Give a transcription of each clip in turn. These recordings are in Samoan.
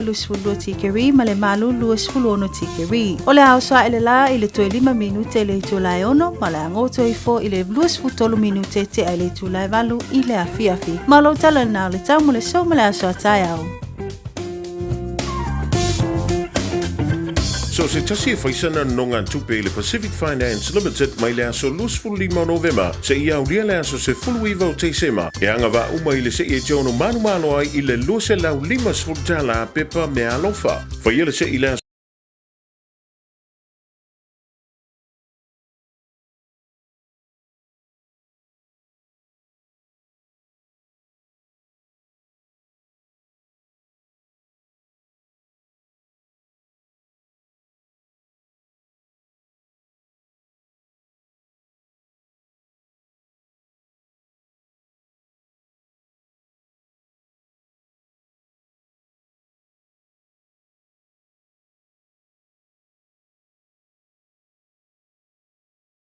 22 tikeri ma le malu 26 tikeri. O le ao soa ele la i le toe 5 minute le itula e 6 ma le agoto ifo i le 23 minute te ai le itula e 8 i le afiafi. Ma lou tala na o le tau mo le so ma le aso a taeao. So se tasi e faisana nonogatupe i le Pacific Finance Limited mai le aso 25 o Novema seia aulia le aso 19 o Tesema, e agavaa uma i le se'i e te ono manumalo ai i le $250 pepa meaalofa. Faia le se'i i le aso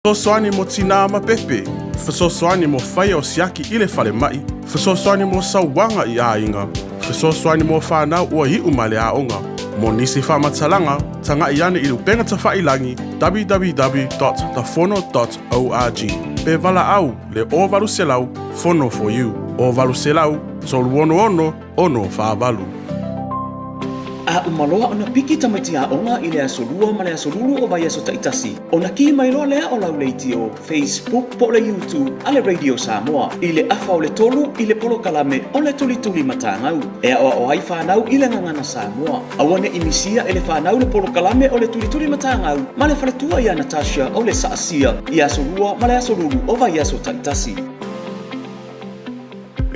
Fesoasoani mo tinā ma pepe, fesoasoani mo faia o siaki i le falemai, fesoasoani mo sauaga i aiga, fesoasoani mo fanau ua iu mai le aoga. Mo nisi faamatalaga, tagai ane i le upega tafailagi www.thefono.org pe valaau le 0800 Fono for you 0800 366 648. A uma loa ona piki tamaiti aoga i le aso Lua ma le aso Lulu o vaiaso taitasi, ona kī mai loa lea o lau leitio, Facebook po o le YouTube a le Radio Samoa i le afa o le tolu i le polokalame o le Tulituli Matagau e aoao ai fanau i le gagana Samoa. Aua ne i misia e le fanau le polokalame o le Tulituli Matagau ma le faletua ia Natasha o le Saasia i aso Lua ma le aso Lulu o vaiaso taitasi.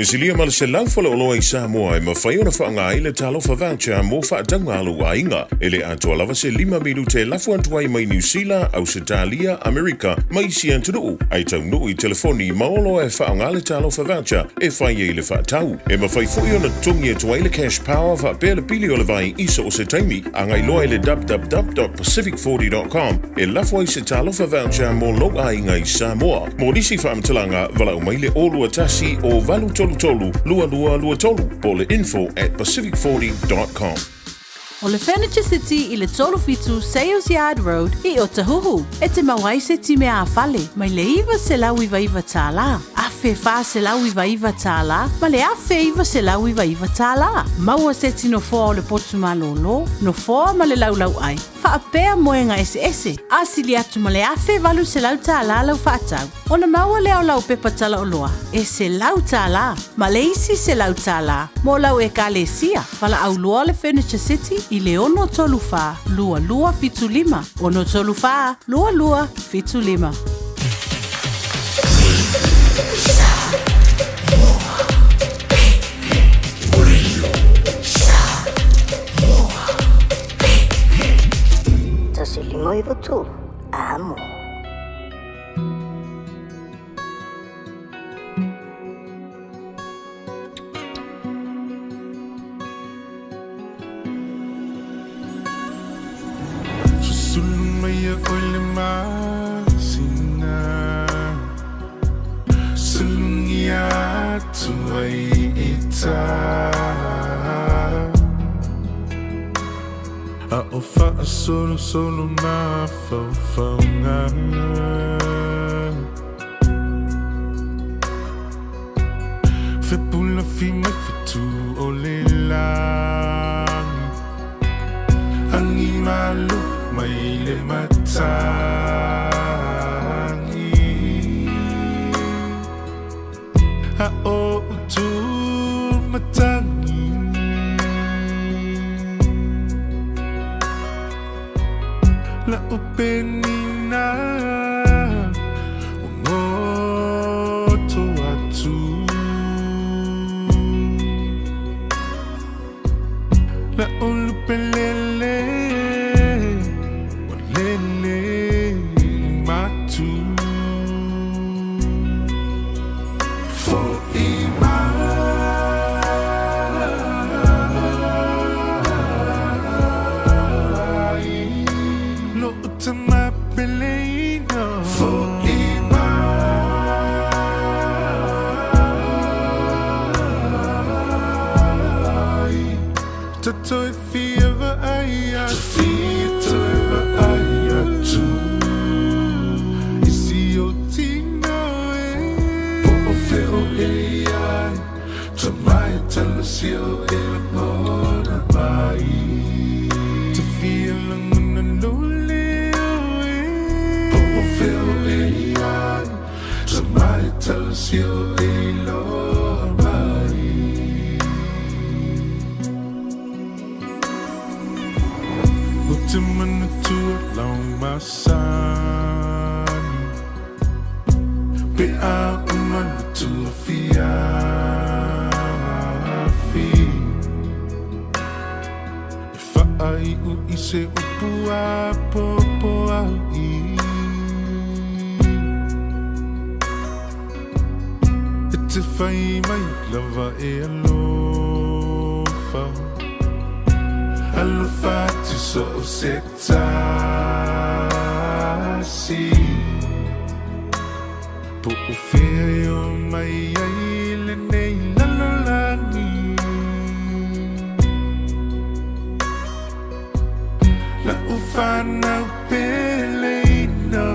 E silia ma le 100 faleoloa i Samoa e mafai ona faaaoga ai le Talofa Voucher mo faatauga a lou aiga. E le atoa lava se 5 minute e lafo atu ai mai Niu Sila, Ausetalia, Amerika ma isi atunuu, ae taunuu i telefoni ma oloa e faaaoga le Talofa Voucher e fai ai le faatau. E mafai foi ona totogi atu ai le Cash Power faapea le pili o le vai i so o se taimi. Agai loa i le www.pacific40.com e lafo ai se Talofa Voucher mo lou aiga i Samoa. Mo nisi faamatalaga, valaau mai le 021 o 833 2223 po o le info@pacific40.com. O le Furniture City i le 37 Sales Yard Road i Otahuhu, e te mau ai se time ā-fale mai le $999, $1,499 ma le $1,999. Maua se tino foa o le potu malōlō, nofoa ma le laulauʻai, faapea moega eseese, a sili atu ma le $1,800 lau faatau, ona maua lea o lau pepa talaoloa e $100 ma le isi $100 mo lau Ekalesia. Valaau loa le Furniture City i le 634 2275, 634 2275. 1 5 9 3, amo. Susulu mai ia oe le masina Sulugia atu ai i tā A o faasolosolo mafaufauga Fepulafi mai fetu o le lagi Agi malo mai le matagi A o utu matagi La upenina Ua goto atu La ulupelele Ua lele matu Fo'i mai Lo'u tama peleina Fo'i mai Tatou e. fia vaai atu Toe vaai atu I si ou tino e Po o fea o e i ai Tamai talasi o e lagona mai Te fia lagona lou leo e Po o fea o e i ai Tamai talasi o e iloa mai. Ou te manatua lau masani Pe a uma le tuafiafi E faaiu i se upu apoapoai E te whai mai lava e alofa Alofa atu so o se tasi Po o fea e o mai ai lenei lalolagi La'u fanau pele ina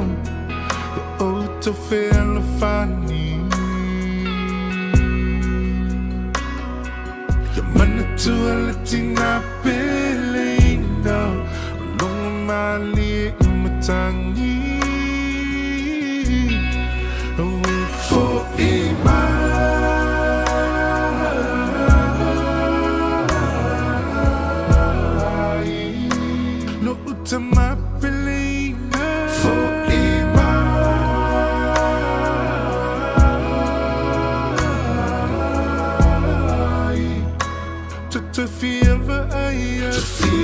Ia outou fealofani Ia manatua le tina pele ina O logo malie i matagi Auē fo'i mai. Lo'u tama pele ina. Fo'i mai. Te fia vaai atu.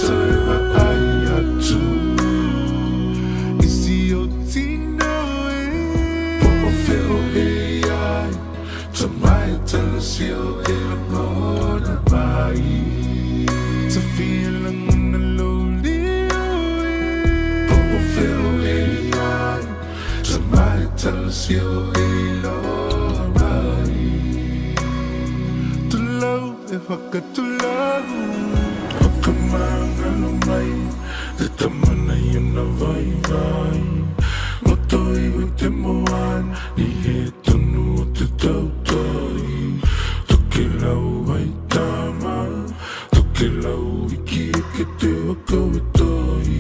Toe vaai atu. I si ou tino e. Po o fea o e i ai. Tamai talasi o e lagona mai. Te fia lagona lou leo e. Po o fea o e i ai. Tamai talasi o e iloa mai. Tulou e whakatulou. Whakamangalo mai te tama nei ona vaivai. Roto iho i te moana, i he tonu o te tautai. Tokelau hai tama, tokelau iki eke te waka e tai.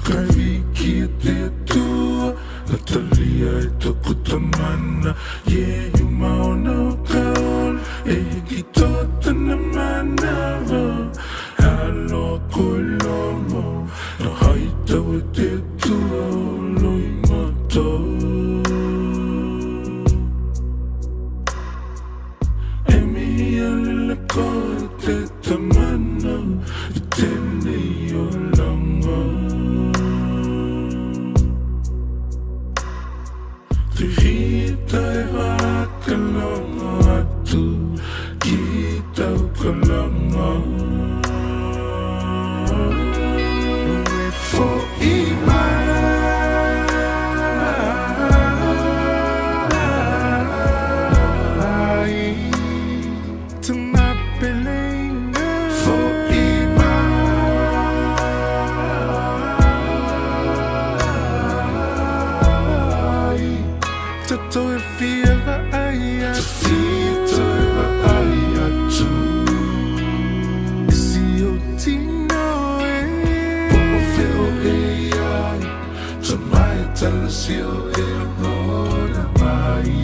Kai wiki e te Atua, Natalia e toku tamana, yeah you maona o ka ola, e hiki toa tana manawa. Aloha koe Lomo, na hai tau e te Atua o Loimata. E mihi alele koe te tamana i tenei oranga. Te hita e whakalongo atu ki tau kalanga. E fo'i mai. Fo'i mai. Toto e fia vaai atu. Toe vaai atu. I si ou tino e. Po o fea o e i ai. Tamai talasi o e lagona mai.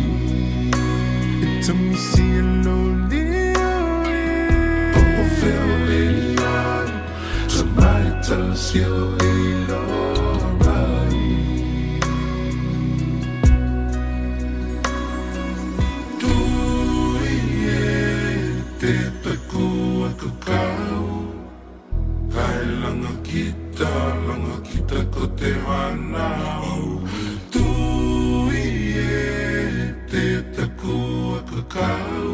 E tamisi e lou leo e. Po o fea o e i ai. Tamai talasi o e iloa mai. Tui e te taku aku kau. Kai langa kita, langa kita ko te whanau. Tui e te taku aku kau.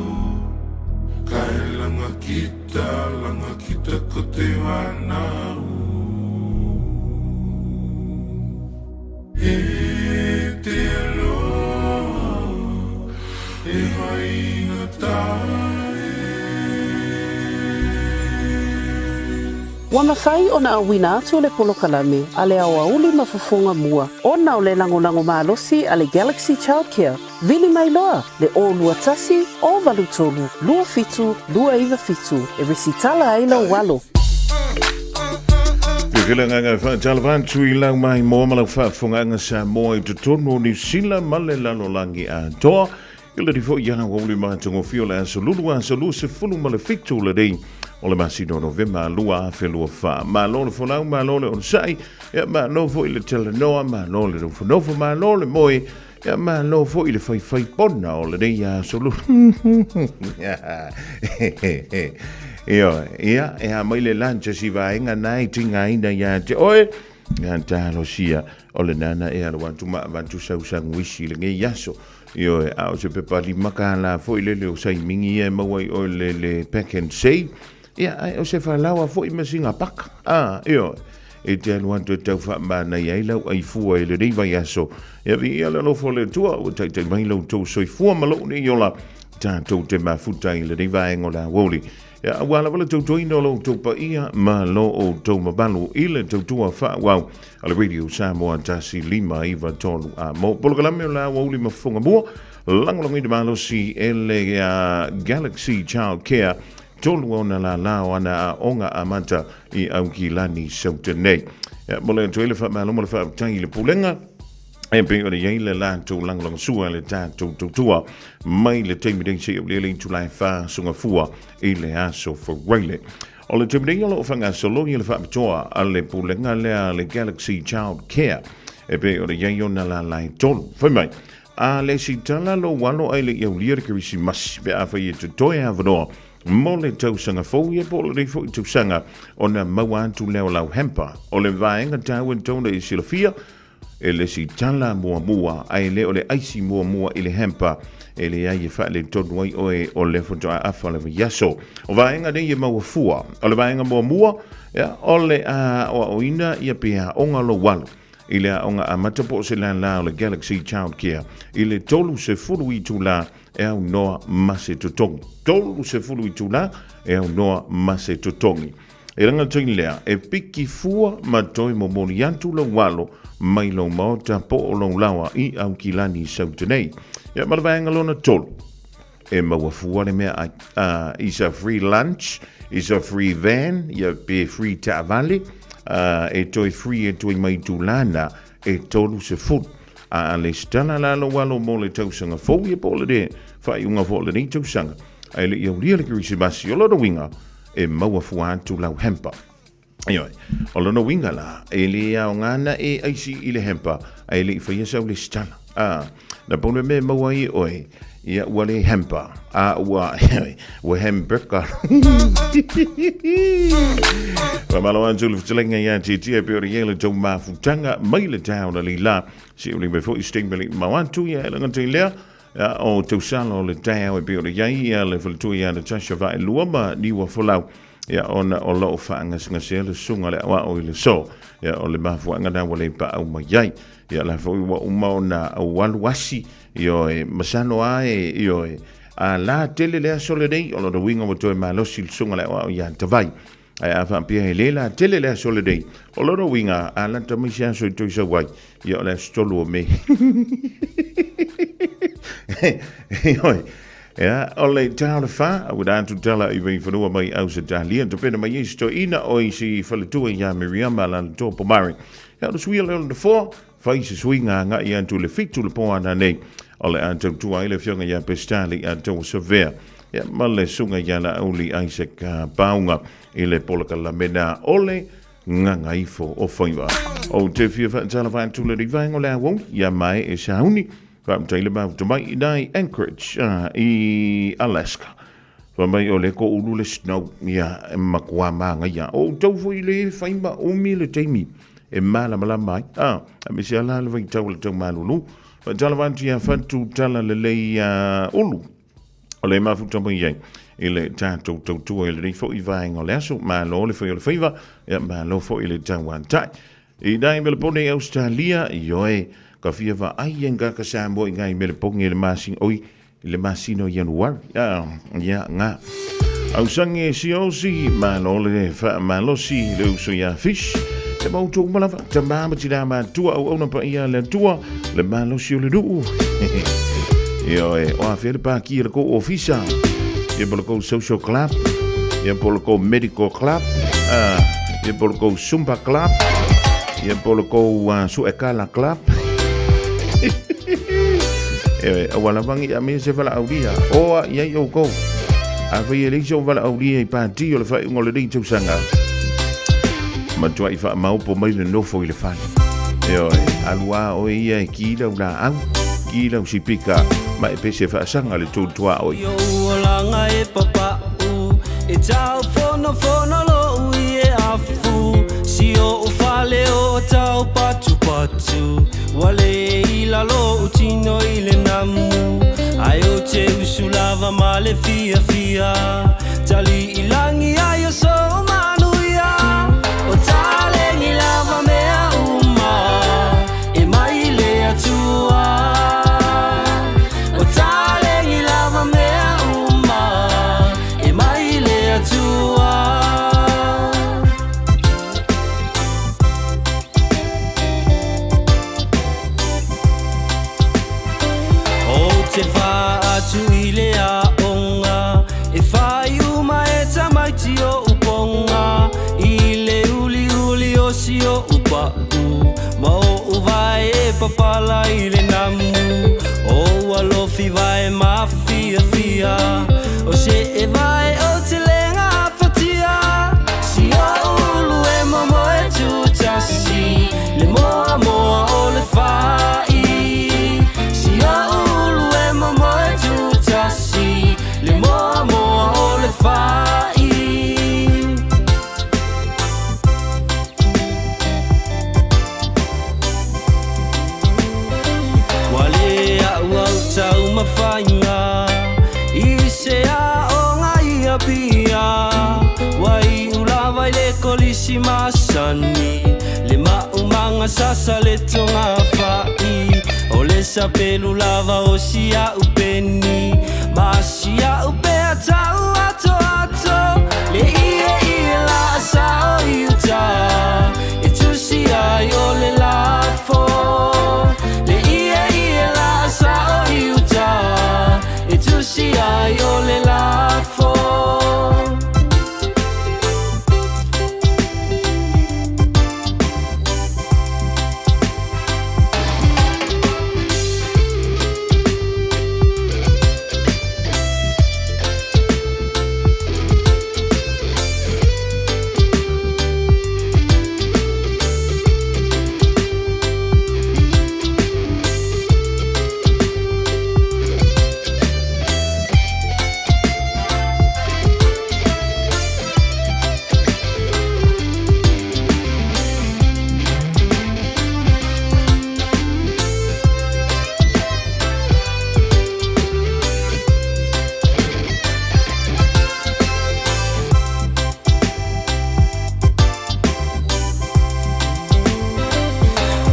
Kai langa kita, langa kita ko te whanau. E te aloha, e hainga tāu. Ua mafai ona auina atu le polokalame a le aoauli ma fofoga mua ona o le lagolago malosi a le Galaxy Childcare. Vili mai loa le 021 083 27 297 e resitala ai lou alo. Ke le agaga e faatalofa atu i lau maimoa ma lau faafofogaaga Samoa i totonu o Niu Sila ma le lalolagi atoa. I le foi ia ua uli matagofie o le aso lulu aso 27 lenei o le masina o Novema 2024. Malo le folau, malo le onosai, ia malo foi le talanoa, malo le nofonofo, malo le moe, ia malo foi le faifai pona o lenei aso lulu. Ioe, ia, e a mai le lunch si vaenga nai tingaina ia te oe, ia talosia o le nana e alu atu ma avatu sau sanguisi lenei aso. Ioe, a o se pepa $5 foi lele o saimingi ia e maua ai oe le, le pack and save. Ia, ae o se falaoa foi ma sina paka. A, ioe, e te alu atu e tau faamanaia ai lau aifua i lenei vaiaso. Ia, viia le alofa o le Atua, ua taitai mai lo outou soifua ma lou nei ola, tatou te mafuta i lenei vaega o le aoauli. Ia, aua lava le tautuaina o lo outou paia ma lo outou mamalu i le tautua faaauau a le Radio Samoa 1 5 9 3 a mo polokalame o le aoauli ma fofoga mua, lagolagoina malosi e le Galaxy Child Care, tolu ona lālā o ana aoga amata i Aukilani Sauta nei. Ia, mo le atu ai le faamalo ma le faafetai i le pulega e pei ona i ai le latou lagolagosua i le tatou tautua mai le taimi nei seia aulia le itula e 4 sogafua i le aso Faraile. O le taimi nei o lo o faagasolo ia le faapitoa a le pulega lea a le Galaxy Child Care e pei ona i ai ona lālā e tolu. Fai mai, a le sitala lou alo ae le i aulia le Kerisimasi pe afai e totoe avanoa mo le tausaga fou ia po o lenei foi tausaga ona maua atu lea o lau hamper. O le vaega taua e tatau ona e silafia, E le si tala muamua, ae le o le aisi muamua i le hamper, e leai e faaletonu ai oe o le faatoa afa le vaiaso. O vaega nei e maua fua. O le vaega muamua, ia, o le aoaoina ia pe aoga lou alo i le aoga amata po o se lālā o le Galaxy Child Care i le 30 itulā e aunoa ma se totogi. 30 itulā e aunoa ma se totogi. E rangatahi lea, e piki fua ma toe momoli atu lou alo mai lou maota po o lou laoa i Aukilani i Sauta nei. Ia, ma le vaega lona tolu, e maua fua le mea ai. Is a free lunch, is a free van, ia pe free taavale, e toe free e toe mai tulana e 30. A le sitala la lou alo mo le tausaga fou ia po o le faaiuga foi o lenei tausaga, ae le i aulia le Kerisimasi, o lona uiga, e maua fua atu lau hamper. Ioe, o lona uiga la, e le aoga na e aisi i le hamper, ae le i faia sau lesitala. A, na pau le mea e maua ai e oe, ia ua le hamper, a ua, ioe, ua hamburger. Faamalo atu le fetalaiga ia Tietie e pei ona i ai le tou mafutaga mai le taeao na leila. Se uli mai foi se taimi le mau atu ia e lagata i lea. Ia, o tausala o le taeao e pei ona i ai ia le faletua ia Natasha Vaelua ma Niua Folau, ia, ona o lo o faagasegasea le susuga le aoao i le so. Ia, o le mafuaaga na ua le paau mai ai. Ia, la foi ua uma ona aualu asi, ioe, masalo a e, ioe, a la tele le aso lenei, o lona uiga ua toe malosi le susuga le aoao ia Tavai. Ae a faapea e le la tele le aso lenei, o lona uiga a lata mai se aso e toe sau ai, ia o le aso 3 o Me. Ioe. Ia, o le tā o le whā, a ua atu tala i vaiwhanua mai Ausetalia, tapena mai ai se toeaina o i si faletua ia Miriama Lalatoa Pomare. Ia, o le suia lea o le nofoa, fai se suiga agai atu i le 7 le po ana nei, o le a tautua ai le afioga ia Pesitali a Tauasavea, ia, ma le susuga ia Laauli Isaac Paunga i le polokalame na o le Gagaifo o Faiva. Ou te fia faatalofa atu le vaega o le aoauli ia mae e sauni, faafetai le mafuta mai i nai Anchorage i Alaska. Fai mai o le ko ulu le snow, ia e matua māngaia. O outou foi le fai ma umi le taimi e malamalama ai. A, aemaise lava la le vaitau o le tau malulu. Faatalofa atu ia Fatu Talalelei Ulu. O le mafuta mai ai i le tatou tautua i lenei foi vaega o le aso. Malo le fai o le faiva, ia malo foi le tauatai. I nai Melepone i Australia, ioe, ka fia vaai e ngā ka Samoa i ngai Melepone i le masina, oi, i le masina o Ianuari. Ah, ia, ngā. Ausage e siaosi, malo le faamalosi le uso ia Fish, le mautu uma lava, tamā ma tinā matua auauna paia a le Atua, le malosi o le nuu. Ioe, o afea le pāki a le kou ofisa, ia po le kou social club, ia po le kou medical club, ia po le kou Zumba club, ia po le kou suekala club. Ioe, aua lava ngi a mea se valaaulia, oa i ai oukou. Afai e leai sou valaaulia i pati o le faaiuga o lenei tausaga, matuai faamaopo mai le nofo i le fale. Ioe, alu a oe ia e ki lau laau, ki lau sipika, ma e pese faasaga le tou tuaoi. Iou olaga e papau e tau fonofono lou i e afu Si ou fale o tau patupatu Ua le i lalo ou tino i le namu Ae ou te usu lava ma le fiafia Tali i lagi ai o sou manuia O taleni lava mea uma e mai le Atua O taleni lava mea uma e mai le Atua. Ou te faa-atu i le aoga E fai uma e tamaiti oʻu poga I le uliuli o si oʻu paʻu Ma oʻu vae e papala i le namu Ou alofi vae mafiafia O se e vae o te lega afatia Si oʻu ulu e momoe tutasi Le moamoa o le fai Si oʻu ulu e momoe tutasi Le moamoa o le fai. Ua le a'u au taumafaiga i se aoga i Apia Ua iu lava i le kolisi masani Le maumaga sasa le togafai O le sapelu lava o si a'u peni Ma si a'u pea tau atoato Le ie ie la sao i uta E tusi ai o le lafo Le ie ie la sao i uta E tusi ai o le lafo.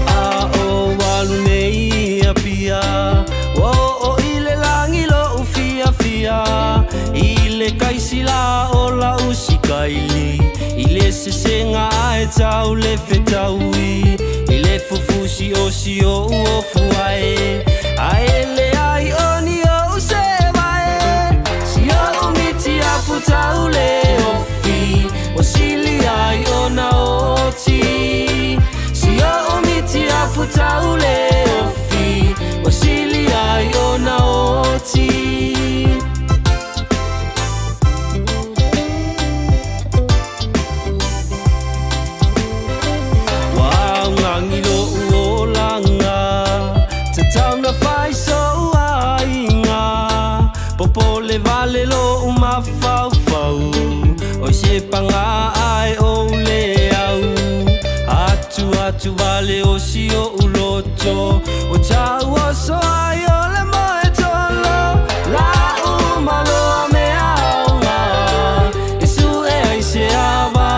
A o alu nei i Apia Ua oo i le lagi loʻu fiafia I le kaisila o lau sikaili I le sesega ae tau le fetaui I le fufusi o si oʻu ofu ae Ae leai o ni oʻu sevae Si oʻu miti afu tau le ofi Ua sili ai ona oti Si oʻu miti afu tau le ofi Ua sili ai ona oti. Ua augani loʻu olaga Tatau na fai soʻu aiga Popole wale loʻu mafaufau Oi se paga ae ou le au Atu atu wale o si oʻu loto Ua tau oso ai o le moe tolo La uma loa mea aoga E sue ai se ava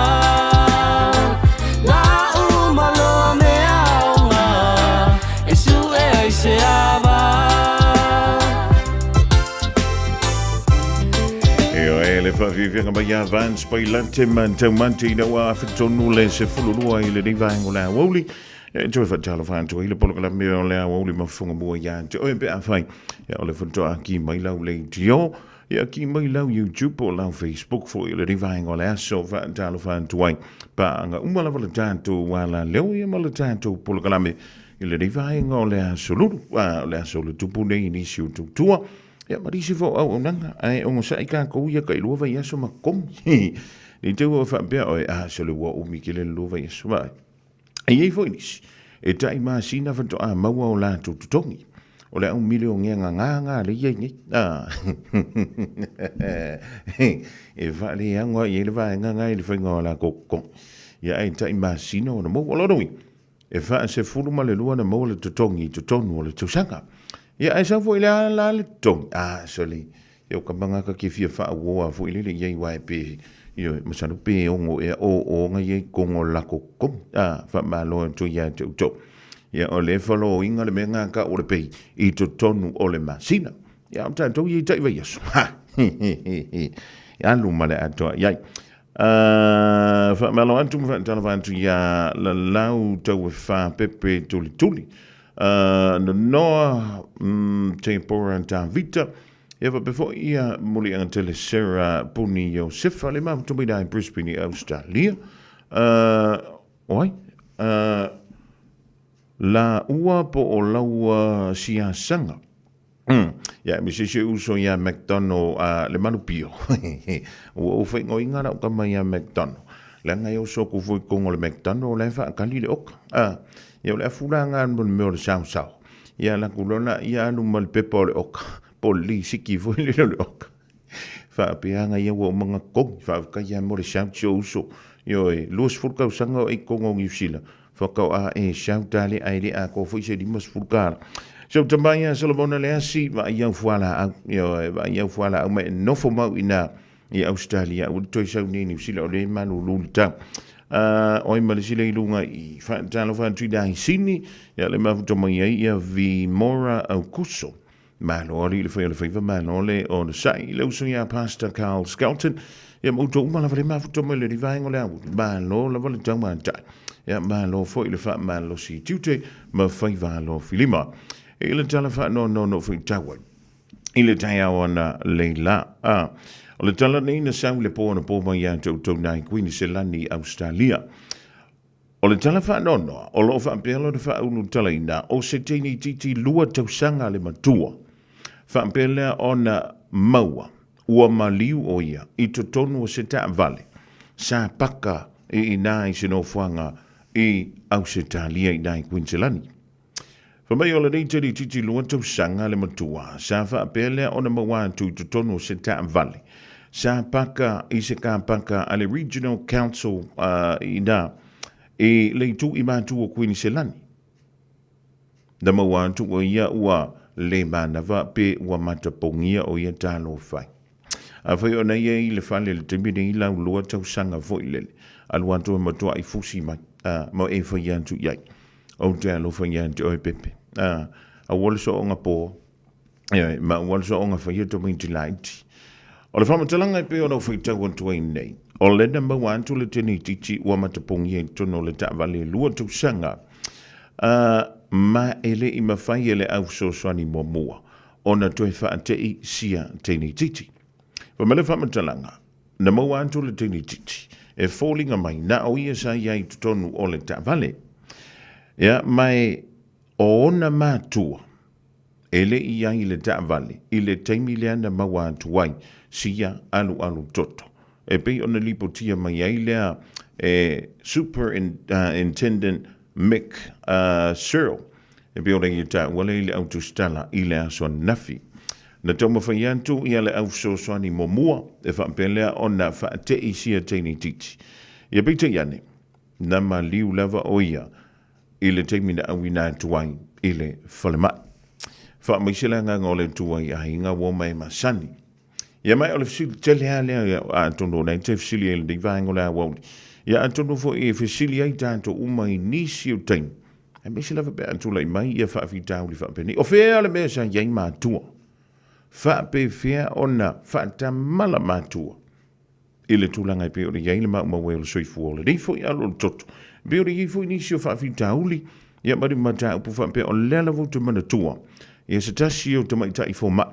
La uma loa mea aoga E sue ai se ava. Ioe, le le faafiafiaga mai ia Vance Pailate ma Taumante ina ua afe tonu le 12 i lenei vaega o le aoauli. E toe faatalofa atu ai le polokalame o le aoauli ma fofoga mua ia te oe pe afai ia o le faatoa ki mai lau leitio, ia ki mai lau YouTube po o lau Facebook foi i lenei vaega o le aso. Faatalofa atu ai paaga uma lava le tatou alaleo ia ma le tatou polokalame i lenei vaega o le aso lulu, o le aso le tupu nei i nisi o tautua. Ia, ma nisi foi o auaunaga, ae onosai tatou ia tailua vaiaso ma totogi. Ne i te i ua faapea oe, a, sole ua umi tele le lua vaiaso. Vaai, e i ai foi nisi, e tai masina faatoa maua o latou totogi. O le au milionea gagā lea e i ai nei. A, e faaleaga i ai le vaega lena i le faiga o latou totogi. Ia, ae tai masina ona maua. O lona uiga, E 42 na maua le totogi i totonu o le tausaga. Ia ae sau foi le a la le totogi? Ah, sole, ia o ka mangaka ke fia faauoa foi lele i ai wae pe, ioe, masalo pe ono ea o o nga iai kongo lako totogi. Ah, faamalo atu ia te outou. Ia o le faloina le mea nga ka o le pei i totonu o le masina. Ia o tatou i tai vaiaso. Ha! Alu ma le atoa i ai. Faamalo atu ma faatalofa atu iā Lalau Tauefa Pepe Tulituli, Nonoa Tepora Tavita, ia faapea foi ia Muliaga Tele Sarah Puni Iosefa, le mafuta mai i Brisbane i Australia. O ai? Laua po o laua siasaga. Ia, me se se uso ia McDonald a le malupio. Ua ou faaigoaina lau tama ia McDonald. Leaga e oso atu foi i totonu o le McDonald o la e faatali le oka. A, ia o le afu la lena mo le mea o le saosao. Ia alu atu loa lea alu ma le pepa o le oka, po o le lisiti foi lele o le oka. Faapea aga ia ua uma ona totogi. Faafetai lava mo le shout si ou uso. Ioe, 20 tausaga o e i totonu o Niu Sila, Faatoa e shout ale ae le atoa foi se 50 tala. So tama ia Solomona Leasi, vaai au fualaau, ioe, vaai au fualaau ma e nofo mau i ina i Australia, aua le toe sau nei i Niu Sila o lea e malulu le tau. Oi ma le sila i luga i faatalofa atu i le Aisini, ia le mafuta mai ai ia Vimora Aukuso. Malo alii le fai o le faiva, malo le onosai. I le uso ia Pastor Carl Skelton, ia ma outou uma lava le mafuta mai le vaega o le aoauli. Malo lava le taumatai. Ia malo foi le faamalosi i tiute ma faiva alofilima. I le tala faanoanono foi tau ai i le taeao ana leila. A, o le tala nei na sau i le po anapo mai ia te outou nai Kuiniselani i Ausetalia. O le tala faanoanoa, o lo o faapea lona faaulutalaina o se teine itiiti lua tausaga le matua. Faapea lea ona maua ua maliu o ia i totonu o se taavale sa paka i ina i se nofoaga i Ausetalia i ina i Kuiniselani. Fai mai o lenei teine itiiti lua tausaga le matua sa faapea lea ona maua atu i totonu o se taavale sa paka i se kapaka a le Regional Council i ina i le itu i matu o Kuiniselani. Na maua atu o ia ua le manava pe ua matapogia o ia talo fai. Afai ona ia i le fale i le taimi nei lau lua tausaga foi lele, alu atu e matuai fusi mai, ma e fai atu i ai. Ou te alofa ia te oe Pepe. Aua le soonga po, ma aua le soonga faia tamaiti laiti. O le faamatalaga e pei ona ou faitau atu ai nei, o lea na maua atu le teneititi ua matapogia i totonu o le taavale lua tausaga, ma e le i mafai e le au fesoasoani muamua ona toe faate'i sia teneititi. Fai mai le faamatalaga, Na maua atu le teneititi e foliga mai na o ia sa i ai i totonu o le taavale. Ia, ma e o ona matua e le i ai i le taavale i le taimi lea na maua atu ai sia alualu toto. E pei ona lipotia mai ai lea e Superintendent Mick Searle, e pei ona ia taua lea i le au tusitala i le aso ananafi. Na taumafai atu ia le au fesoasoani muamua e faapea lea ona faate'i sia teine itiiti. Ia peitai ane, na maliu lava o ia i le taimi na auina atu ai i le falemai. Faamaise le agaga o le Atua i aiga ua oma e masani. Ia mai o le fesili tele lava lea, atonu o lena e te fesili ai i lenei vaega o le aoauli. Ia atonu foi e fesili ai tatou uma i nisi o taimi, aemaise lava pe a tulai mai ia faafitauli faapenei. O fea le mea sa i ai matua? Faapefea ona faatamala matua? i le tulaga e pei ona i ai le maumau ai o le soifua o lenei foi alualu toto. E pei ona i ai foi nisi o faafitauli, ia ma ni mataupu faapea, o lea lava ou te manatua, ia se tasi o tamaitai fomai,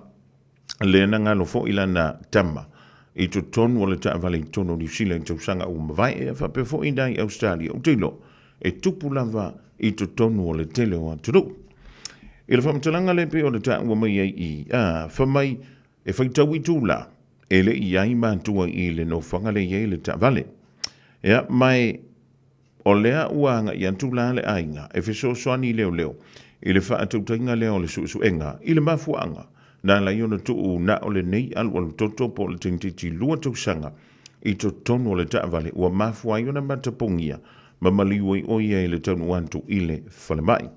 lea na galo foi lana tama i totonu o le taavale i totonu o Niu Sila i tausaga ua mavae, ia faapea foi i i Ausetalia. Ou te iloa, e tupu lava i totonu o le tele o atunuu. I le faamatalaga lea e pei ona taua mai ai i, a, fai mai e faitau itula, e le i i ai matua i le nofoaga lea e i ai le taavale. Ia, ma e o lea ua agai atu la le aiga e fesoasoani leoleo i le faatautaiga lea o le suesuega i le mafuaaga na ala ai ona tuu na o lenei alualu toto po o le tamaitiiti 2 tausaga i totonu o le taavale ua mafua ai ona matapogia ma maliu ai o ia i le taunuu atu i le falemai.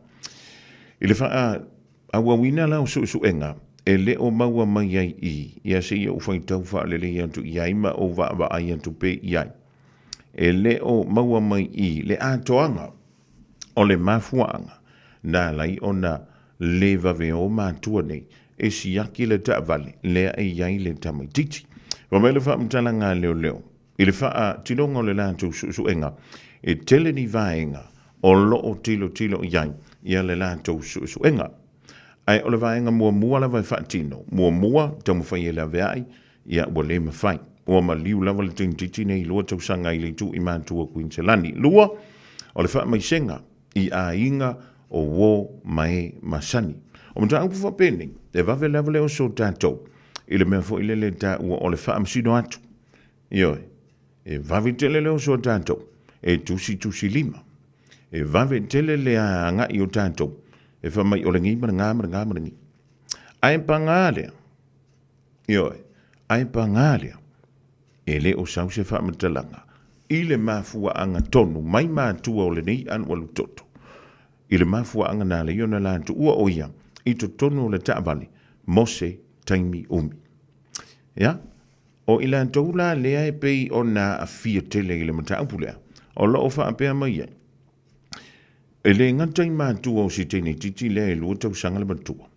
I le faaauauina la o suesuega e le o maua mai ai i ia seia ou faitau faalelei atu i ai ma ou vaavaai atu pea i ai, e le o maua mai i le atoaga o le mafuaaga na ala ai ona le vave o matua nei e siaki le taavale lea e i ai le tamaitiiti. Fai mai le faamatalaga a leoleo, i le faatinoga o le latou suesuega, e tele ni vaega o lo o tilotilo i ai ia le latou suesuega. Ae o le vaega muamua lava e faatino, muamua, taumafai e laveai, ia ua le mafai. Ua maliu lava le tamaitiiti nei i 2 tausaga i le itu i matua Kuiniselani. Lua, o le faamaisega i aiga o uo ma e masani. O mataupu faapenei, e vave lava le oso o tatou i le mea foi lele e taua o le faamasino atu. Ioe, e vave tele le oso o tatou e tusitusi lima. E vave tele le agai o tatou e fai mai o lenei ma lena ma lena ma lenei. Ae paga lea, ioe, ae paga lea, e le o sau se faamatalaga i le mafuaaga tonu mai matua o lenei alualu toto, i le mafuaaga na ala ai ona la tuua o ia i totonu o le taavale mo se taimi umi. Ia, o i latou la lea e pei ona aafia tele i le mataupu lea, o lo o faapea mai ai, e le gata i matua o si teine itiiti lea e 2 tausaga le matua,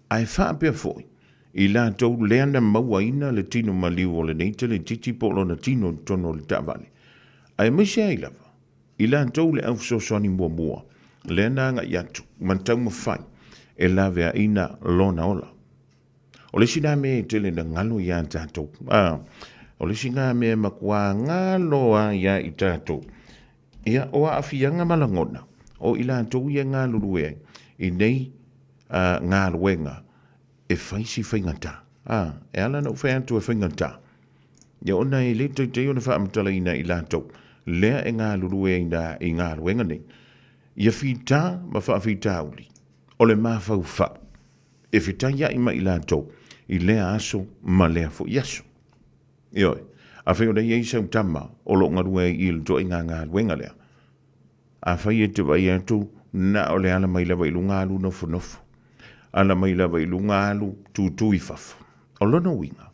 ae faapea foi i latou lea na mauaina le tino maliu o lenei tele itiiti po o lona tino i totonu o le taavale, aemaise ai lava i latou le au fesoasoani muamua lea na agai atu ma taumafai e laveaina lona ola. O le isi lena mea e tele ina galo ia tatou, o le isi lena mea e matua galo lava ia i tatou, ia, o aafiaga ma lagona o i latou ia e galulue ai i nei galuega e fai si faigata. E ala ona ou fai atu e faigata, ia ona e le taitai ona faamatalaina e i latou lea e galulue ai i galuega nei, ia fita ma faafitauli o le mafaufau e fetaiai ma i latou i lea aso ma lea foi aso. Ioe, afai o lea e i ai sau tama o lo o galue ai i le ituaiga galuega lea, afai e te vaai atu na o le ala mai lava i luga alu nofonofo, ala mai lava i luga alu tutu i fafo. O lona uiga,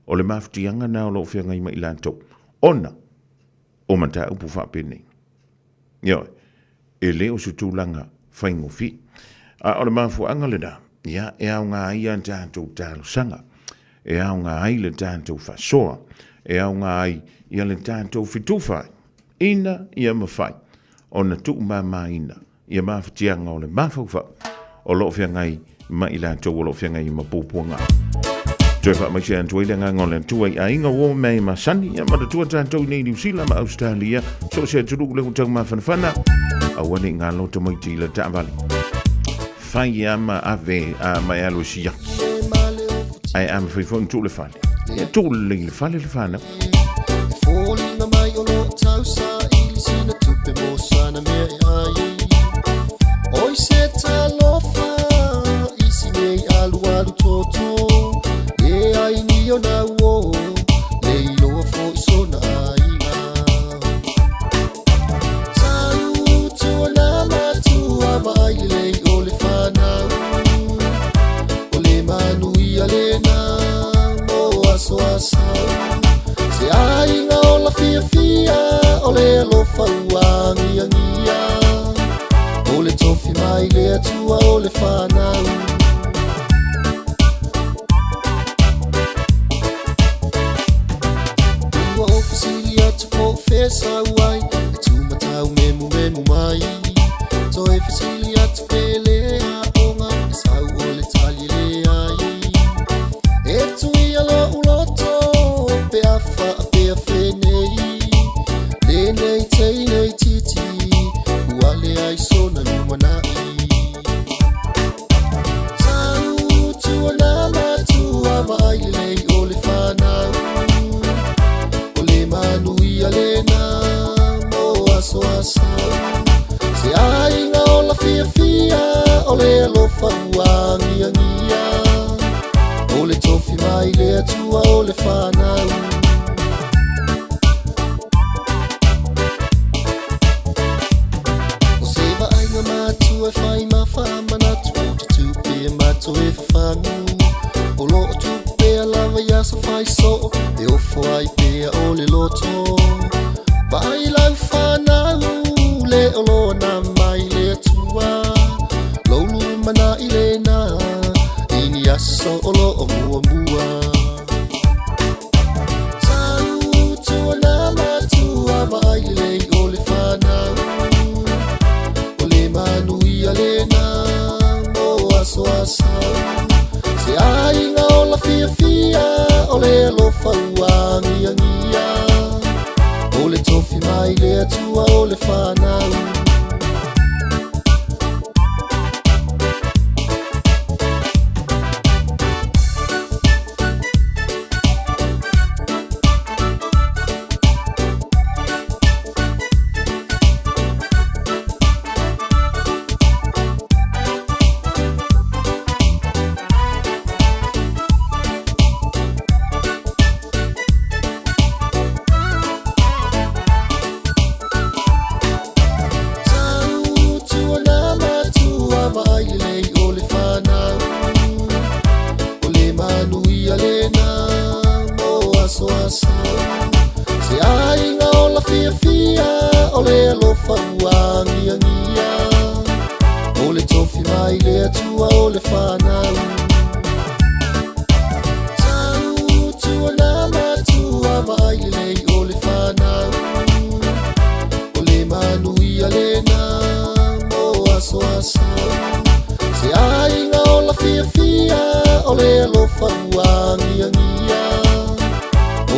o le mafatiaga lena o lo o feagai ma i latou, ona o mataupu faapenei. Ioe, e le o se tulaga faigofie. A o le mafuaaga lena, ia, e aoga ai a tatou talosaga, e aoga ai le tatou faasoa, e aoga ai ia le tatou fetufaai, ina ia mafai ona tuumamaina ia mafatiaga o le mafaufau o lo o feagai ma i latou o lo o feagai ma puapuaga. Toe faamaise atu ai le agaga o le Atua i aiga ua mea e masani, ia manatua tatou i nei Niu Sila ma Ausetalia, so o se atunuu lea ua taumafanafana, aua ne i galo tamaiti i le taavale. Fai ia ma ave a ma e alu e siaki. Ae a mafai foi ona tuu le fale. Ia tuu lelei i le fale le fanau. E foliga mai o lo tausaili sina tupe mo sana mea e ai. Oi se talofa i si nei alualu toto, le ai ni ona uo, le iloa foi sona aiga. Tau tua na matua vaai lelei o le fanau, o le manuia lena mo aso asau. Se aiga ola fiafia, o le alofa ua agiagia, o le tofi mai le Atua o le fanau. Ua o le alofa ua agiagia. O le tofi mai le Atua o le fanau. O se vaaiga matua e fai ma faamanatu o te tupe mato e fafagu. O loo tupu pea lava i aso faisoo e ofo ai pea o le loto. Vaai lau fanau le oloa na mai le Atua. Lou lumanai lena i ni aso o loo muamua. Tautua na matua vaai lelei o le fanau. O le manuia lena mo aso asau. Se aiga ola fiafia o le alofa ua agiagia. O le tofi mai le Atua o le fanau. Tautua na matua vaai lelei o le fanau. O le manuia lena mo aso asau. Se aiga ola fiafia o le alofa ua agiagia. O le tofi mai le Atua o le fanau. Tautua na matua vaai lelei o le fanau. O le manuia lena mo aso asau. Se aiga ola fiafia o le alofa ua agiagia.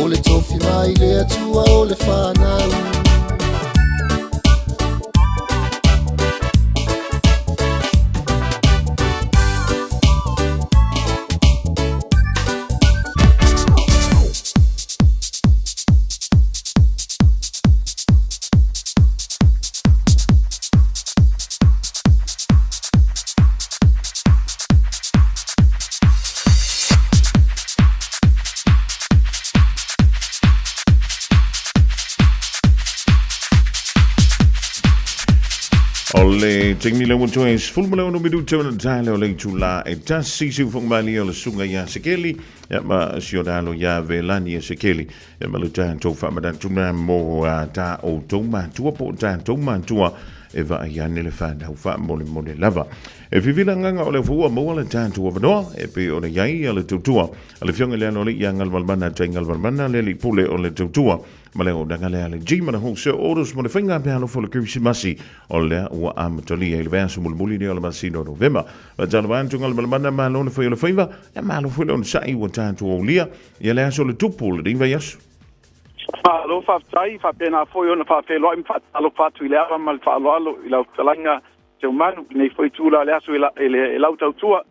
O le tofi mai le Atua o le fanau. O le taimi lea ua toe 16 minute ona tae lea o le itulā e tasi siufogo malie o le susuga ia Sekeli ia ma si ona alo ia Velani e Sekeli ia ma le tatou faamanatu mo tā outou matua po o tatou matua e vaai ane le fanau faamolemole lava. E fivila agaga o lea foi ua maua le tatou avanoa e pei ona i ai le tautua a le Afioga i le Aloalii ia Galumalemana Tai Galumalemana le Alii Pule o le tautua ma le auaunaga lea a le G ma le Wholesale Orders mo le faiga meaalofa o le Kerisimasi o lea ua amatalia i le vaiaso mulimuli lea o le masina o Novema. Faatalofa atu Galumalemana, malo le fai o le faiva, ia malo foi le onosai ua tatou aulia ia le aso o le tupu o lenei vaiaso. Malo faafetai, faapena foi ona faafeiloai ma faatalofa atu i le ava ma le faaaloalo i lau fetalaiga Seumanu, i lenei foi itula o le aso i le lau tautua.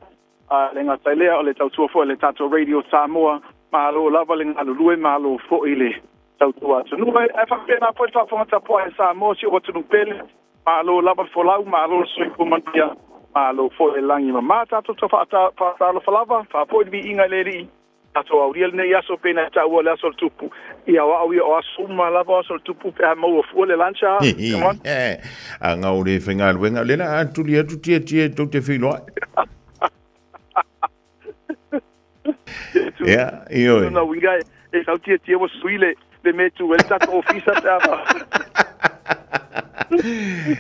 A le gata i lea, o le tautua foi a le tatou Radio Samoa, malo lava le galulue, malo foi le tautua atunuu. Ae faapena foi le faafofoga tapuai a Samoa, si ou atunuu pele, malo lava le folau, malo le soifua manuia, malo foi le lagi mama. Tatou tau faatalofa lava, faafoi le viiga i le Alii, tatou aulia lenei aso pei ona e taua le aso o le tupu. Ia o au ia o aso uma lava o aso o le tupu pe a maua fua le lunch a, come on. A ngau le faigaluega, lea la a tuli atu tietie tou te feiloai. Ia, ioe. Lona uiga e sau tietie ua sui le mea e tu ai le tatou ofisa pe a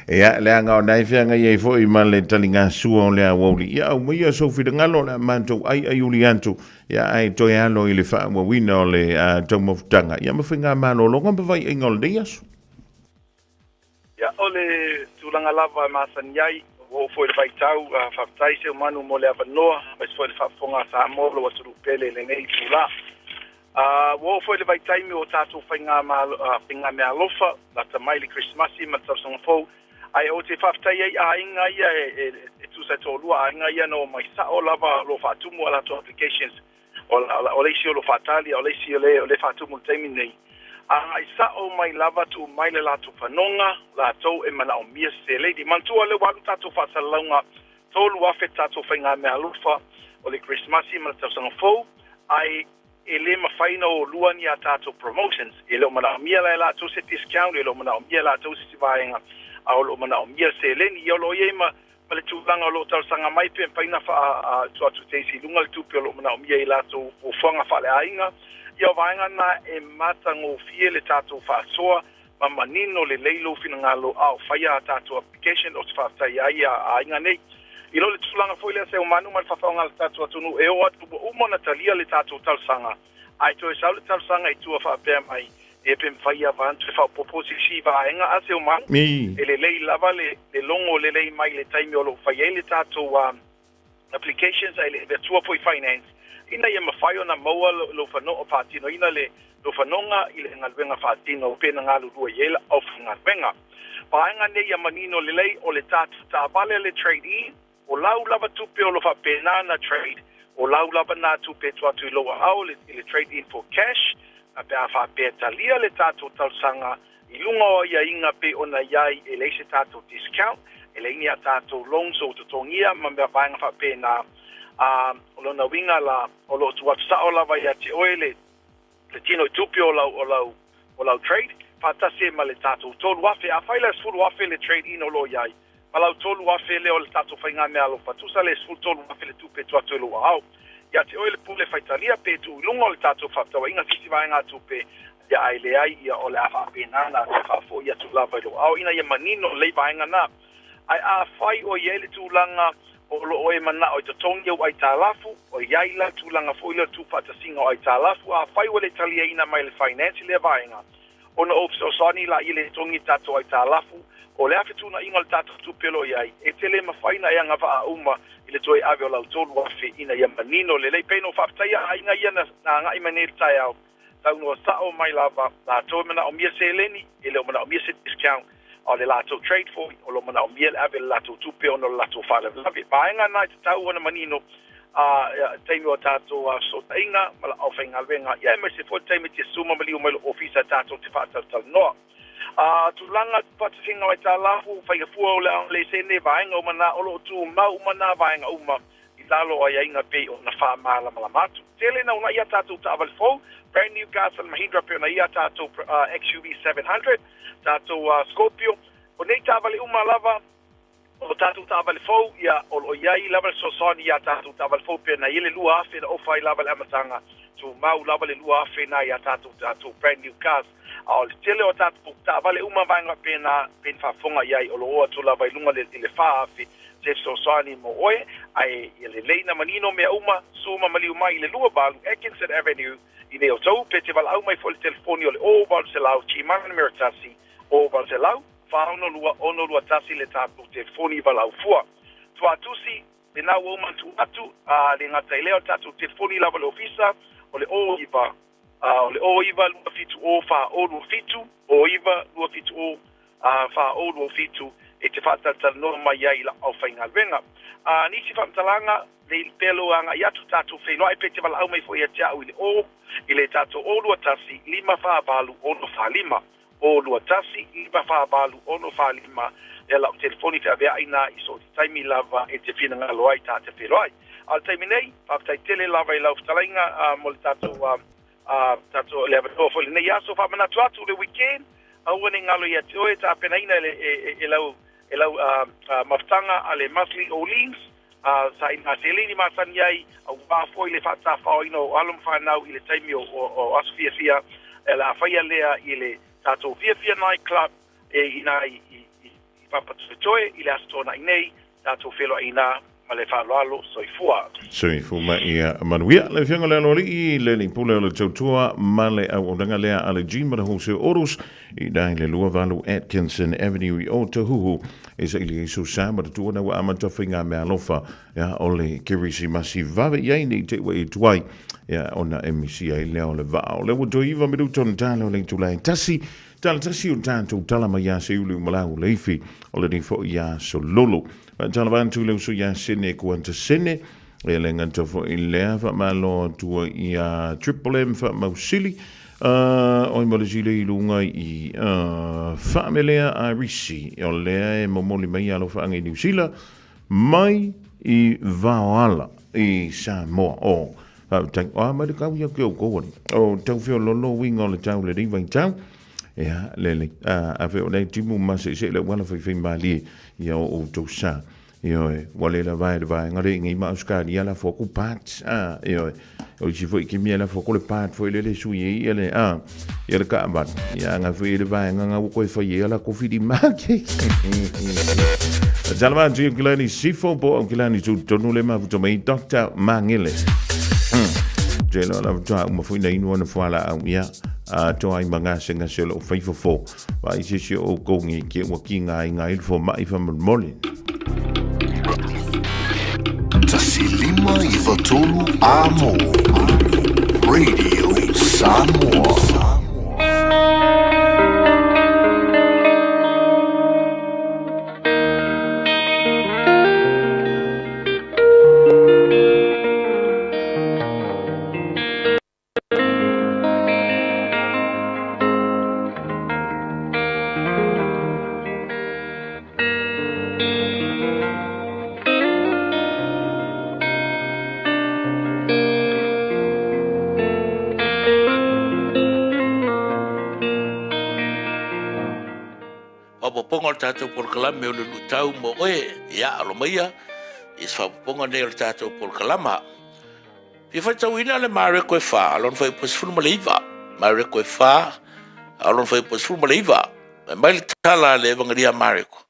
Ia, leaga o na e feagai ai foi ma le taligasua o le aoauli. Ia, aumaia sou finagalo o le a matou aiaiuli atu, ia ae toe alo i le faaauauina o le taumafutaga, ia ma faigamalologa ma vaiaiga o lenei aso. Ia, o le tulaga lava e masani ai, ua oo foi i le vaitau, faafetai Seumanu mo le avanoa, aemaise foi le faafofoga a Samoa, lou atunuu pele i lenei itula. Ua oo foi i le vaitaimi o tatou faigameaalofa, lata mai le Kerisimasi ma le tausaga fou, ae ou te faafetai ai i aiga ia e tusa e toalua aiga ia na omai sao lava o lo o faatumu a latou applications, o le isi o lo o faatali, a o le isi o lea e faatumu i le taimi lenei. Agai sao mai lava tuu mai le latou fanoga, latou e manaomia se seleni. Manatua o lea ua alu tatou faasalalauga 3,000 tatou faigameaalofa o le Kerisimasi ma le Tausaga Fou, ae e le mafai ona o lua ni a tatou promotions. E le o manaomia la e latou se discount, e le o manaomia e latou se isi vaega, a o lo o manaomia le seleni. Ia o lo o i ai ma ma le tulaga o lo o talosaga mai pe mafai ona faa-tuu atu teisi i luga le tupe o lo o manaomia i latou fuafuaga faaleaiga. Ia o vaega na e matagofie le tatou faasoa ma manino lelei lou finagalo a o faia a tatou application. Ou te faafetai ai ia aiga nei. I lo le tulaga foi lea Seumanu ma le fafaoga a le tatou atunuu e oo atu ua uma ona talia le tatou talosaga ae toe sau le talosaga i tua faapea mai e pe mafai ia vaeatu e faaopoopo se isi vaega a Seumanu e lelei lava le logo lelei mai i le taimi o lo o fai ai le tatou applications ae le avatua foi finance ina ia mafai ona maua lou fanoga faatinoina le lou fanoga i le galuega faatino pe na galulue i ai le aufaigaluega. Vaega nei ia manino lelei o le tatou taavale le trade in o lau lava tupe o lo faapena na trade o lau lava na tupe e tuu atu i lou aao i le trade in for cash pe a faapea talia le tatou talosaga I luga o aiaiga pei ona i ai e leai se tatou discount, e leai ni a tatou loans o totogia ma mea vaega faapena, a o lona uiga la, o lo o tuu atu sao lava ia te oe le le tino i tupe o lau o lau o lau trade, faatasi ai ma le tatou 3,000. Afai la e 10,000 le trade in o lo o i ai, ma lau 3,000 lea o le tatou faigameaalofa, tusa le 13,000 le tupe e tuu atu e lou aao. Ia te oe le pule faitalia pe tuu i luga o le tatou faafetauaiga se isi vaegatupe, ia ae leai ia o le a faapena ona toe faafoi atu lava i lou aao ina ia manino lelei vaega na. Ae afai o i ai le tulaga o lo o e manao e totogi ou aitalafu, o i ai la tulaga foi lea o le tuufaatasiga o aitalafu, afai ua le taliaina mai e le finance lea vaega, Ona ou fesoasoani laia le togi tatou aitalafu, o le a fetuunaiga o le tatou tupe o lo o i ai, e te le mafai ona e agavaa uma i le toe ave o lau 3,000 ina ia manino lelei. Pei ona ou faafetaia aiga ia na agai mai nei i le taeao, saunoa sao mai lava, latou e manaomia seleni, e le o manaomia se discount, a o le latou trade foi, o lo o manaomia le ave o le latou tupe ona o le latou faalavelave. Vaega na e tatau ona manino a taimi o tatou fesootaiga ma le aufaigaluega, ia aemaise foi le taimi e te susu ma maliu mai lou ofisa tatou te faatalatalanoa. A tulaga faatasiga o aitalafu, faiga fua o le aoleisene, vaega uma na, o lo o tumau uma na vaega uma i lalo o aiaiga pei ona faamalamalama atu. Tele na uunai a tatou taavale fou, brand new cars a le Mahindra pei ona ia tatou XUV 700, tatou Scorpio. O nei taavale uma lava, O tatou taavale fou, ia, o lo o i ai lava le fesoasoani iā tatou taavale fou pei ona i ai le 2,000 na ofa ai lava i le amataga, tumau lava le 2,000 na iā tatou tatou brand new cars. A o le tele o tatou taavale uma vaega faapena, pei ona faafofoga i ai, o lo o o atu lava i luga i le 4,000 se fesoasoani mo oe, ae ia lelei na manino mea uma, susu ma maliu mai i le 28 Atkinson Avenue i nei outou, pe te valaau mai foi i le telefoni o le 0800 Gmail numera 1, 0800 462 621 le tatou telefoni valaau fua. Tuatusi, lena ua uma ona tuu atu, a le gata i lea o le tatou telefoni lava o le ofisa, o le 09, o le 09 270 4027, 09 270 4027 e te faatalatalanoa mai ai i lau aufaigaluega. A nisi faamatalaga, le pea lou agai atu tatou feiloai pe te valaau mai foi ia te au i le 0, i le tatou 021 548 645. 0 2 1 9 4 8 6 4 5 lea lau telefoni feaveai na i so o se taimi lava e te finagalo ai ta te feiloai. A o le taimi nei, faafetai tele lava i lau fetalaiga mo le tatou tatou le avanoa foi i lenei aso. Faamanatu atu le weekend, aua ne i galo ia te oe tapenaina e le e e lau e lau mafutaga a le Monthly Orleans, sa i nā seleni masani ai, aua foi le faatafaoina o alo ma fanau i le taimi o aso fiafia, e le a faia lea i le tatou Fiafia Night Club e i ina i Papatoetoe i le Aso Toonai nei, tatou feiloai ina ma le faaaloalo. Soifua. Soifua ma ia manuia. Le Afioga i le Aloalii, le Alii Pule o le Tautua ma le Auaunaga lea a le G ma le Wholesale Autos i ina i le 28 Atkinson Avenue i Otahuhu. E saili ai sou sa ma le tuana ua amata faigameaalofa ia o le Kerisimasi vave i ai nei te ua e tuai ia ona e misi ai lea o le vaa. O lea ua toe iva minuta ona tala o le itula e tasi, tala tasi o tatou tala mai ia Seiuli Umalau o Leifi o lenei foi ia Sololo. Tala vantu le uso ia Sene Kuanta Sene, e le gata foi lea faamalo atua ia Triple M faamausili, oi ma le sile i luga i Faamelea Arisi, o lea e momoli mai alofa age i Niu Sila. mai i Vaoala i Samoa. O, faafetai. O a mai le kau ia ke o kou ali. O tau feololo uiga o le tau lenei vaitau. Ia, lelei. A, a fe o nei timu ma se se le uala fai fai malie ia o outou sa. Ioe, ua le lava e le vaega le inei ma Australia la foku parts. A, ioe. O isi foi ke mea la foku le part foi lele sui e ia le, a, ia le kaavale. Ia anga foi le vaega nga ua koe fai e ala ko whiri make. Tala atu i Kilani Sifo po au Kilani tu tonu le mafuta mai Dr. Mangele. Te loa la toa uma foi na inu ana fuala au ia. A toa ai mangase ngase o lou faifofo. Vai se se o kou nge ke ua ki ngā inga i fo mai fa mole. 1 5 93 Amo. Radio Samoa. Faaopoopoga o le tatou polokalame o le luitau mo oe, ia alo maia i se faaopoopoga nei o le tatou polokalama. Fia faitauina le Mareko e 4, lona fuaiupu e 19. Mareko e 4, lona fuaiupu e 19. Fai mai le tala a le Evangelia a Mareko.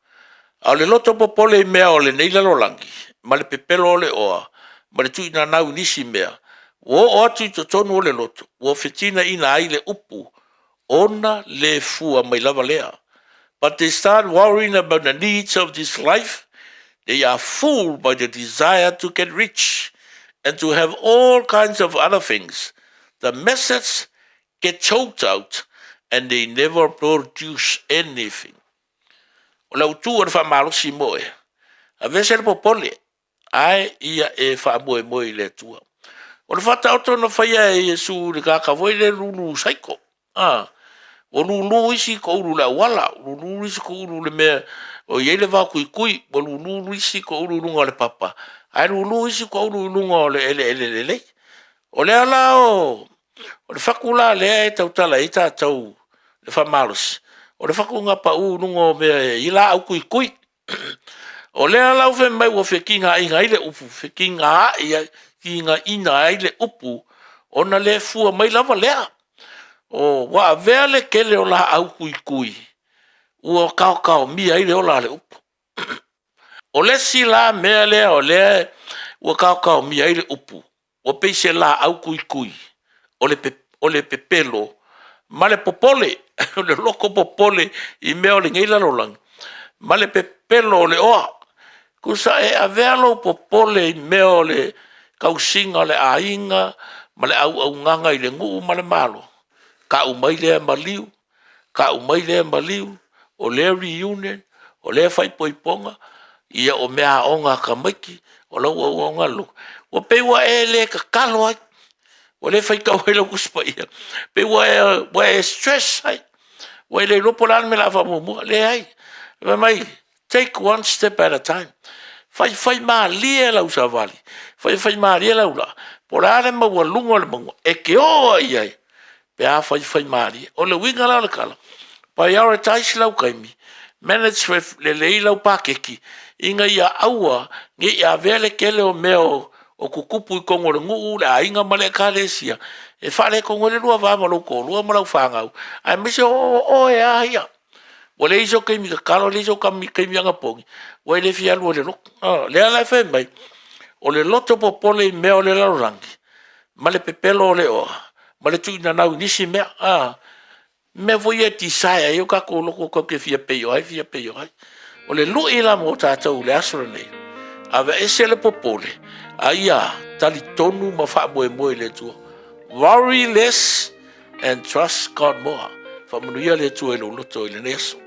A o le loto popole i mea o lenei lalolagi, ma le pepelo o le oa, ma le tuuinanau i nisi mea, ua oo atu i totonu o le loto, ua fetinaina ai le upu, ona le fua mai lava lea. But they start worrying about the needs of this life. They are fooled by the desire to get rich and to have all kinds of other things. The message get choked out and they never produce anything. O le autu o le faamalosi mo e. Aveese le popole, ae ia e faamoemoe i le Atua. O le faataoto na faia e Iesu i le kaka foi le lulu saiko. A, ua lulu isi ko ulu le auala, lulu isi ko ulu le mea o i ai le vao kuikui, ua lulu isi ko ulu i luga o le papa, ae lulu isi ko ulu i luga o le eleele lelei. O le ala o, o le faku la lea e tautala ai tatou le faamalosi, o le faku gapaʻu i luga o mea i laau kuikui. O lea la ua fai mai ua fekigaina ai le upu, fekigaai ai, kigaina ai le upu, ona le fua mai lava lea. O, ua avea le tele o laau kuikui, ua kaokaomia ai le ola a le upu. O le isi la mea lea o lea ua kaokaomia ai le upu, Ua pei se laau kuikui, o le, o le pepelo ma le popole, o le loko popole i mea o lenei lalolagi, ma le pepelo o le oa. Tusa e avea lou popole i mea o le tausiga o le aiga ma le auaunaga i le nuu ma le Malo, tau mai lea maliu, tau mai lea maliu, o lea reunion, o lea faaipoipoga, ia o mea aoga a tamaiti, o lau auaunaga le lotu. Ua pei ua e le tatalo ai, ua le faitau ai lau Tusi Paia, pei ua e, ua e stress ai, ua e le iloa po o le a le mea o le a faamuamua. Leai, fai mai, take one step at a time. Faifaimalie lau savali, faifaimalie lau laa, po o le a le maualuga o le mauga, e te oo ai i ai, pe a faifaimalie. O le uiga la o le tala, prioritize lau taimi, manage lelei lau paketi, ina ia aua ne i avea le tele o mea o, o tutupu i totonu o le nuu, le aiga ma le ekalesia, e faaletonu ai le lua va ma lou toalua ma lau fanau, aemaise o oe lava ia. Ua leai sou taimi tatalo, leai sou taimi anapogi, ua e le fia alu ai i le lotu. O lea la e fai mai, o le loto popole i mea o le lalolagi, ma le pepelo o le oa, ma le tuuinanau i nisi mea. A, mea foi ia e desire ai o tatou loto tatou te fia pei o ai, fia pei o ai. O le lui la mo tatou i le aso lenei, aveese le popole, a ia talitonu ma faamoemoe i le Atua. Worry less and trust God more. Faamanuia le Atua i lou loto i lenei aso.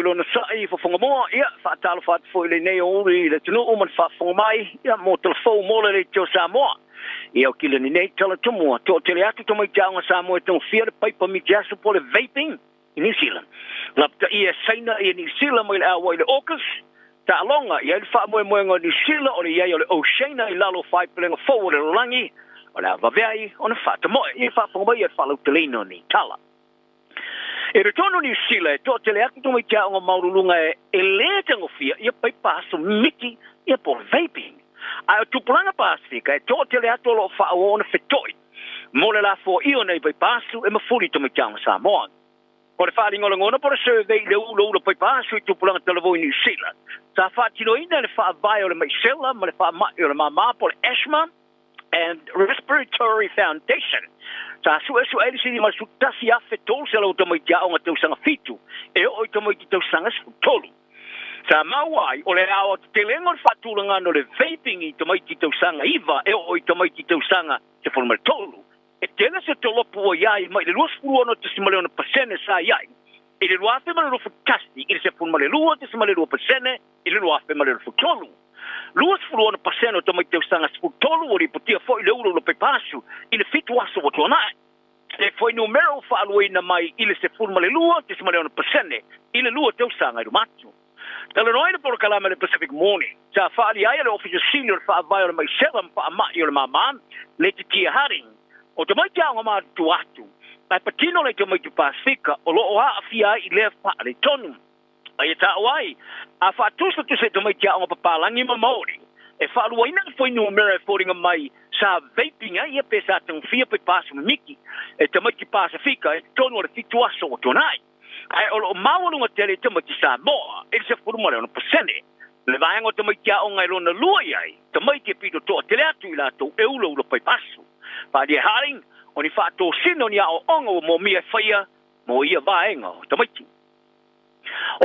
atu le onosa'i i fofoga moa. Ia, faatalofa atu foi i lenei aoauli i le atunuu ma le faafofoga mai, ia, mo talafou mo le Leitio Samoa. Ia, o kilani nei tala tumua, to'atele atu tamaiti aoga Samoa e tagofia le paipa mitiasu po o le vaping i Niu Sila. Lapataia e Saina ia Niu Sila mai le auai i le AUKUS, taaloga i ai le faamoemoega o Niu Sila o le i ai o le Oceania i lalo o faaipelega fou o le lalolagi, o le a vave ai ona faatamoe. Ia faafofoga mai i le faalauteleina o nei tala. I totonu o Niu Sila e toatele atu tamaiti aoga maualuluga e lē tagofia ia paipa aso mimiti ia po o le vaping. Ae o tupulaga Pasefika e toatele atu o loo faaauau ona feto'i mo le lafoaia o nei paipa asu e mafuli i tamaiti aoga Samoa. O le faaaliga o lagona po o le survey i le ulaula paipa asu i tupulaga talavou i Niu Sila sa faatinoina e le faavae o le maisela ma le faama'i o le māmā po o le Asthma and Respiratory Foundation sa su'esu'e ai le 51,300 o tamaiti aoga tausaga 7 e oo i tamaiti tausaga 13. Sa maua ai o le aoatetelega o le faatulagaga o le vaping i tamaiti tausaga 9 e oo i tamaiti tausaga 13. E tele se tolopu ua i ai mai le 26.6% sa i ai i le 2021 i le 12.2% i le 2023. 26% o tamaiti tausaga 13 ua lipotia foi le ulaula paipa asu i le 7 aso ua tuana'i. Se fuainumera ua faaluaina mai i le 12.6% i le 2 tausaga i luma atu. Talanoa ai le polokalame a le Pacific Morning sa faaalia ai e le Ofisa Sili o le Faavae o le Maisela ma Faama'i o le Māmā, Letitia Harding, o tamaiti aoga matutua atu, ae patino le tamaiti Pasefika o loo aafia ai i lea faaletonu. Aia taua ai, a faatusatusa i tamaiti aoga papalagi ma Maori, e faaluaina le fuainumera e foliga mai sa vaping ai ia pe sa tagofia paipa asu mimiti e tamaiti Pasefika i totonu o le 7 aso ua tuanai. Ae o loo maualuga tele i tamaiti Samoa i le 16%. Le vaega o tamaiti aoga e lona lua i ai, tamaiti e pito toatele atu i latou e ulaula paipa asu. Faaalia e Harding, o ni faatosina o ni aoaoga ua moomia e faia mo ia vaega o tamaiti.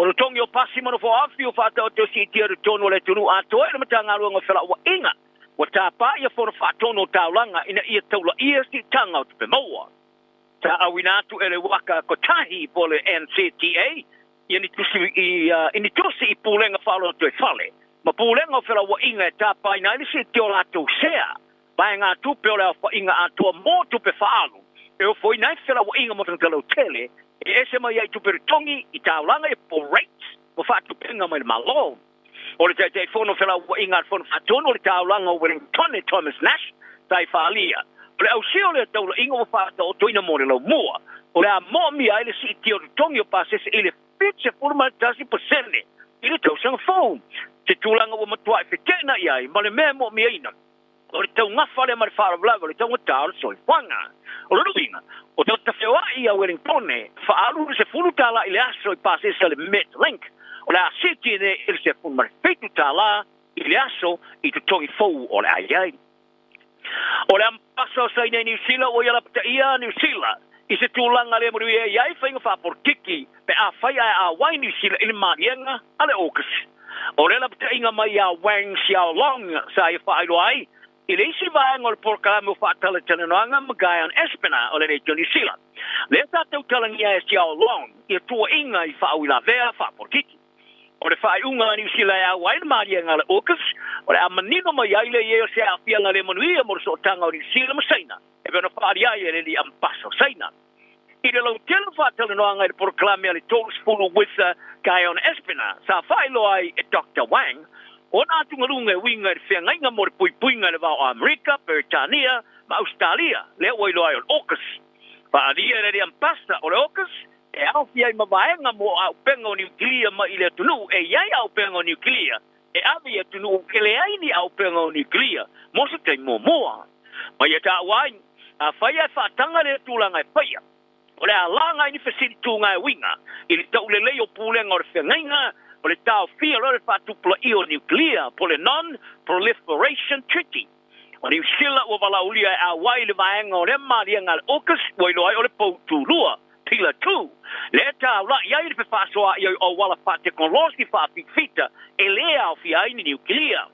O totogi o pasi ma nofo afi ua faataoto e siitia i totonu o le atunuu atoa e le Matagaluega o Felauaiga ua tapā ia fono faatonu o taulaga ina ia taulaia siitaga o tupe maua. Sa auina atu e le Waka Kotahi po o le NCTA ia ni tusi i, i ni tusi i pulega faaalotoifale ma pulega o felauaiga e tapaina ai le siitia o latou sea vaegatupe o le aofaiga atoa mo tupe faaalu e ofoina ai felauaiga mo tagata lautele e ese mai ai tupe totogi i taulaga ia po o rates ma faatupega mai le Malo. O le Taitaifono o Felauaiga a le Fono Faatonu o le Taulaga o Wellingtone Thomas Nash sa i faaalia, o le ausia o lea taulaiga ua faataotoina mo le laumua, o le a moomia ai le siitia o totogi o pasese i le 71% i le tausaga fou, se tulaga ua matuai feteenai ai ma le mea e moomiaina. O le taugafa lea ma le faalavelave o le taugata o le soifuaga. O lona uiga, o tagata feoai i a Wellingtone, faaalu le $10 i le aso i pasese a le Metlink, o le a siiti nei i le $17 i le aso i totogi fou o le a i ai. O le ambasa o Saina i Niu Sila ua ia lapataia a Niu Sila i se tulaga le manuia e i ai faiga faapolokiki pe afai ae auai Niu Sila i le maliega a le AUKUS. O le lapataiga mai ia Wang Xiaolong sa ia faailoa ai i le isi vaega o le polokalame o faatalatalanoaga ma Guyon Espiner o le Leitio Niu Sila. Lea sa tautalagia e Xiaolong ia tuuaiga i faauilavea faapolokiki. O le faaiuga a Niu Sila e au ai le maliega a le AUKUS, o le a manino mai ai le i ai o se aafiaga le manuia mo le sootaga o Niu Sila ma Saina, e pei ona faaalia ai e le alii ambasa o Saina. I le lautele o faatalanoaga i le polokalame a le 30 with Guyon Espiner, sa faailoa ai e Doctor Wang ona atugaluga e uiga i le feagaiga mo le puipuiga i le va o Amerika, Peretania ma Ausetalia, lea ua iloa ai o le AUKUS. Faaalia e le alii ambasa o le AUKUS e aofia ai ma vaega mo auupega o niukilia mai i le atunuu e i ai auupega o niukilia e ave i atunuu e leai ni auupega o niukilia mo se taimi muamua. Ma ia taua ai, afai ae faataga lea tulaga e faia, o le a laga ai ni fesili tuga e uiga i le taulelei o pulega o le feagaiga o le taofia loa le faatupulaia o niukilia po o le Non-Proliferation Treaty. O Niu Sila ua valaaulia e auai i le vaega o lea maliega a le AUKUS ua iloa ai o le pou tulua, Pillar 2, lea e taula'i ai le fefaasoa'i ai o auala faatekonolosi faafitafita e lē aofia ai ni niukilia.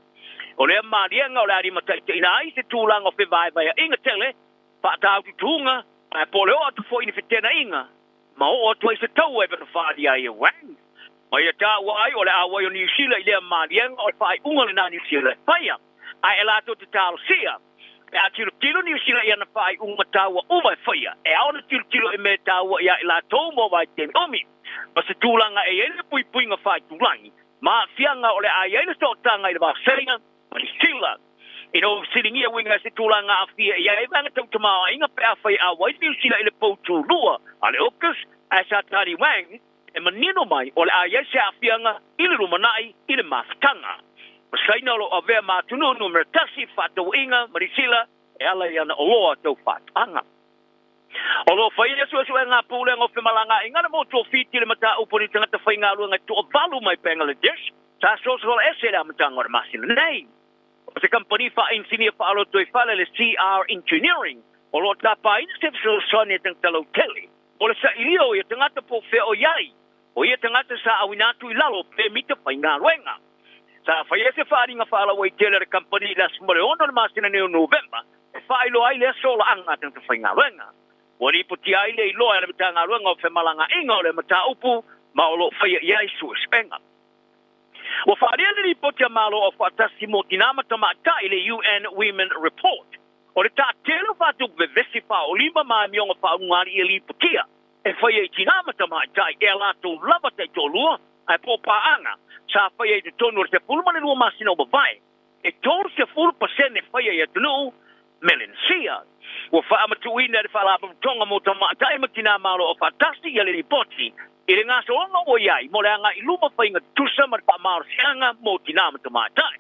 O lea maliega o le a limataitaiina ai se tulaga o fevaevaea'iga tele, faataaututuga, ae po o le oo atu foi i ni feteenaiga ma oo atu ai se taua e pei ona faaalia ai e Wang. Ma ia taua ai o le auai o Niu Sila i lea maliega o le faaiuga lenā Niu Sila e faia. Ae e latou te talosia. Pe a tilotilo Niu Sila i ana faaiuga taua uma e faia, e ao ona tilotilo i mea e taua iā i latou mo vaitaimi umi. Ma se tulaga e i ai le puipuiga faaitulagi ma aafiaga o le a i ai le sootaga i le va o Saina ma Niu Sila. Ina ua fesiligia uiga i se tulaga aafia i ai vaega tau tamaoaiga pe afai e auai Niu Sila i le poutulua a le AUKUS, ae sa tali Wang, e manino mai o le a i ai se aafiaga i le lumanai i le mafutaga. O Saina o lo o avea ma atunuu numera tasi i fefaatauaiga ma Niu Sila e ala i ana oloa tau faatoaga. O lo o faia suesuega a Pulega o Femalagaaiga le motu o Fiti i le mataupu o ni tagata faigaluega e toavalu mai Bangladesh sa sosola ese i le amataga o le masina nei. O se kamupani faainisinia faalotoifale le CR Engineering o lo o tapaina se fesoasoani a tagata lautele o le sailia o ia tagata po o fea o i ai o ia tagata sa auina atu i lalo o pemita faigaluega. Sa faia se faaaliga faalauaitele a le kamupani i le aso 16 o le masina nei o Novema e faailoa ai lea solaaga a tagata faigaluega. Ua lipotia ai le iloa e le Matagaluega o Femalagaaiga o le mataupu ma o lo o faia i ai suesuega. Ua faaalia le lipoti a Malo Aufaatasi mo Tinā ma Tamaitai, le UN Women Report, o le taatele o faatupu vevesi faaolima ma amioga faaulugalii e lipotia e faia i tinā ma tamaitai e a latou lava taitoalua ae po o paaga sa faia i totonu o le 12 masina ua mavae. E 30% faia i atunuu Melenesia. Ua faamatuuina e le Faalapotopotoga mo Tamaitai ma Tinā Malo Aufaatasi ia le lipoti i le gasologa ua i ai mo le agai i luma faiga tutusa ma le faamalosiaga mo tinā ma tamaitai.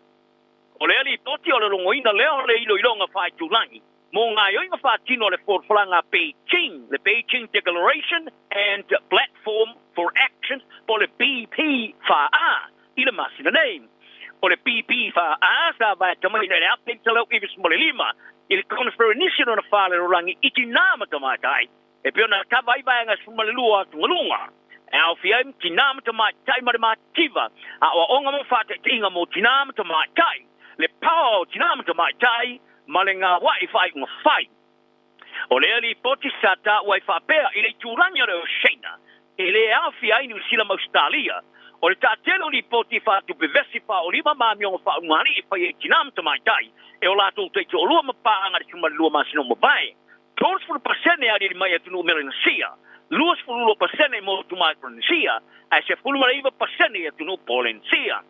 O lea lipoti o le logoina lea o le iloiloga faaitulagi mo gaoioiga faatino a le Folafolaga a Beijing, le Beijing Declaration and Platform for Action po o le BP4A i le masina nei. O le BP4A sa vaetamaina i le 1995 i le Koneferenisi lona fa a le lalolagi i tinā ma tamaitai e pei ona kava ai vaega 12 o atugaluga e aofia ai ma tinā ma tamaitai ma le matitiva, aoaoga ma faataitaiga mo tinā ma tamaitai, le paoa o tinā ma tamaitai, ma le gaoa'i faaiuga fai. O lea lipoti sa taua ai faapea i le itulagi o le Oceania e le aofia ai Niu Sila ma Ausetalia. O le taatele o lipoti faatupe vesi faaolima ma amioga faaulugalii e faia i tinā ma tamaitai e o latou taitoalua ma paaga i le 12 masina ua mavae. 30% e aliali mai i atunuu Melanesia, 22% i motu Micronesia, ae 19% i atunuu Polenesia.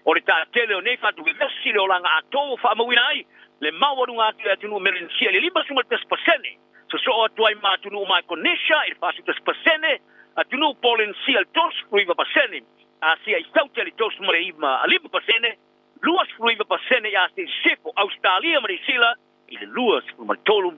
O le taatele o nei faatuvevesi le olaga atoa ua faamauina ai le maualuga atu i atunuu Melanesia i le 51%, sosoo atu ai ma atunuu Micronesia i le 41%, atunuu Polenesia i le 39%, Asia i Saute i le 35%, 29% i Asia i Sisifo, Ausetalia ma Niu Sila i le 23%.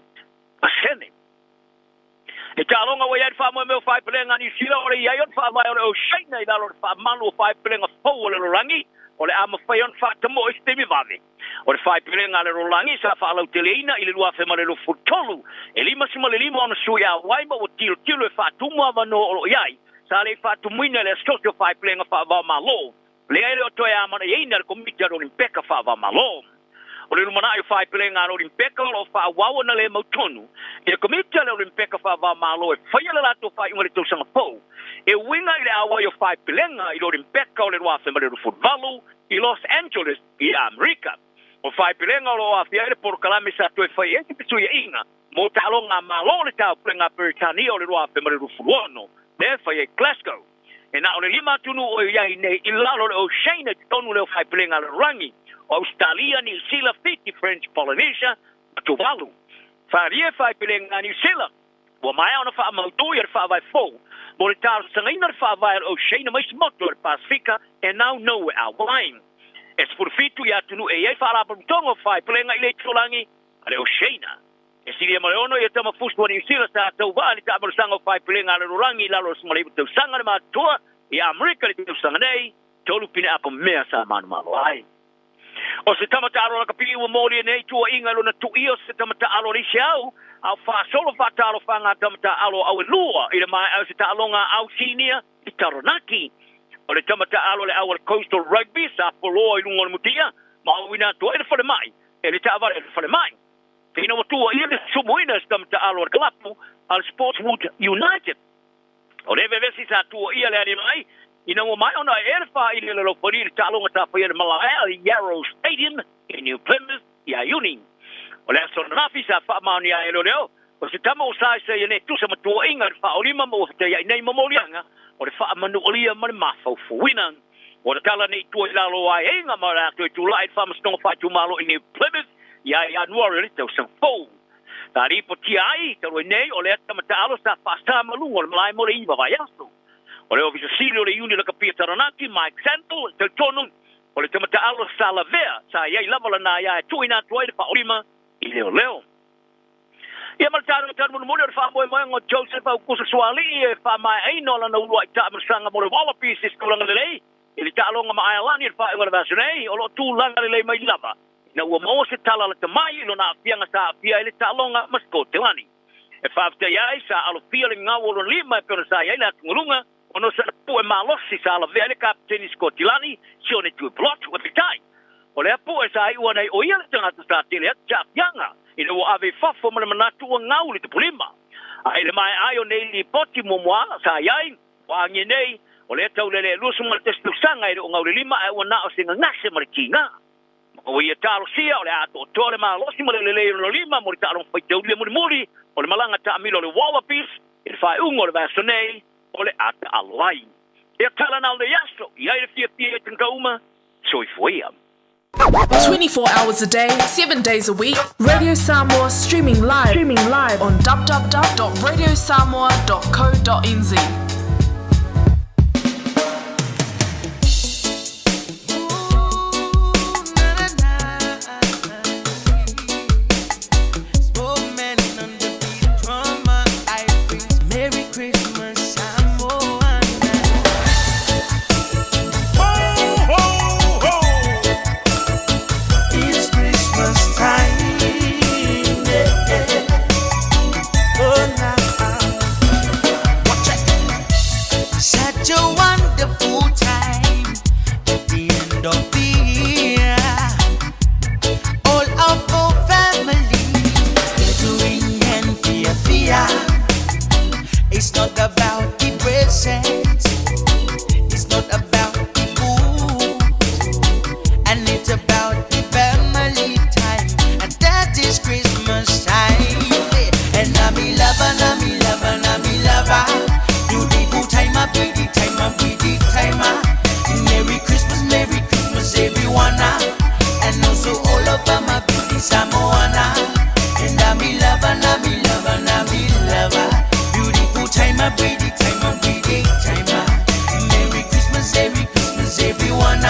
E taaloga ua i ai le faamoemoe o faaipelega a Niu Sila o le i ai o le faavae o le Oceania i lalo o le faamalu o faaipelega fou o le lalolagi o le a mafai ona faatamoe i se taimi vave. O le faaipelega a le lalolagi sa faalauteleina i le 2023, e 55 ona sui auai ma ua tilotilo e faatumu avanoa o lo o i ai sa le i faatumuina i le Asosi o Faaipelega Faava-o-Malo. Lea e le o toe amanaiaina e le Komiti a le Olimpeka Faava-o-Malo. O le lumanai o faaipelega a le Olimpeka o lo o faaauau ona le mautonu i le Komiti a le Olimpeka Faava-o-Malo e faia le latou faaiuga i le tausaga fou e uiga i le auai o faaipelega i le Olimpeka o le 2028 i Los Angeles i Amerika. O faaipelega o lo o aafia ai le polokalame sa toe fai ai se fesuiaiga mo taaloga a Malo o le Taupulega a Peretania o le 2026 lea e fai ai Glasgow. E na o le lima atunuu o i ai nei i lalo o le Oceania i totonu lea o faaipelega a le lalolagi, o Ausetalia, Niu Sila, Fiti, French Polynesia ma Tuvalu. Faaalia e faaipelega a Niu Sila, ua maea ona faamautu ia le faavae fou mo le talosagaina o le faavae o le Oceania ma isi motu o le Pasefika e naunau e auai. E 17 ia atunuu e i ai faalapotopotoga o faaipelega i le itulagi a le Oceania. E silia ma le ono ia tama fusu a Niu Sila sa tauvaa i le taamalosaga o faaipelega a le lalolagi i lalo o le 19 tausaga le matutua i Amerika i le tausaga nei, tolu pine apo mea sa manumalo ai. O se tama taalo lakapi ua molia nei tuuaiga i lona tuia o se tama taalo a le isi au, a o faasolo faatalofaga a tama taalo au e lua i le maea o se taaloga a au sinia i Taranaki. O le tama taalo a le au a le Coastal Rugby sa poloa i luga o le mutia ma auina atu ai le falemai e le taavale a le falemai. Ina ua tuuaia le sumuina e se tama taalo a le kalapu a le Sportswood United. O le vevesi sa tuuaia le alii mai Ina ua maea ona ea le faaili a le laufali i le taaloga sa faia i le malae i Yarrow Stadium i New Plymouth ia Iuni. O le aso ananafi sa faamaonia ai e leoleo, o se tama ua saesae e tusa ma tuuaiga i le faaolima ma ua fetaiai nei ma moliaga o le faamanualia ma le mafaufauina. Ua tatala nei i tua i lalo o aiaiga ma o le a toe tulai i le Faamasinoga Faaitumalo i New Plymouth ia Ianuari o le tausaga fou. Sa lipotia ai talu ai nei o lea tama taalo sa faasa ma luga o le malae mo le 9 vaiaso. O le Ofisa Sili o le Iuni Lakapi a Taranaki, Mike Sandel, e talitonu o le tama taalo sa lavea sa i ai lava lana aia e tuuina atu ai le faaolima i leoleo. Ia ma le tano tanu mulimuli o le faamoemoega o Joseph Aukuso Suaalii e faamaeaina o lana uluai taamilosaga mo le Wallabies i se tulaga lelei i le taaloga ma Aelani i le faaiuga o le vaiaso nei, o lo o tulaga lelei mai lava ina ua maua se tala lata mai i lona aafiaga sa aafia ai le taaloga ma Sikotelani. E faafetai ai sa alofia le gau o lona lima e pei ona sa i ai le atugaluga ona o sana pue malosi sa lavea ai le kapeteni Sikotilani, Sione Tuipulotu. E peitai, o lea pue sa iu ana ai o ia le tagata sa tele atu se aafiaga ina ua ave i fafo ma le manatu ua gau le tapulima. A i le maea ai o nei lipoti muamua sa i ai, ua agia nei, o lea taulele e 21 tausaga e le o gau le lima ae ua na o se gagase ma le tiga. Ma ua ia talosia o le a atoatoa le malosi ma le lelei o lona lima mo le taaloga faitauli mulimuli o le malaga taamilo a le Wallabies i le faaiuga o le vaiaso nei o le a taalo ai. Ia tala na o lenei aso, i ai le fiafia i tagata uma, soifua ia. 24 hours a day, 7 days a week, Radio Samoa streaming live, streaming live on www.radiosamoa.co.nz. Merry Christmas, Samoana. Ho, ho, ho! It's Christmas time. Yeah. Oh, now. Watch it. Such a wonderful time at the end of the year. All of our families gathering and fear, fear. It's not about the presents. It's not about the food. And it's about the family time. And that is Christmas time. And I'm a lover, I'm a lover, I'm a lover. Beautiful time, a pretty time, a pretty time. Merry Christmas, Merry Christmas, everyone. And also all of my beauty Samoana. And I'm a lover, I'm a lover, I'm a lover. Beautiful time, a pretty time, a pretty time. Merry Christmas, Merry Christmas, everyone.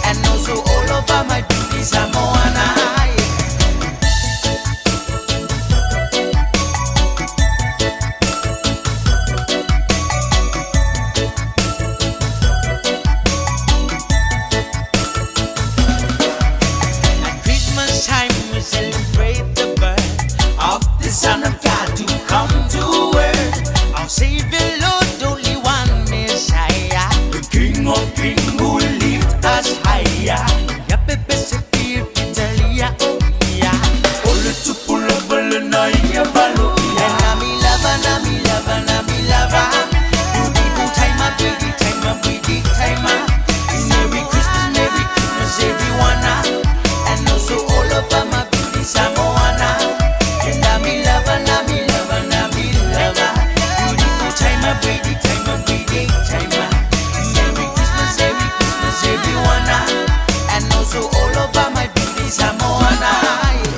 And also all of my beauty Samoana. At Christmas time we celebrate the birth of the Son of God to come to earth. Our Savior Lord, only one Messiah, the King of Kings who lift us higher. Ya pepe se Italia, oh yeah. Ole tupula balana ya balo. And I'm in love, and I'm in love, and I'm in love. Beautiful time, a pretty time, a pretty time. Merry Christmas, Merry Christmas, everyone. And also all of my beauty Samoana. And I'm in love, and I'm in love, and I'm in love. Beautiful time, a pretty time, a pretty time. Merry Christmas, Merry Christmas, everyone. And also all of my beauty Samoana.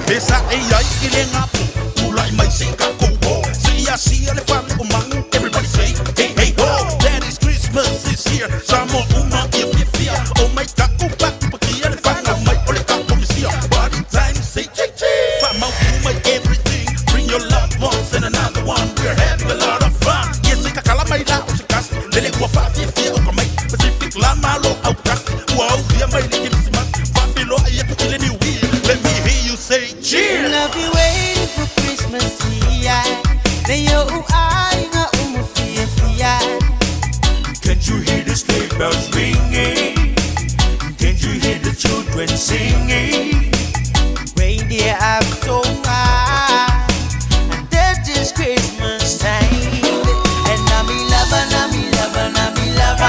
Pesa e ai i le ngapo Tulai mai se ka kouo Se ia sia le fale o mangu. Everybody say hey hey ho. That is Christmas is here. Samoa uma ia fia fia. O mai taku paku pakia le whanga mai o le kako misia. Party time say ching ching. Whamau mai everything. Bring your loved ones and another one. We're having a lot of fun. Ia se kakala mai la o se kasi. Lele ua whaafia fia o ka mai. Pacific la malo au kasi. Ua au fia mai le kirisimasi. Whaafilo ai aku i le New Year. Let me hear you say cheers. I've been waiting for Christmas yeah. Leo uai nga umufia fia. Can't you hear the sleigh bells ringing? Can't you hear the children singing? Reindeer up so high, and that is Christmas time. And I'm in love, and I'm in love, and I'm in love.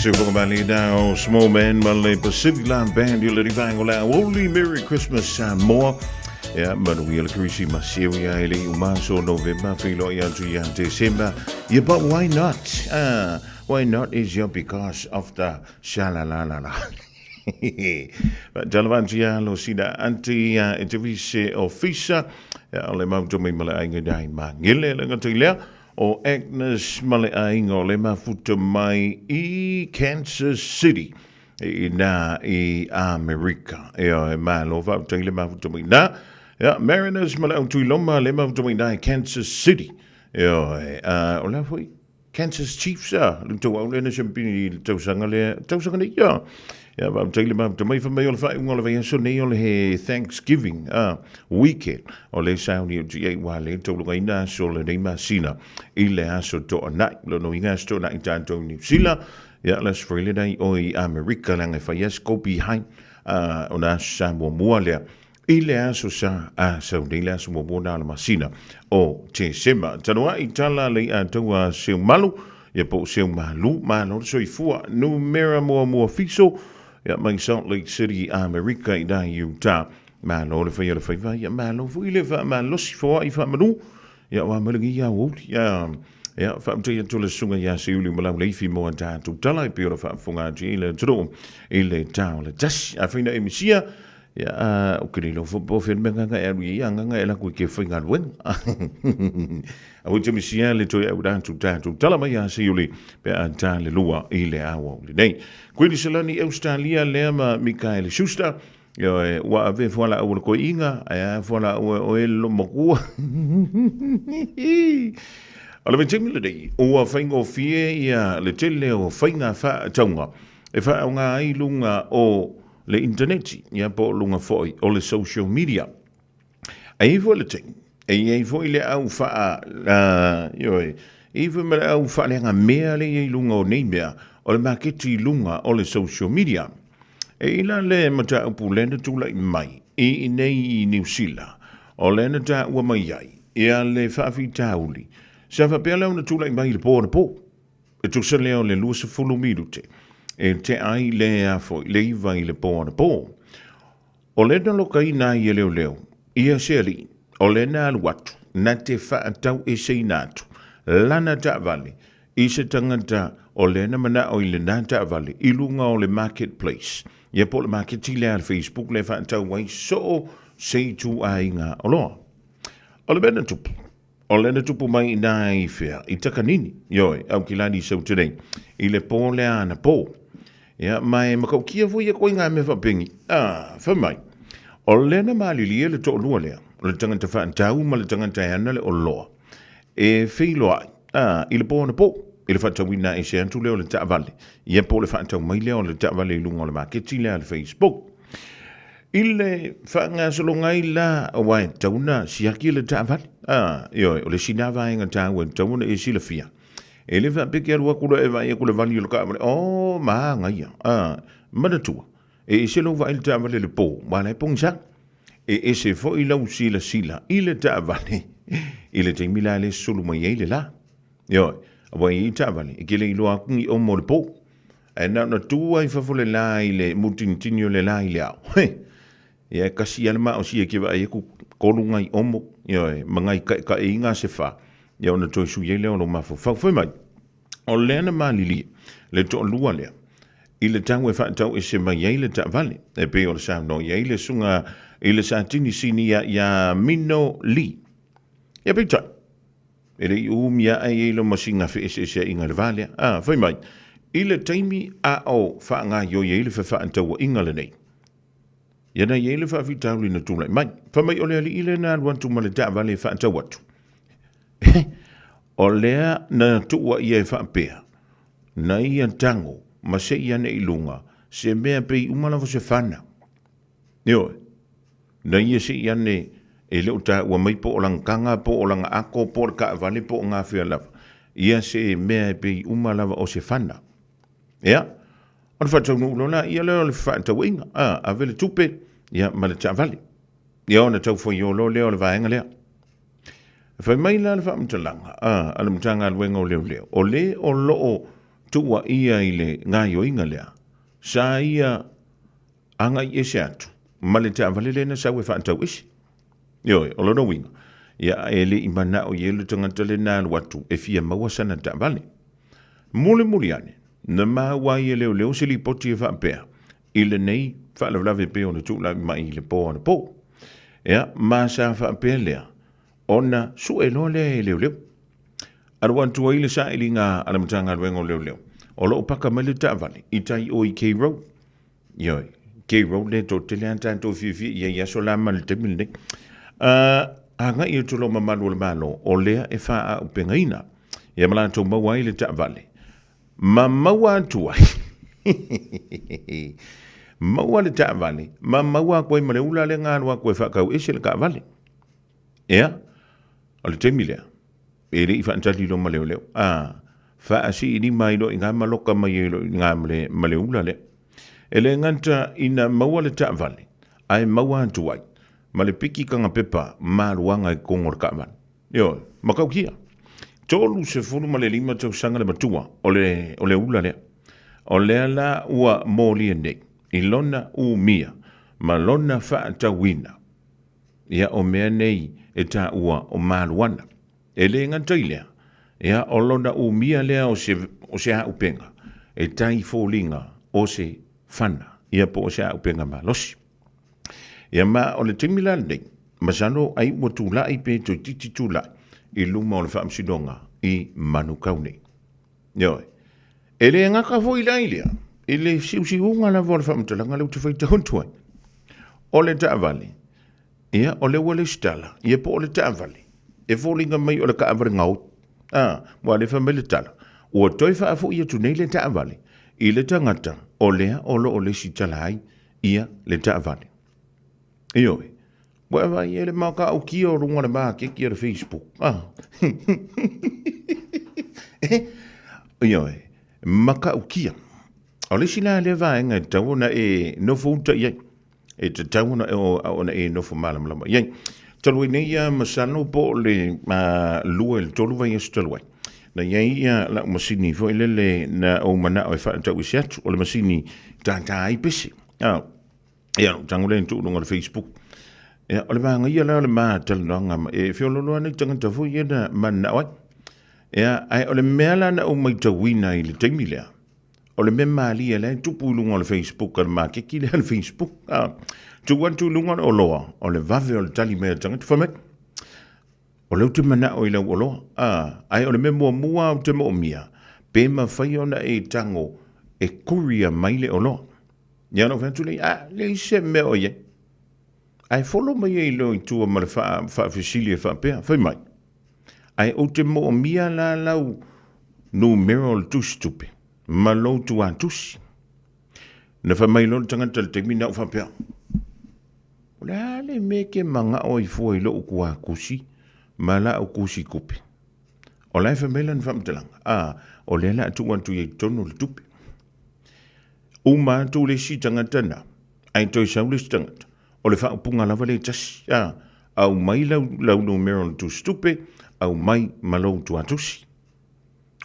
Se foga now, Small Man ma le Pacific Line Band i le rivaenga o le aoauli. Merry Christmas Samoa. Ia, manuia le Kerisimasi e ui ai le iu maso o Novema, feiloai atu ia Tesema. Yeah, but why not? Why not is your because of the sha-la-la-la-la. Faatalofa lo sina anti e te vise ofisa o le mautu mai ma le aiga dai mangele le ngata i lea o Agnes ma le aiga o le mafuta mai i Kansas City i nā i Amerika. E o e malo faafetai le mafuta mai nā. Ia, Mariners ma le au tuiloma le mafuta mai nā i Kansas City. E o e, o la foi Kansas Chiefs a, le tau au lena siampini i le tausaga lea, tausaga nei, ia. Ia, faafetai le mafuta mai, fai mai o le faaiuga o le vaiaso nei o le he Thanksgiving a, weekend, o le sauni o tia i wā le taulugaina aso o lenei masina i le aso toanai. Lona uiga aso toanai tātou i New Zealand, ia, le aso Faraile nei o i Amerika, leaga e fai a se kopi hai, a, o le aso sa muamua lea. I le aso sa a sau nei le aso muamua na o le masina o Tesema. Tanoa'i tala le i'a taua Seumalu, ia po o Seumalu, malo le soifua, numera muamua fiso, ia mai Salt Lake City, Amerika i nā Utah. Malo le whai o le whaiva, ia malo foi le whaamalosi foa'i whaamanu, ia wa malangi ia uauli, ia ia whaamtai atu le susuga ia Seiuli ma lau leifi mo a tātou tala i pei ona faafofoga atu i le atunuu i le tā o le tasi. Afai na e misia, ia a o ke lilo fo po fe me nganga e alu ia nganga e laku i ke faigaluega. A ua te misia le toe au rātou tātou tala mai a Seiuli pe a tā le lua i le aoauli nei. Kuiniselani Australia lea ma Mikaele Schuster Ioe, ua ave fualaau o le koiiga, ae a fualaau e oe le loomakua. O le vaitaimi lenei, ua faigofie ia le tele o faiga faatauga e faaaoga ai luga o le initaneti, ia po o luga foi o le social media. E i ai foi le taimi, e i ai foi le au faa, ioe, e i ai foi ma le au faaleagamea lea e i ai i luga o nei mea, o le maketi i luga o le social media. E i la le mataupu lea na tulai mai i inei i Niu Sila, o lea na taua mai ai ia le faafitauli sa faapea lea ona tulai mai i le po anapo, e tusa lea o le 20 minute e tea ai le a foi le 9 i le po anapo. O lea na lokaina ai e leoleo ia se alii, o lea na alu atu na te faataueseina atu lana taavale i se tagata o lea na manao i lena taavale i luga o le market place, ia po o le maketi lea a le Facebook lea e faatau ai soo se ituaiga oloa. O le mea na tupu, o lea na tupu mai i nā i whea, i Takanini, ioe, Aukilani Sauti nei, i le pō lea anapo. Ia, ma e makaukia foi e koe ngā mea whapengi. Ah, whai mai. O lea na malilie le toʻalua lea, o le tangata whaatau ma le tangata e ana le oloa. E feiloai, ah, i le pō anapo, i le faatauina ese atu lea o le taavale. Ia po o le faatau mai lea o le taavale i luga o le maketi lea a le Facebook. I le faagasologa ai la, aua e tatau ona siaki le taavale. Ah, ioe, o le isi lena vaega taua e tatau ona e silafia. E le faapea ke alu atu loa e vaai atu le vali o le taavale, oh, manaia. Ah, manatua, e ese lou vaai i le taavale i le po, aua la e pogisa. E ese foi lau silasila i le taavale i le taimi la lea e sulu mai ai le la. Ioe, aua e i ai taavale e ke le iloa atu ni omo o le po. Ae na ona tu lava i fafo o le la i le mutinitini o le la i le ao. He! Ia e kasi lava le maosi e ke vaai atu kolu ngai omo, ioe, ma ngai kaekaeiga se fa, ia ona toe sui ai lea o lou mafaufau. Fai mai, o lea na malilie le toalua lea i le tau e faatau ese mai ai le taavale, e pei o le saunoa i ai le susuga i le Satini Sinia iā Mino Lee. Ia peitai, e le i umi ae i ai le masina feeseeseaiga i le va lea. A, fai mai, i le taimi a o faagaioi ai le fefaatauaiga lenei, ia na i ai le faafitauli na tulai mai. Fai mai o le alii lea na alu atu ma le taavale e faatau atu. O lea na tuua ia e faapea, na ia tago ma sei ane i luga, se mea pei uma lava se fana. Ioe, na ia sei ane e le o taua mai po o lana taga, po o lana ako, po o le taavale, po o gafea lava, ia se mea e pei uma lava o se fana. Ia, ona faataunuu loa laia lea o le fefaatauaiga, a, ave le tupe, ia, ma le taavale. Ia, ona tau faiolo lea o le vaega lea. Fai mai la le faamatalaga a le Matagaluega o Leoleo, o le o lo o. tuuaia i le gaoioiga lea, sa ia agai ese atu ma le taavale lea na sau e faatau ese. Ioe, o lona uiga, ia e le i manao i ai le tagata lea na alu atu e fia maua sana taavale. Mulimuli ane, na maua ai e leoleo se lipoti e faapea, i lenei faalavelave e pei ona tulai mai i le po anapo. Ia, ma sa faapea lea, ona sue loa lea e leoleo. Alu atu ai le sailiga a le Matagaluega o Leoleo, o lo o paka mai le taavale i tai o i K Road. Ioe, K Road lea toatele lava tatou fiafia i ai i aso la ma le taimi lenei. Agai atu loa mamalu o le Malo, o lea e faaaupegaina. Ia ma latou maua ai le taavale. Ma maua atu ai. Maua le taavale, ma maua atu ai ma le ula lea na alu atu e faatau ese le taavale. Ia, o le taimi lea, e le i faatali loa ma leoleo, a, faasiilima ai loa i ina ma loka mai ai loa i ina ma le, ma le ula lea. E le gata ina maua le taavale, ae maua atu ai ma le piki kagapepa maluaga i totonu o le taavale. Ioe, matautia. 35 tausaga le matua o le, o le ula lea. O lea la ua molia nei i lona umia ma lona faatauina. Ia, o mea nei e taua o maluana. E le gata i lea, ia, o lona umia lea o se, o se auupega e tai foliga o se fana, ia po o se auupega malosi. Ia ma o le taimi la lenei, masalo ai ua tulai pe toeitiiti tulai i luma o le Faamasinoga i Manukau nei. Ioe. E le gata foi la i lea, i le siusiuga lava o le faamatalaga lea ou te faitau atu ai. O le taavale, ia, o lea ua lesitala, ia po o le taavale, e foliga mai o le taavale gaoi. A, ua le fai mai le tala, ua toe faafoi atu nei le taavale i le tagata o lea o lo o lesitala ai ia le taavale. Ioe. Ua e vaai i ai le matautia o luga o le maketi a le Facebook. Ah. Ioe, matautia. O le isi la lea vaega e tatau ona e nofo uta i ai. E tatau ona, ona e nofo malamalama i ai. Talu ai nei ia masalo po o le 2 i le 3 vaiaso talu ai. Na i ai ia lau masini foi lele na ou manao e faatau ese atu. O le masini tātā ai pese. Ah. Ia, lou tago lea na tuu i luga o le Facebook. Ia, o le manaia la o le ma talanoaga ma e feoloolo lava nai tagata foi ia na mananao ai. Ia, ae o le mea la na ou maitauina i le taimi lea, o le mea malie la e tupu i luga o le Facebook a le maketi lea a le Facebook. A, tuu atu i luga o le oloa, o le vave o le tali mai a le tagata, fai mai, o lea ou te manao i lau oloa. A, ae o le mea muamua ou te moomia, pe mafai ona e tago e courier mai le oloa. Ia ona ou fai atu lea, ah, leai se mea o i ai. Ae follow mai ai loa i tua ma le faafesili e faapea, fai mai, ae ou te moomia la lau numera o le tusitupe ma lou tuatusi. Na fai mai loa le tagata i le taimi na ou faapea, o le a le mea e te manao ai fua i lou tuatusi ma lau tusitupe? O la e fai mai lana faamatalaga, ah, o lea o le a tuu atu i ai i totonu o le tupe. Uma atu le isi tagata na, ae toe sau le isi tagata. O le faaupuga lava lea e tasi, a, aumai lau, lau numera o le tusitupe, aumai ma lou tuatusi.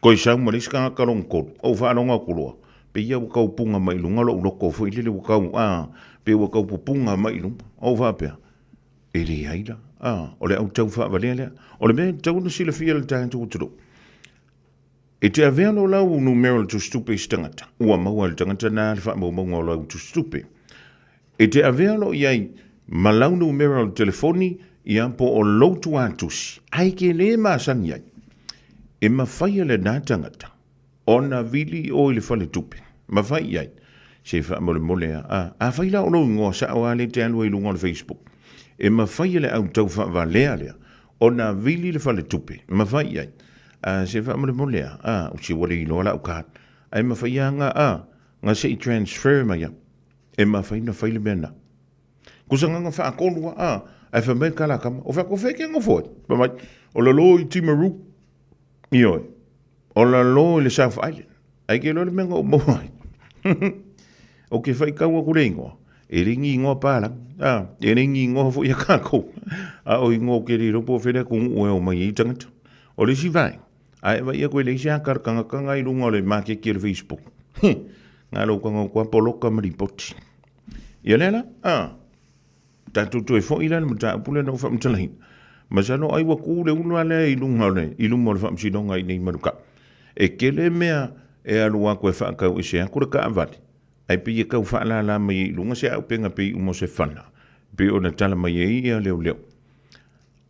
Toe sau ma le isi tagata lona tolu, ou faalogo atu loa, pei ia ua tau puga mai luga lou loto foi lele ua tau, a, pei ua tau pupuga mai luga. Ou faapea, e leai la, a, o le au tau faavalea lea. O le mea e tatau ona silafia e le tatou atunuu, E te avea lo lau numera o le tusitupe i se tagata, ua maua e le tagata na le faamaumauga o lau tusitupe. E te avea lo i ai ma lau numera o le telefoni ia po o lou tuatusi, ae ke le masani ai. E mafai e lena tagata ona vili i o i le faletupe, ma fai i ai, se faamolemole a, a, afai la o lou igoa sao a lea e te alu ai i luga o le Facebook, e mafai e le au tau faavalea lea ona vili le faletupe, ma fai i ai, A se faamolemole a, a, o se ua le iloa lau card. Ae mafai lava nga, a, nga se i transfer mai au. E mafai na fai le mea na. Kusa nga faatolu a, a, ae fai mai le kalakama, o fea ko fea ke nofo ai? Fai mai, o lalo i Timaru. Ioe. O lalo i le South Island. Ai ke iloa le mea na ou maua ai. O ke faitau aku le ingoa, e le ni ingoa palangi, a, e le ni ingoa foi a kākou. A o ingoa o ke le iloa po o fea le atunuu e o mai ai tagata. O le isi vaega, A e vaai atu e leai se aka a le tagata i luga o le maketi o le Facebook. He! Nga lou tago atu lava poloka ma lipoti. Ia lea la, a, tatou toe foi la i le mataupu lea na ou faamatalaina. Masalo ai ua tu le ulu lava lea i luga o le, i luma o le faamasinoga i inei i Manukau. E tele mea e alu atu e faatau ese atu le taavale, ae pei e tau faalala mai ai i luga se auupega pei uma o se fana, pei ona tala mai ai ia leoleo.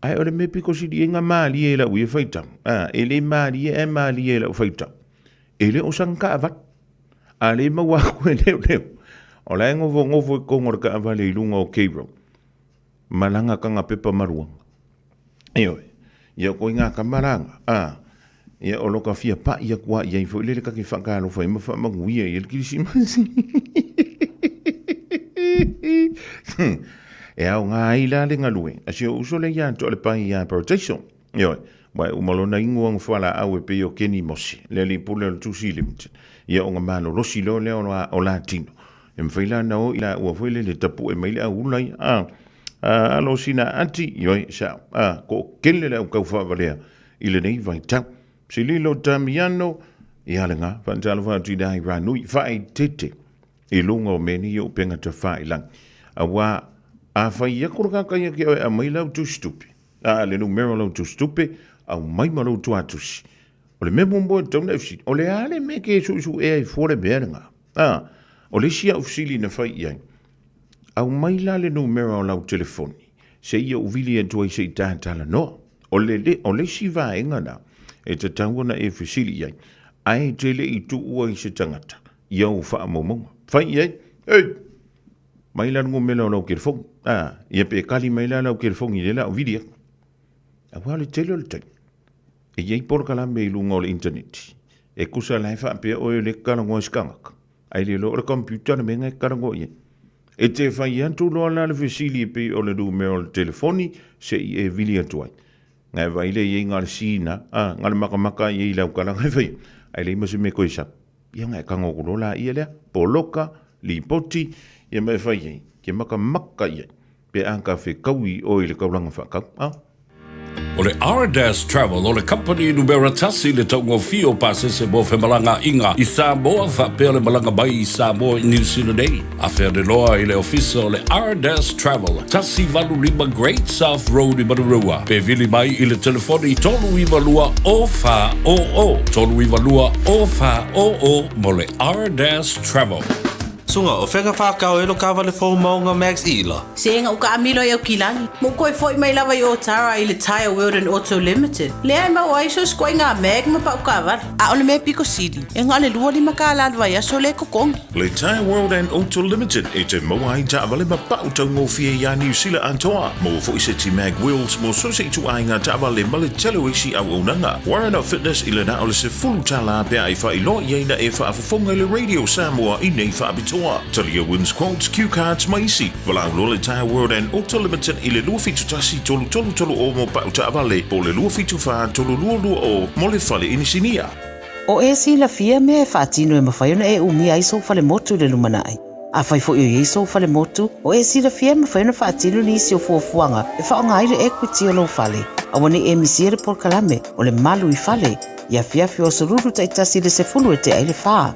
Ae o le mea pito sili ai ona malie i lau ia faitau, a, e le malie ae malie i lau faitau, e le o sana taavale. A le maua atu e leoleo, o la e nofonofo i totonu o le taavale i luga o K Road, ma lana taga pepa maluaga. Ioe, ia o ituaiga tama la na, a, ia o lo ta fia pai atu lava i ai foi lele ta te faatalofa ai ma faamanuia i ai le Kerisimasi. E aoga ai la le galue a si ou uso lea ia Toalepai ia Parataiso. Ioe, ua e uma lona inu ana fualaau e pei o Kenny Mosi, le alii pule o le Tusi Limited. Ia ona malolosi loa lea o la tino. E mafai la ona o i laua foi lele tapue mai le au ula ia. A, a, alo sina ati, ioe, sao, a, toatele le au taufaavalea i lenei vaitau. Sililo Damiano, ia lena, faatalofa atu i le ai Ranui, faaeteete i luga o mea nei o upega tafailagi. Auā, a fai atu le tagata ia te oe e aumai lau tusitupe, a, le numera o lau tusitupe, aumai ma lou tuatusi. O le mea muamua e tatau ona e fesili, o le a le mea e te suesuea ai fua le mea lena? A, o le isi au fesili na fai i ai, aumai la le numera o lau telefoni, seia ou vili atu ai se i ta talanoa. O le, le, o le isi vaega na e tatau ona e fesili i ai, ae e te le i tuua i se tagata i au faamaumauga. Fai i ai, Ei! Mai la le numera o lau telefoni. A, ia pe kali mai la lau telefoni i le la o vili atu. Aua le tele o le taimi. E i ai polokalame i luga o le initaneti, e tusa la e faapea oe o lea e te talanoa i se tagata, ae le iloa o le computer le mea lena e te talanoa i ai. E te fai atu loa la le fesili e pei o le numera o le telefoni se i e vili atu ai. Na e vaai lea i ai na o le sina, a, na o le makamaka i ai i lau tala na e fai, ae leai ma se mea e toe sau. Ia ona e tago atu loa laia lea, poloka, lipoti, ia ma e fai ai, ke makamaka i ai. Pe a ka fekaui oe i le taulaga faatau, a. O le Ardas Travel o le kamupani numera tasi i le taugofie o pasese mo femalagaaiga i Samoa faapea le malaga mai i Samoa i New Zealand nei. Afe ane loa i le ofisa o le Ardas Travel, 185 Great South Road i Manurewa, pe vili mai i le telefoni 392 0400, 392 0400 mo le Ardas Travel. Suga, o fea ka whākau e lo kāwale fou maunga Max Ila? Se nga uka amilo i au kilagi. Mo koe foi mai lava i Otara i le Tyre World and Auto Limited. Lea e mau ai so sikoa i ngā mag ma pau kāwale. A o le mea piko sili, e nga o le 25 kālā le vaiaso le kokongi. Le Tyre World and Auto Limited e te maua ai taavale ma pau taugofie iā Niu Sila atoa. Maua foi se ti mag wheels mo so se ituaiga taavale ma le tele o isi auaunaga. Warren of Fitness i le na o le $10 pe a e faailoa i ai na e faafofoga i le Radio Samoa i nei faapitoa. Talia wins quotes, cue cards ma isi. Valaau loa le Tyre World and Auto Limited i le 271 333 mo pau taavale po o le 274 322 mo le fale inisinia. O e silafia mea e faatino e mafai ona e umia ai sou falemotu i le lumanai. Afai foi o i ai sou falemotu, o e silafia e mafai ona faatino nisi o fuafuaga e faaaoga ai le equity o lou fale. Aua ne i e misia le polokalame o le Malu i Fale i afiafi o aso Lulu taitasi i le 10 e tea ai le fa.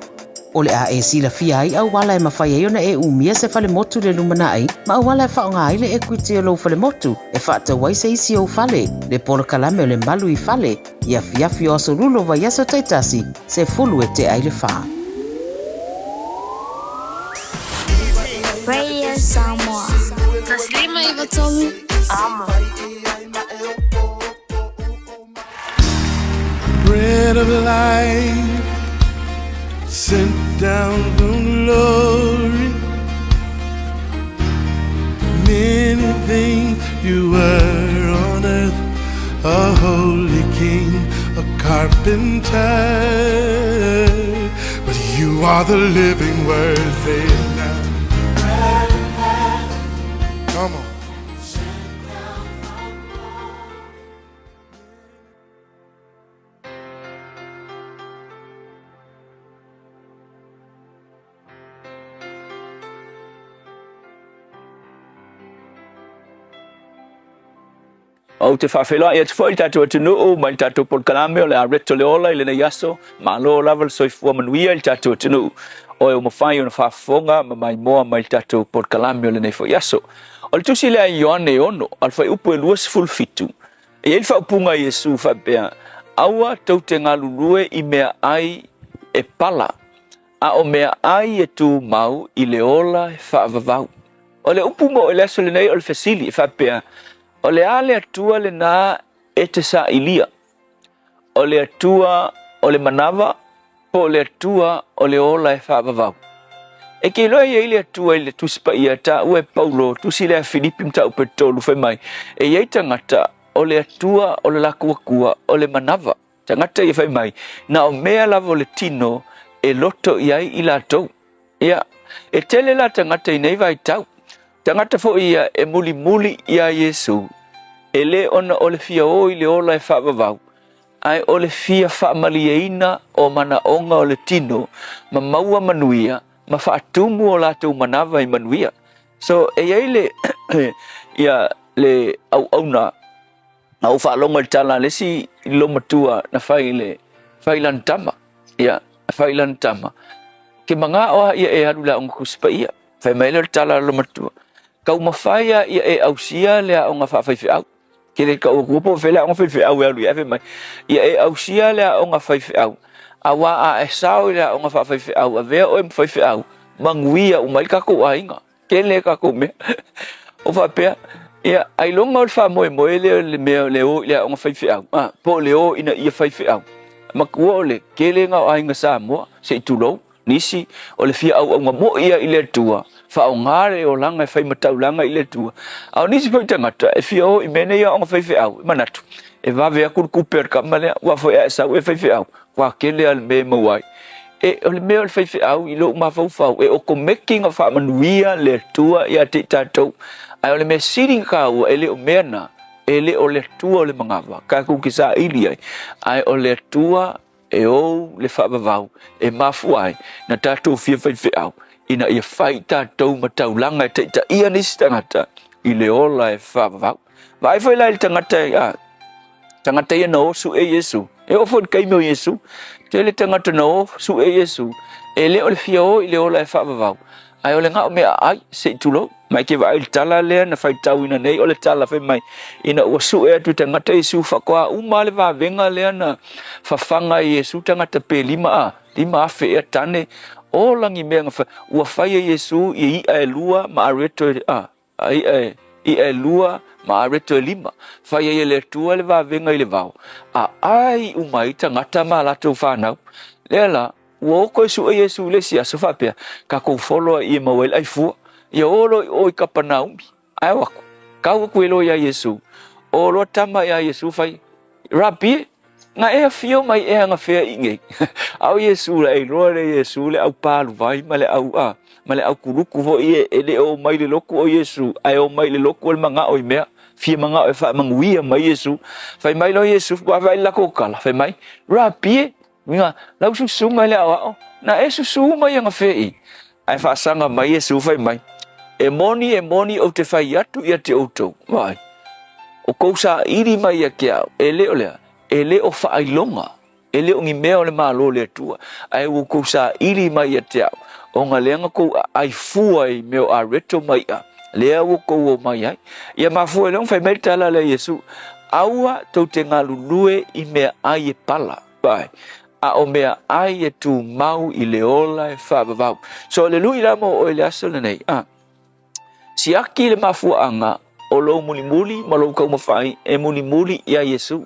O le a e silafia ai auala e mafai ai ona e umia se falemotu i le lumanai ma auala e faaaoga ai le equity o lou falemotu e faatau ai se isi ou fale, le polokalame o le Malu i Fale i afiafi o aso Lulu o vaiaso taitasi, 10 e tea ai le fa. Radio Samoa. 153 Amo. Bread of life sent down from glory. Many things you were on earth, a holy king, a carpenter. But you are the living word, say it now. Come on. Ou te faafeiloai atu foi i le tatou atunuu mai le tatou polokalame o le Areto le Ola i lenei aso. Malo lava le soifua manuia i le tatou atunuu. Oe ua mafai ona faafofoga ma maimoa mai le tatou polokalame o lenei foi aso. O le tusi lea a Ioane 6, a le fuaiupu e 27, e i ai le faaupuga a Iesu faapea, Aua tou te galulue i meaai e pala, a o meaai e tumau i le ola e faavavau. O le upu mo i le aso lenei o le fesili e faapea, O le a le Atua lena e te sailia? O le Atua o le manava po o le Atua o le ola e faavavau? E ke iloa e i ai le Atua i le Tusi Paia taua e Paulo, tusi lea a Filipi mataupu e 3, fai mai, e i ai tagata o le Atua o le lakou Akua o le manava. Tagata ia fai mai, na o mea lava o le tino e loto i ai i latou. Ia, e tele la tagata i nei vaitau. Tagata foi ia e mulimuli iā Iesu, e lē ona o le fia o i le ola e faavavau, ae o le fia faamalieina o manaoga o le tino ma maua manuia ma faatumu o latou manava i manuia. So, e i ai le, ia, le auauna Na ou faalogo i le tala a le isi loomatua na fai i le fai i lana tama. Ia, na fai i lana tama, Ke magao a ia e alu i le aoga Tusi Paia. Fai mai lea o le tala a le loomatua, Taumafai a ia e ausia le aoga faafaifeau. Ke le tau atua po o fea le aoga faifeau e alu i ai, fai mai, Ia e ausia le aoga faifeau, auā a e sao i le aoga faafaifeau, avea oe ma faifeau, manuia uma ai le tatou aiga. Tele tatou mea. O faapea, ia, ailoga o le faamoemoe lea o le mea o le o i le aoga faifeau, a, po o le o ina ia faifeau. Matua o le tele lena o aiga Samoa, se i tulou, nisi, o le fia auauna moi ia i le Atua, faaaoga le olaga e fai ma taulaga i le Atua. A o nisi foi tagata e fia o i mea nei aoga faifeau, e manatu, e vave atu le tupe a le tama lea, aua foi a e sau e faifeau, Ua tele lava le mea e maua ai. E, o le mea o le faifeau i lou mafaufau, e okomeki na faamanuia le Atua ia te i tatou. Ae o le mea sili na taua, e le o mea na, e le o le Atua o le manava, tatou te saili ai, ae o le Atua e ou le faavavau e mafua ai na tatou fia faifeau, ina ia fai tatou ma taulaga e taitaia nisi tagata i le ola e faavavau. Vaai foi la i le tagata, a, tagata ia na o suʻe Iesu. E oo foi i le taimi o Iesu, tele tagata na o suʻe Iesu, e le o le fia o i le ola e faavavau, ae o le gao meaai, se i tulou. Ma e ke vaai i le tala lea na faitauina nei, o le tala fai mai, ina ua suʻe atu i tagata Iesu, faatoa uma lava le vavega lea na fafaga e Iesu tagata pe 5,000 ea tane, ola ni mea na fai, ua fai e Iesu ia iʻa e lua ma areto e, a, A iʻa e, iʻa e lua ma areto e lima. Fai ai e le Atua le vavega i le vao, a ʻai uma ai tagata ma a latou fanau. Lea la, ua oko e suʻe Iesū i le isi aso faapea, Kakou folo a i e maua ai le ʻai fua. Ia o loa i o i Kapanaumi. Ae o aku, kau aku e loa iā Iesū. O loa tama iā Iesū fai, Rabi e, na e afio mai ea na fea i nei. A o Iesū la, e iloa le Iesū le au pāluvai ma le au, a, ma le au kuluku foi e, e le o mai le loku o Iesū, ae o mai le loku o le magao i mea, fia magao e faamanuia mai Iesū. Fai mai loa Iesū, vaavaai i le latou tala, fai mai, Rabi e, uiga, lau susuga i le aoao, na e susu mai ana fea i. Ae faasaga mai Iesu fai mai, E moni, e moni, ou te fai atu ia te outou, vaai, o kou saili mai ia te au, e le o le a? E le o faailoga, e le o ni mea o le Malo o le Atua, ae ua outou saili mai ia te au, ona lea na tou aai fua i mea o areto ma iʻa, lea ua outou o mai ai. Ia mafua ai lea ona fai mai le tala lea a Iesu, Aua tou te galulue i meaai e pala. Vaai, a o meaai e tumau i le ola e faavavau. So o le lui la mo oe i le aso lenei, a, siaki le mafuaaga o lou mulimuli ma lou taumafai e mulimuli iā Iesu.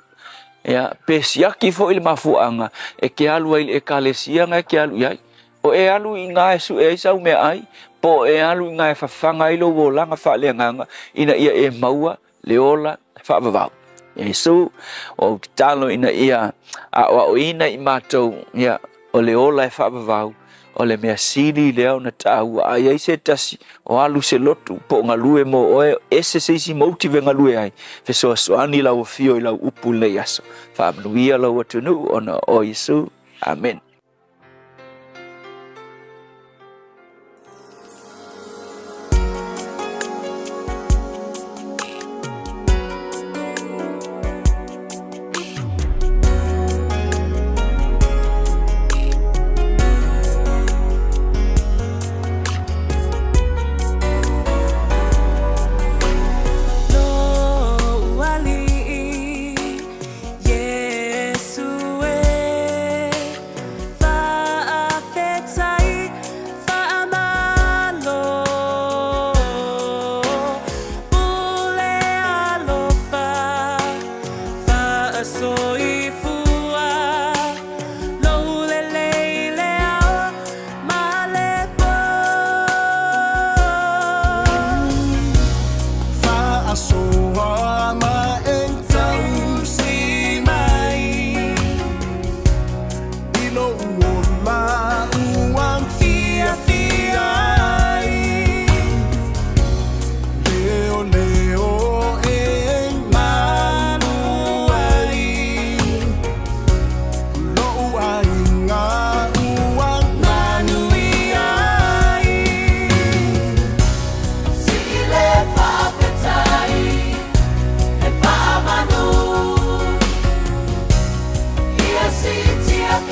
Ia, pe siaki foi le mafuaaga e ke alu ai i le Ekalesia na e ke alu i ai. O e alu i ina e suʻe ai sau meaai, po o e alu i ina e fafaga ai lou olaga faaleagaga ina ia e maua le ola faavavau. Iesu, o ou tatalo ina ia aoaoina i matou, ia, o le ola e faavavau, o le mea sili lea ona taua. A i ai se tasi o alu se lotu po o galue mo oe, ese se isi motive e galue ai, fesoasoani lau afio i lau upu i lenei aso. Faamanuia lou atunuu ona o Iesu. Amene.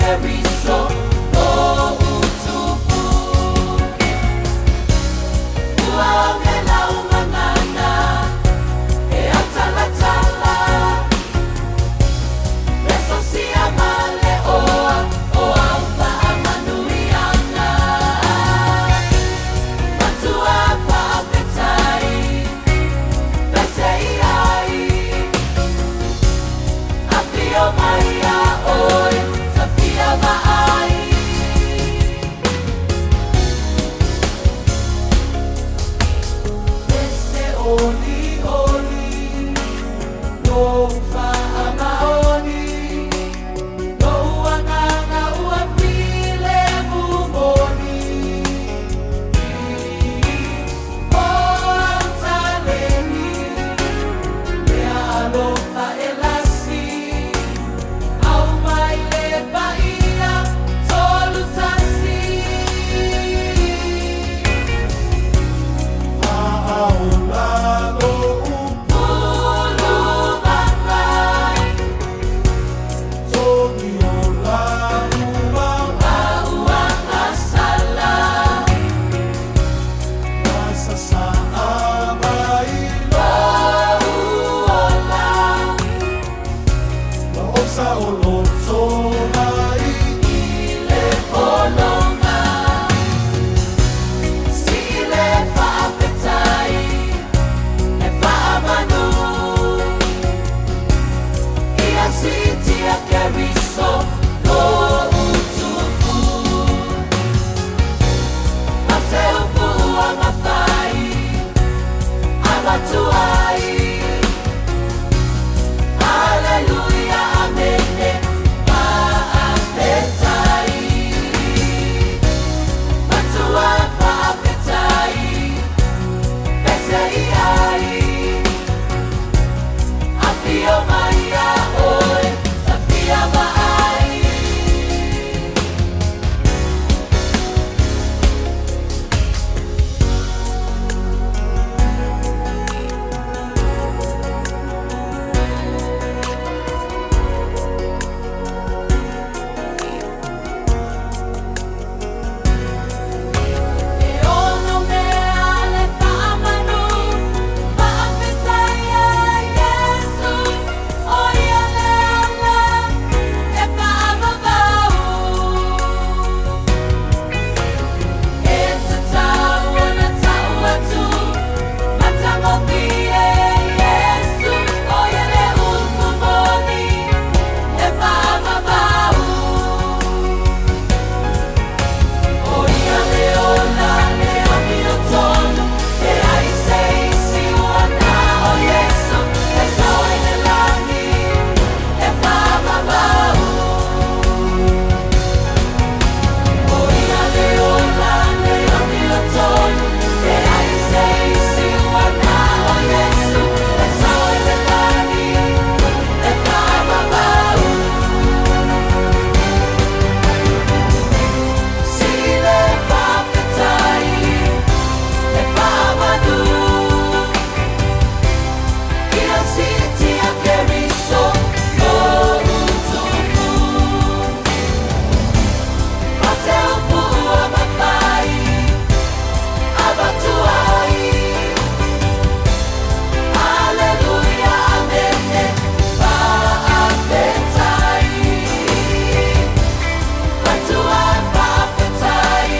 Keriso lo'u tupu. Ua oge lau gagana e atalatala, Lesosia ma le oa o au faamanuiaga. Matua faafetai, pese i ai, Afio mai ia oe, tafia vaai. Pese oli oli, lou faamaoni, Lou agaga ua filemu moni. O au taleni, lea alofa e lasi, Au mai le paia 31. Faaola lo'u Uluvaga, togi o lau Auaga sala, Masasa'a mai Lou ola, Ma ou saoloto mai I le pologa, Sii le faafetai, le faamanu, Ia siitia Keriso lo'u tupu. Ma se upu ua mafai avatu ai, Aleluia, amene, faafetai. Matua faafetai, pese i ai, Afio mai ia oe, tafia vaai. E ono mea le faamanu, Faafetai e Iesu, o ia le ala e faavavau. E tatau ona ta'u atu, Matagofie Iesu, o ia le upu moni e faavavau. O ia le ola le amiotonu, e leai se isi ua na o Iesu, e sao ai le lagi e faavavau. O ia le ola le amiotonu, e leai se isi ua na o Iesu, e sao ai le lagi e faavavau. Sii le faafetai, le faamanu, Ia siitia Keriso lo'u tupu. Ma se upu ua mafai avatu ai, Aleluia, amene, faafetai. Matua faafetai,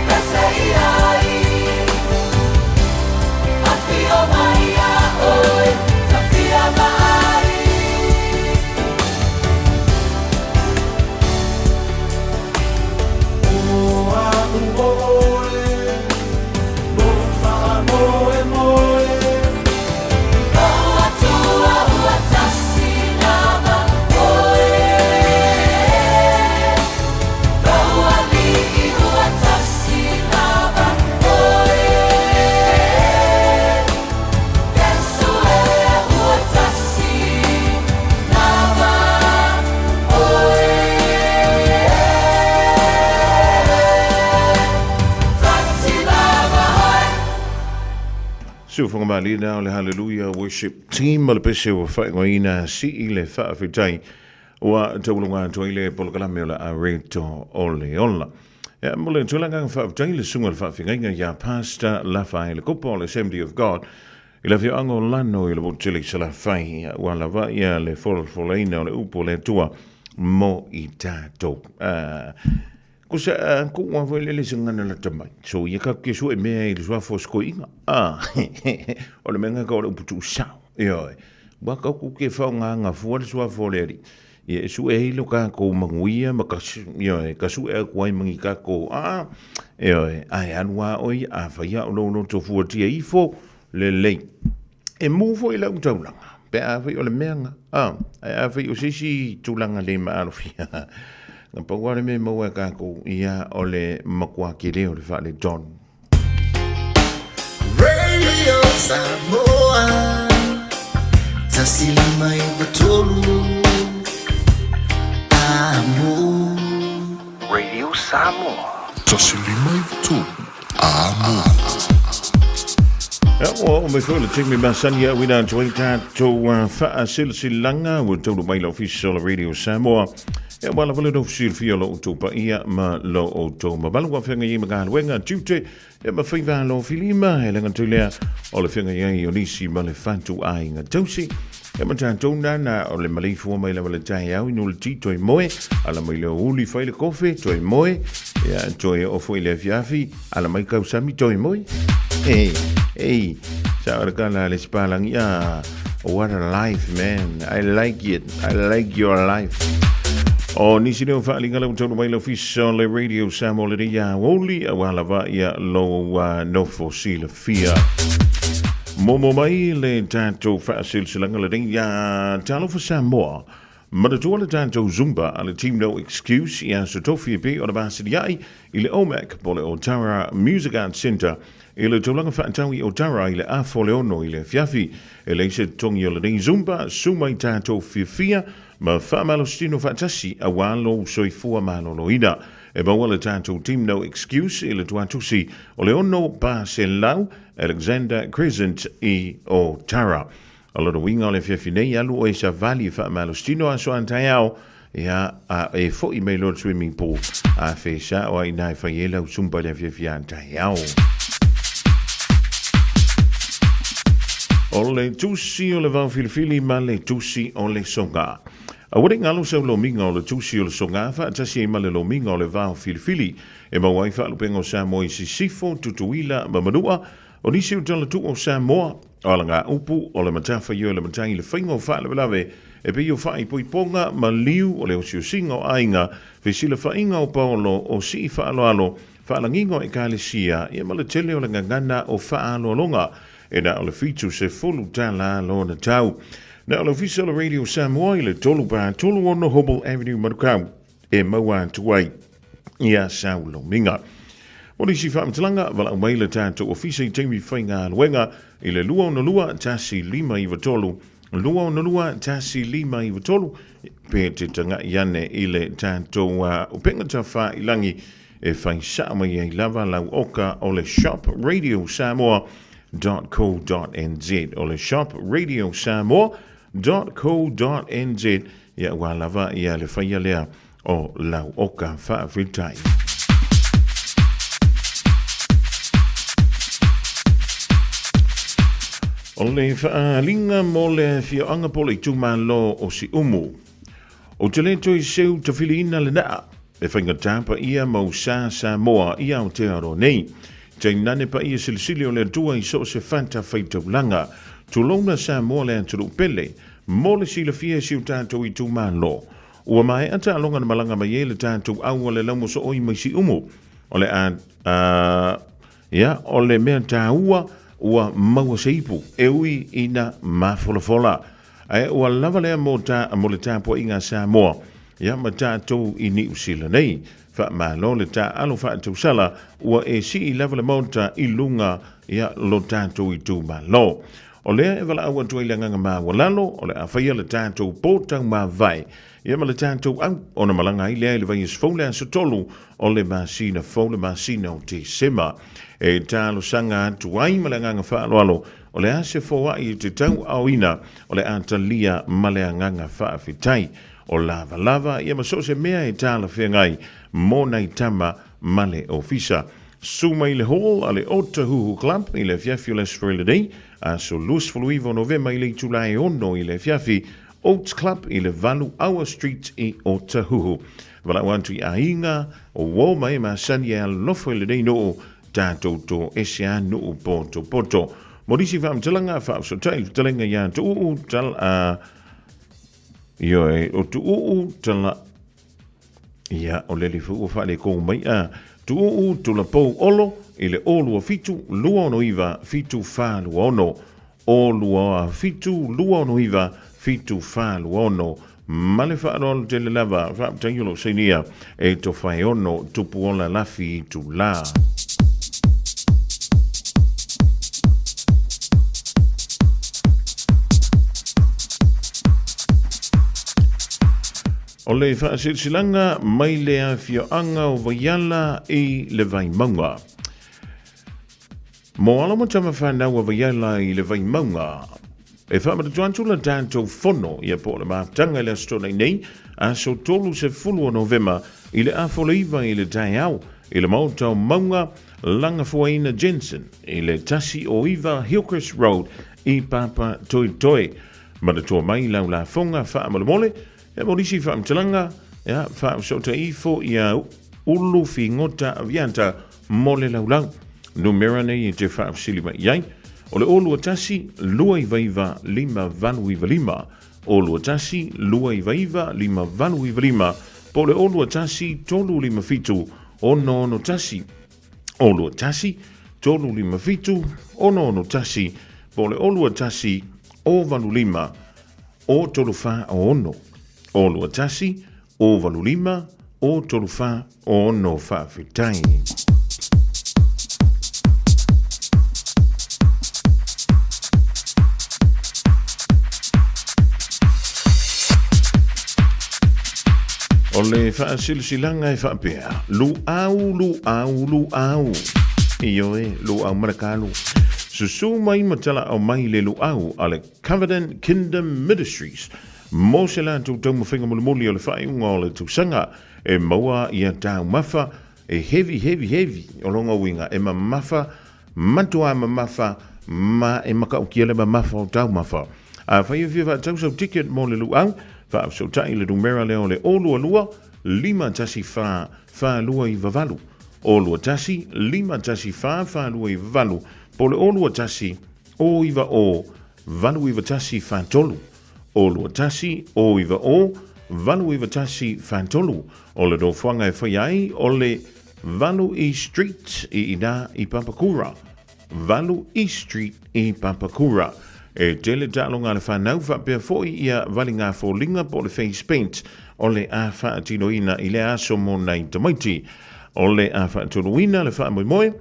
pese i ai, Afio mai ia oe, tafia vaai. O a'u oe, Lou faamoemoe, Lou Atua ua tasi lava oe, Lou Alii ua tasi lava oe, Iesu e ua tasi lava oe. Tasi lava oe. Siufoga malie na o le Hallelujah Worship Team ma le pese ua faaigoaina Sii le Faafetai. Ua tauluga atu ai le polokalame o le Areto o le Ola. Ia, mo le tulaga faafetai le susuga i le faafeagaiga ia Pastor Lafaele Kopa o le Assembly of God i le afioaga o Lano i le motu tele i Salafai, ia, ua lava ia le folafolaina o le upu o le Atua mo i tatou. Ko se ko ua foi lele se ngana lata mai. So ia ka ke sue mea i le suafa o se koiinga. Ah, o le mea ka o le upu tuusao. Ioe. Ua ka ku ke whaonga fua le suafa o le alii. Ia e sue ai lo kākou manuia ma ka, ioe, ka sue aku ai mangi kākou. Ah, ioe, ai alu a oi, a whai a o lo loto fuatia ifo, lelei. E mū foi lau taulaga, pe a fai o le meaga, a, ae a fai o se isi tulaga le maalofia, na pau lava le mea e maua e kākou, ia, o le matua tele o le faaletonu. Radio Samoa 153 Amo. Radio Samoa. 153 Amo. Ia, ua oo mai foi le taimi masani e auina atu ai tatou faasilasilaga ua taulu mai le Ofisa o le Radio Samoa. Ia, ua lava le nofo silafia o lo outou paia ma lo outou mamalu ua feagai ai ma galuega, tiute, ia ma faiva alofilima, e le gata i lea o le feagai ai o nisi ma le fatuaiga tausi. Ia ma tatou nana o le maleifua mai lava le taeao inu le ti toe moe, ala mai le uli fai le kofe toe moe, ia toe oo foi le afiafi, ala mai kausami toe moe. Hey, hey, sa o le kala le sipalangi, ah, what a life, man. I like it. I like your life. O nisi leo whaalinga lau taulu mai lau fisa le radio Samoa le rea oli a wala va ia lo nofo silafia. Momo mai le tatou faasilasilaga lenei ia Talofa Samoa. Manatua le tatou Zumba a le Team No Excuse i aso tofi e pei ona masilia'i i le OMAC po o le Otara Music Arts Centre i le tulaga faatau i Otara i le afa o le ono i le afiafi. E leai se totogi o lenei Zumba, su mai tatou fiafia ma faamalositino faatasi auā lou soifua maloloina. E maua le tatou Team No Excuse i le tuatusi o le 600 Alexander Crescent i Otara. O lona uiga o le afiafi nei, alu oe i savali e faamalositino aso a taeao, ia, a e fo'i mai loa le swimming pool, a fesa o ai ina e fai ai lau zumba i le afiafi a taeao. O le tusi o le vaofilifili ma le tusi o le soga. Aua ne i galo sau lomiga o le tusi o le soga faatasi ai ma le lomiga o le vaofilifili e maua ai faalupega o Samoa i Sisifo, Tutuila ma Manua. O nisi o talatuu o Samoa, o alagaupu, o le matafaioi o le matai i le faiga o faalavelave e pei o faaipoipoga ma liu o le osiosiga o aiga, fesilafaiga o paolo, o sii faaaloalo, faalagiga o ekalesia, ia ma le tele o le gagana o faaaloaloga. E na o le $70 lona tau. Na o le Ofisa o le Radio Samoa i le 3 36 Hobble Avenue, Manukau, e maua atu ai ia saulomiga. Mo nisi faamatalaga, valaau mai le tatou ofisa i taimi faigaluega i le 262 1593, 262 1593, pe te taga'i ane i le tatou upega tafailangi e fai sao mai ai lava lau oka o le shop radio samoa co nz, o le shop radio samoa co nz, ia ua lava ia le faia lea o lau oka faafetai. O le faaaliga mo le afioaga po o le itumalo o Siumu. Ou te le toe seu tafiliina le naa e faigata paia mau sa Samoa i Aotearoa nei. Tainane paia silisili o le Atua i so o se fata faitaulaga. Tulouna Samoa le atunuu pele mo le silafia e si o tatou itumalo. Ua maea taaloga na malaga mai ai le tatou au a le laumosooi mai Siumu. O le a, a, ia, o le mea taua ua maua se ipu e ui ina mafolafola. Ae ua lava lea mo, ta, mo le tapuaiga a Samoa, ia ma tatou i Niu Sila nei. Faamalo le taaalo faatausala, ua e sii lava le maota i luga ia lo tatou itumalo. O lea e valaau atu ai le agaga maualalo, o le a faia le tatou pō taumavae, ia ma le tatou au, ona malaga ai lea i le vaiaso fou le aso 3 o le masina fou, le masina o Tesema. E talosaga atu ai ma le agaga faaaloalo, o le a se foai i te tauaoina, o le a talia ma le agaga faafetai. o lavalava ia ma so o se mea e talafeagai mo nai tama ma le ofisa. Susu mai i le hall a le Otahuhu Club i le afiafi o le Aso Faraile nei, aso 29 o Novema i le itula e 6 i le afiafi, Oats Club i le 8 Aua Street i Otahuhu. Valaau atu i aiga, o uo ma e masani e alolofa i lenei nuu, tatou toese a nuu potopoto. Mo nisi faamatalaga, faafesootai le fetalaiga ia Tuuu tal a Ioe, o Tuuu tala Ia, o le alifu ua faaletonu mai a Tuuu Tulapou Olo i le 027 269 7426. 027 269 7426. Ma le faaaloalo tele lava, faafetai o lou sainia e Tofaeono Tupuola Lafi Itula. O le faasilasilaga mai le afioaga o Vaiala i le Vaimauga. Mo alo ma tama fanau a Vaiala i le Vaimauga, e faamanatu atu la tatou fono ia po o le mafutaga i le Aso Toonai nei, aso 30 o Novema i le 8:30 i le taeao i le Maota o Mauga Lagafuaina Jensen i le 109 Hillcrest Road i Papatoetoe. Manatua mai lau lafoga faamolemole Ia mo nisi faamatalaga, ia faafesootai ifo ia Ulu Figota Aviata mo le laulau. Numera nei e te faafesili mai i ai, o le 021 299 5895, 021 299 5895, po o le 021 357 661, 021 357 661, po o le 021 085 O 3 4 o 6, o 2 1, o 8 5, o 3 4 o 6. Faafetai. O le faasilasilaga e faapea, Luau, luau, luau. Ioe, luau malakalu. Susu mai ma talaau mai le luau a le Covenant Kingdom Ministries mo se latou taumafaiga mulimuli o le faaiuga o le tausaga e maua ia taumafa e heavy heavy heavy o lona uiga e mamafa matuā mamafa ma e matautia le mamafa o taumafa. Afai e fia faatau sau ticket mo le luau, faafesootai le numera lea o le 022 514 4298, 021 514 4298 po o le 021 O iva o, 891 43. O 21 o iva o, 891 43. O le nofoaga e whai ai o le 8 East Street i ina i Papakura. 8 East Street i Papakura. E tele taaloga a le whanau faapea foi ia valiga foliga po o le face paint o le a faatinoina i le aso mo nai tamaiti. O le a faatoluina le faamoemoe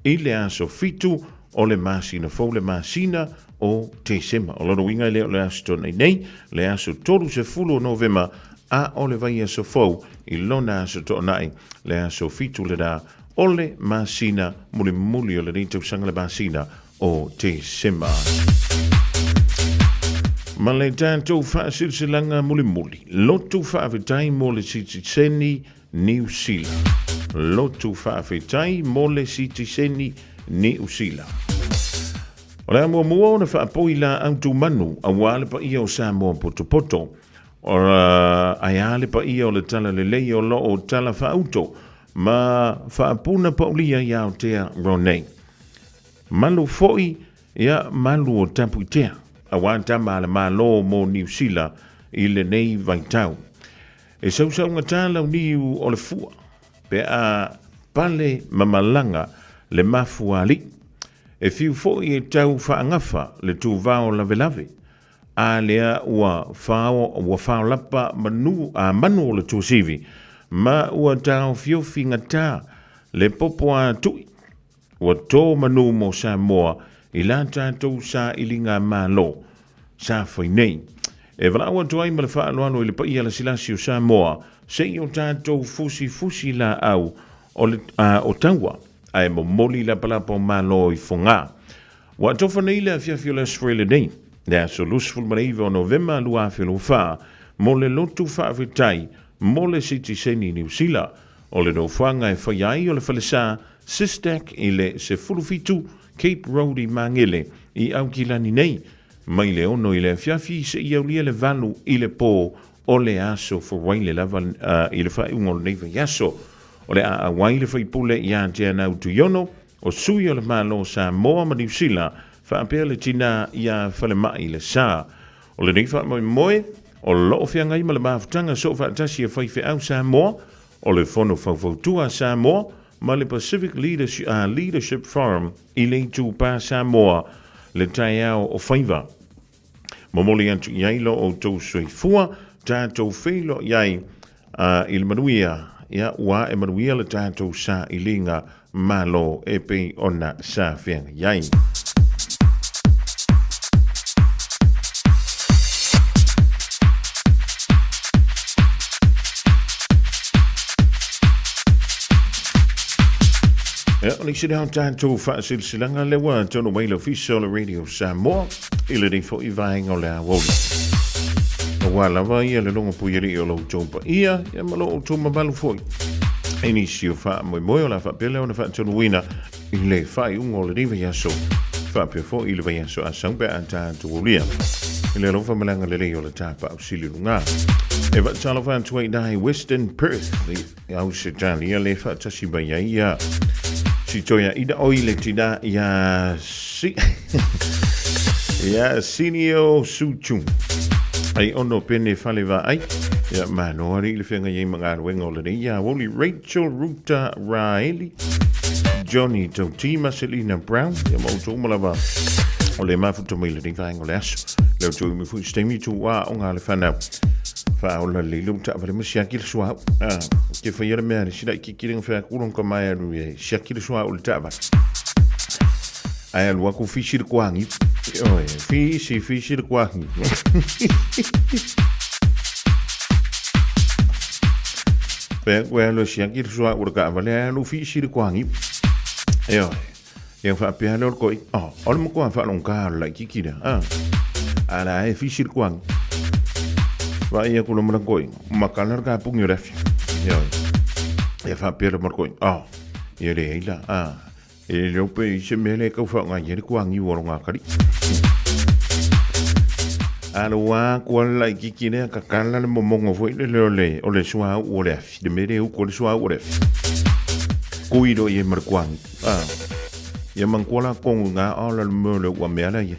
I le aso 7 o le masina fou, le masina o Tesema. O lona uiga e le o le aso Toonai nei, le aso 30 o Novema, a o le vaiaso fou i lona aso Toonai, le aso 7 lena o le masina mulimuli o lenei tausaga, le masina o Tesema. Ma le tatou faasilasilaga mulimuli, lotu faafetai mo le sitiseni Niu Sila. Lotu faafetai mo le sitiseni Niu Sila. O le a muamua ona faapoi laau tumanu aua le paia o Samoa potopoto. Ae a le paia o le talalelei o lo o tala faauto ma faapuna paulia i Aotea Ronei. Malu foi ia malu o Tapuitea aua tama a le Malo mo Niu Sila i lenei vaitau. E sausaugata launiu o le fua pe a pale ma malaga le mafuaalii. E fiu foi e tau faagafa le tuvao lavelave, a lea ua fao ua faolapa manu a manu o le tuasivi ma ua taofiofi gata le popo a tui. Ua tō manu mō Samoa i la tātou sailiga Malo sa fai nei. E valaau atu ai ma le faaaloalo i le paia lasilasi o Samoa, se i o tātou fusifusi laau o le, a, o taua, ae momoli lapalapa o Malo i Fogaa. Ua atofa nei le afiafi o le Aso Faraile nei, le aso 29 o Novema 2024, mo le lotu faafetai mo le sitiseni Niu Sila. O le nofoaga e faia ai o le falesa Sistac i le 17 Cape Road i Magele i Aukilani nei, mai le 6 i le afiafi seia aulia le 8 i le po o le aso Fuaile lava i le faaiuga o lenei vaiaso. O le a auai le faipule ia Teanau Tuiono, o sui o le Malo o Samoa ma Niu Sila, faapea le tina ia Falemai Le Sa. O lenei faamoemoe, o lo o feagai ma le mafutaga soofaatasi a faifeau Samoa, o le Fono Faufautua a Samoa ma le Pacific Leadership Forum i le Itupa Samoa le taeao o Faiva. Momoli atu i ai lo outou soifua, tatou feiloai ai i le manuia, ia ua ae manuia le tatou sailiga malo e pei ona sa feagai ai. Ia, o le isi lea o tatou faasilasilaga lea ua taunuu mai le Ofisa o le Radio Samoa i lenei foi vaega o le aoauli. Aua lava ia le logo puialii o lo outou paia ia ma lo outou mamalu foi. I nisi o faamoemoe o le a faapea lea ona faatonuina i le faaiuga o lenei vaiaso faapea foi i le vaiaso a sau pe a tatou aulia i le alofa ma le agalelei o le Tapaau Sili Luga. E faatalofa atu ai i Western Perth i Ausetalia le faatasi mai ai ia si toia ina oi le tina ia si ia Sinio Suchung ai ono pene fale vaai ia malo ari i le feagai ai ma galuega o lenei ia Woli Rachel Ruta Raeli Johnny Tauti ma Selina Brown ia ma outou uma lava o le mafuta mai lenei vaega o le aso le outou imi foi se taimi tuua o ngā le whanau whaola le leo taavale ma siaki le suau ke whaia le mea le sila i kikiringa whea kulong ka mai alu e siaki le suau le taavale ai alu aku fisi le kuangi oe fisi fisi le kuangi Pea koe alu e siaki le suau le taavale ai alu fisi le kuangi e oe Ia whaapea leo le koi oh o le makoa whaalongā o le laititi lea ah ala e fisi le kuangi Vaai aku le mala koi makala le kapungi o le afi ia ia whaapea le mala koi oh ia le eila ah e leo pe i se mea le kau whaonga ia le kuangi ua longa kari Alo a kua le laititi lea kakala le momongo foi le leo le o le suau o le afi le mea le uku o le suau o le afi Kui lo ia ma le kuangi Ah, ia mangkua la kongu ngā o la le le ua mea la ia.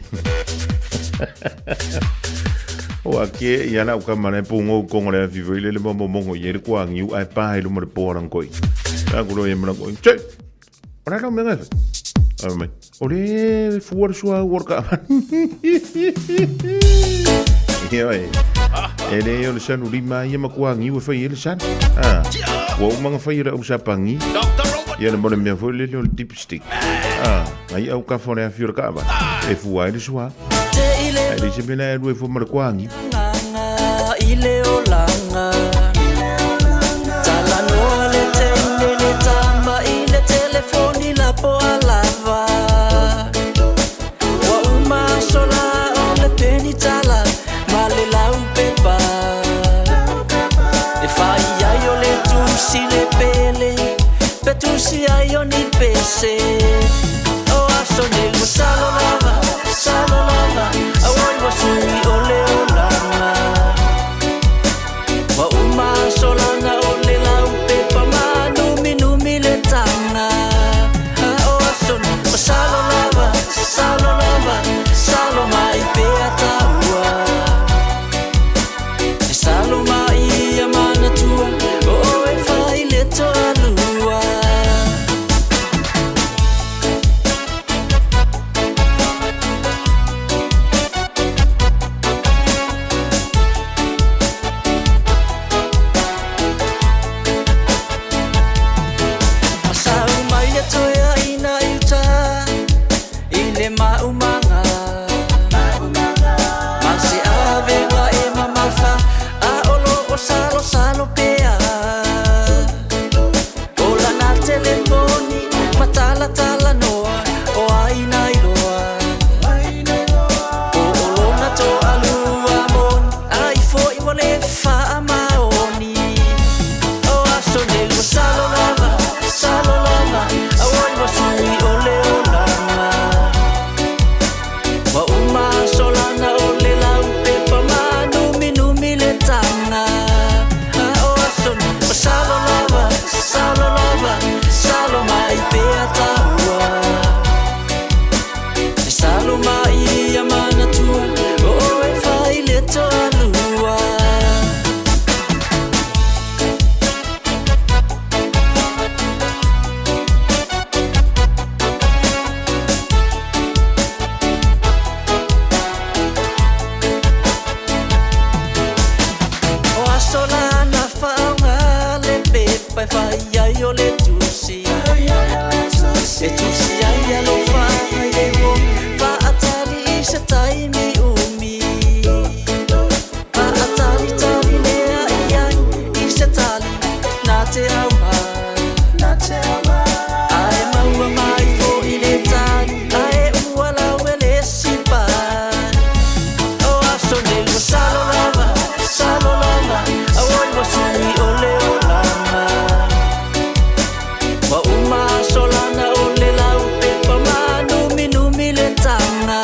O a ke ia la uka mana pungo kongo le afi foi le le momo mongo ia le kua ngiu ai pa he luma le poa lang koi. A kulo ia mana koi. Che! O la mea ngai. A mai. O le fua le sua ua ka. Ia oi. E le o le sanu lima ia ma kua ngiu e fai e le sanu. Ah. Ua umanga fai le au sapangi. Ia le mole mea foi le o le dipstick. Ah, ai au ka fone a fiora ka ba. E fua ai le sua. Ai le se mena e lue fua ma le kuangi. I le olaga Talanoa le teine le tama i le telefoni lapoa lava Ua uma aso la o le penitala ma le laupepa E fai ai o le tusi le pele Pe tusi ai o ni pese O aso nei ua salo lava, salo lava Auai ua sui o le olaga Ua uma aso lana o le laupepa ma numinumi le taga O aso nei ua salo lava, salo lava Salo mai pea taua E salo mai ia manatua O oe fai le toalua. te aumā. Ae maua mai foʻi le tali, ae ua lawe le sipa. O aso nei ua salo lava, salo lava, auoi ua sui o le olaga. Ua uma aso lana o le laupepa ma numinumi le taga.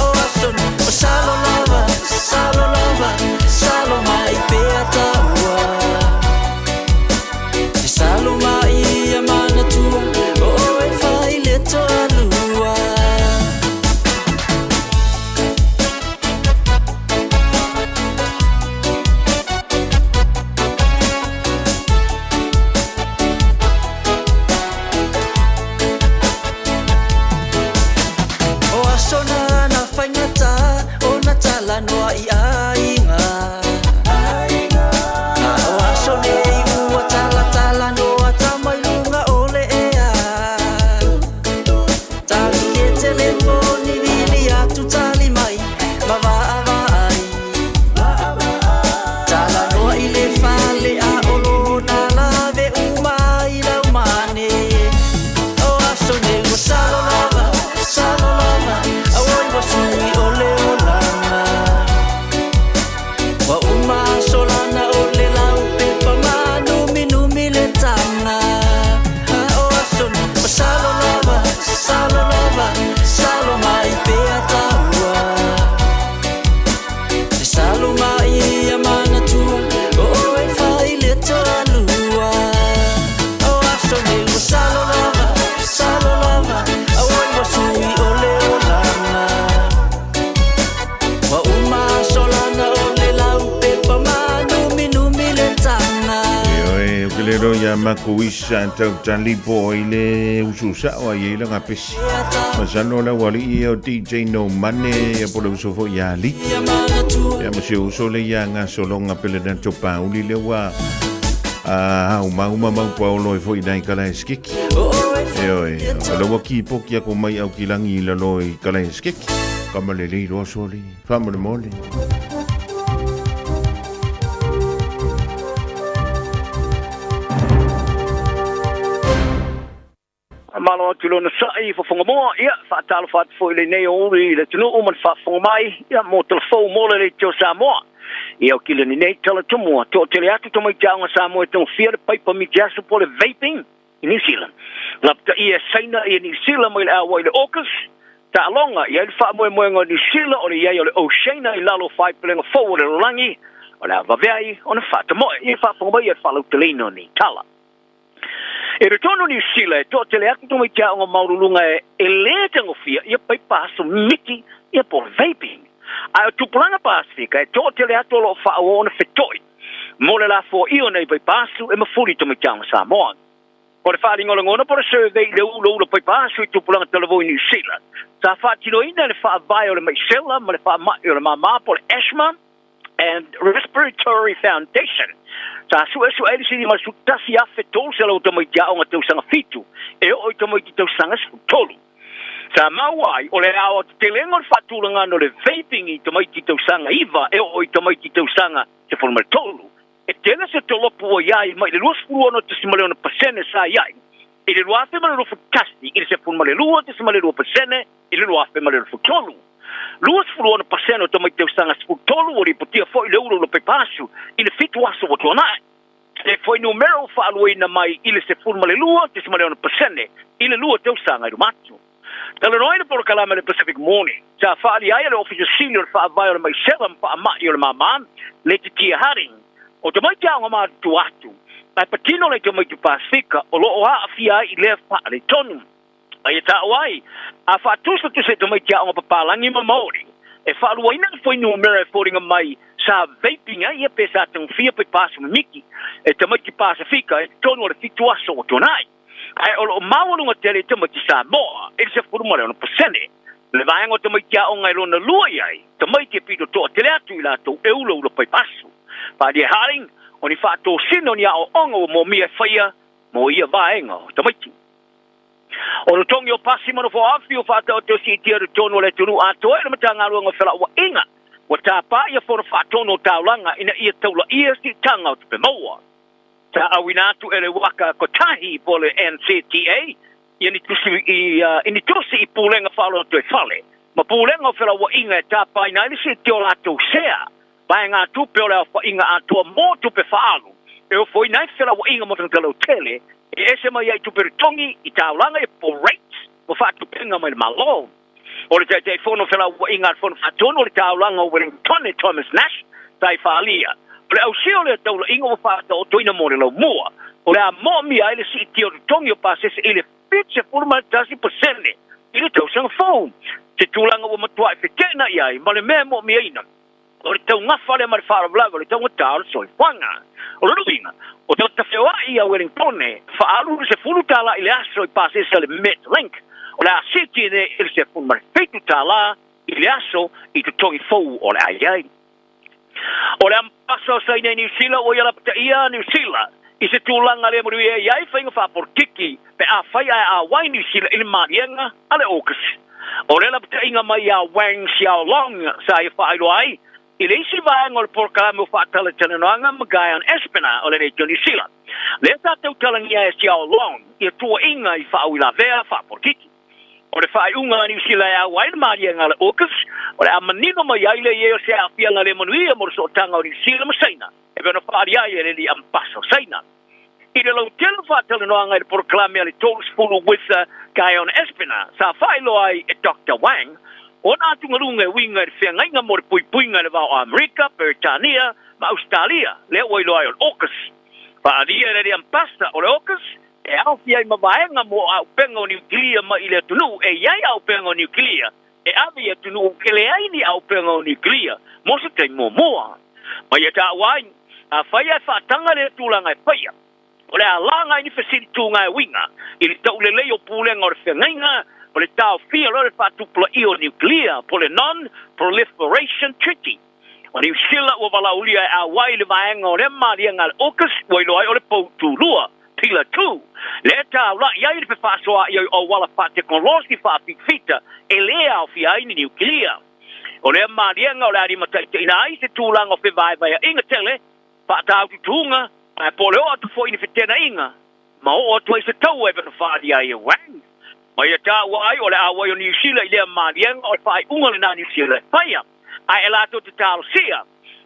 O aso nei ua salo lava, salo lava, salo mai pea taua. E salo mai ia manatua, o oe fai le toalua. O aso na na faigata ona talanoa i aiga. A o aso nei ua talatalanoa tama i luga o le ea. Tali le telefoni vili atu tali mai ma vaavaai. Talanoa i le fale a o lona lave uma ai lau mane. O aso nei ua salo lava, salo lava, auoi ua sui o le olaga. Ua uma aso lana o le laupepa ma numinumi le taga. O aso nei ua salo lava, salo lava, salo mai pea taua. E salo mai ia manatua, o oe fai le toalua. O aso nei ua salo lava, salo lava, auoi ua sui o le olaga. Ua uma aso lana o le laupepa ma numinumi le taga. Ioe, o ke le loa iā makou isa tautali po o i le uso sao a i ai laga pesi. Masalo le aualii ia o DJ No Mane ia po o le uso foi ia Alii. Ia ma si ou uso lea ia Gasologa Pelenato Pauli lea ua aumauma mau paolo ai foi i nai kalaesikeki. Ioe, o la ua kipoki aku mai au kilagi i lalo i kalaesikeki. Kama lelei loa soli, faamolemole. Faamalo atu i lona sa'i i Fofogamoa, ia, faatalofa atu foi i lenei aoauli i le atunuu ma le faafofoga mai, ia, mo tala fou mo le Leitio Samoa. Ia, o kilani nei tala tumua, toatele atu tamaiti aoga Samoa e togafia le paipa mitiasu po o le vaping i New Zealand. Lapataia e Saina ia Niu Sila mai le auai i le AUKUS, taaloga i ai le faamoemoega o Niu Sila o le i ai o le Oceania i lalo o faaipelega fou o le lalolagi, o le a vave ai ona faatamoe. Ia faafofoga mai ia le faalauteleina o nei tala. I totonu o Niu Sila e toatele atu tamaiti aoga maualuluga e lē tagofia ia paipa aso mimiti ia po o le vaping. Ae o tupulaga Pasefika e toatele atu o lo o faaauau ona feto'i mo le lafoaia o nei paipa asu e mafuli i tamaiti aoga Samoa. O le faaaliga o lagona po o le survey i le ulaula paipa asu i tupulaga talavou i Niu Sila sa faatinoina e le faavae o le maisela ma le faama'i o le māmā po o le asthma and Respiratory Foundation. Sa suesue ai le 51,300 o tamaiti aoga tausaga fitu e oo i tamaiti tausaga 13. Sa maua ai o le aoatetelega o le faatulagana o le vaping i tamaiti tausaga 9 e oo i tamaiti tausaga 13. E tele se tolopu ua i ai mai le 26.6% sa i ai i le 2021 i le 12.2% i le 2023. 26 pasene o tamaiti tausaga 13 ua lipotia foi le ulaula paipa asu i le fitu aso ua tuanai. Le fuainumera ua faaluaina mai i le 12.6% i le lua tausaga i luma atu. Talanoa ai le polokalame a le Pacific Morning, sa faaalia ai e le Ofisa Sili o le Faavae o le Maisela ma Faamai o le Māmā, Letitia Harding, o tamaiti aoga matutua atu, ae patino le tamaiti Pasefika o lo o aafia ai i lea faaletonu. A ia taua ai, a faatusatusa i tamaiti aoga papalagi ma Maori, e faaluaina le fuainumera e foliga mai sa vaping ai ia pe sa tagofia paipa asu mimiti e tamaiti Pasefika i totonu o le fitu aso ua tuanai. Ae o lo o maualuga tele i tamaiti Samoa i le 16%. Le vaega o tamaiti aoga e lona lua i ai tamaiti e pito toatele atu i latou e ulaula paipa asu. Paalie Harding, o ni faatosina o ni aoaoga ua moomia e faia mo ia vaega o tamaiti. O totogi o pasi ma nofo afi ua faataoto e siitia i totonu o le atunuu atoa e le Matagaluega o Felauaiga, ua tapa ia Fono Faatonu o Taulaga ina ia taulaia siitaga o tupe maua. Sa auina atu e le Waka Kotahi po o le NCTA ia ni tusi i i ni tusi i Pulega Faaolotoifale ma Pulega o Felauaiga e tapaina ai le siitia o latou sea vaegatupe o le aofaiga atoa mo tupe faaalu e ofoina ai felauaiga mo tagata lautele e ese mai ai tupe totogi i taulaga ia po o rates ma faatupega mai le Malo. O le Taitaifono Felauaiga a le Fono Faatonu o le Taulaga o Wellingtone Thomas Nash sa i faaalia, o le ausia o lea taulaiga ua faataotoina mo le laumua, o le a moomia ai le siitia o totogi o pasese i le 71% i le tausaga fou, se tulaga ua matuai feteenai ai ma le mea e moomiaina. O le taugafa lea ma le faalavelave o le taugata o le soifuaga. O lona uiga, o tagata feoai a Wellingtone faaalu le $10 i le aso i pasese a le Metlink, o le a siiti nei i le $17 i le aso i totogi fou o le a i ai. O le Ambasa o Saina i Niu Sila ua ia lapataia a Niu Sila i se tulaga le manuia e i ai faiga faapolokiki pe afai ae auai Niu Sila i le maliega a le AUKUS. O le lapataiga mai ia Wang Xiaolong sa ia faailoa ai i le isi vaega o le polokalame o faatalatalanoaga ma Guyon Espiner o le Leitio Niu Sila. Lea sa tautalagia e Xiaolong ia tuuaiga i faauilavea faapolokiki. O le faaiuga a Niu Sila e au ai le maliega a le AUKUS, o le a manino mai ai le i ai o se aafiaga le manuia mo le sootaga o Niu Sila ma Saina, e pei ona faaalia ai e le alii Ambasa o Saina. I le lautele o faatalanoaga i le polokalame a le 30 with Guyon Espiner, sa faailoa ai e Doctor Wang ona atugaluga e uiga i le feagaiga mo le puipuiga i le va o Amerika, Peretania ma Ausetalia, lea ua iloa ai o le AUKUS. Faaalia e le alii Ambasa o le AUKUS e aofia ai ma vaega mo auupega o niukilia mai i le atunuu e i ai auupega o niukilia e ave i atunuu e leai ni auupega o niukilia mo se taimi muamua. Ma ia taua ai, afai ae faataga lea tulaga e faia, o le a laga ai ni fesili tuga e uiga i le taulelei o pulega o le feagaiga ma le taofia loa le faatupulaia o niukilia po o le Non-Proliferation Treaty. O Niu Sila ua valaaulia e auai i le vaega o lea maliega a le AUKUS ua iloa ai o le pou tulua, Pillar 2, lea e taula'i ai le fefaasoa'i o auala faatekonolosi faafitafita e lē aofia ai ni niukilia. O lea maliega o le a limataitaiina ai se tulaga o fevaevaea'iga tele, faataaututuga, ae po o le oo atu foi i ni fetenaiga ma oo atu ai se taua e faalia ai e Wang. Ma ia taua ai o le auai o Niu Sila i lea maliega o le faaiuga lena a Niu Sila e faia. Ae e latou te talosia,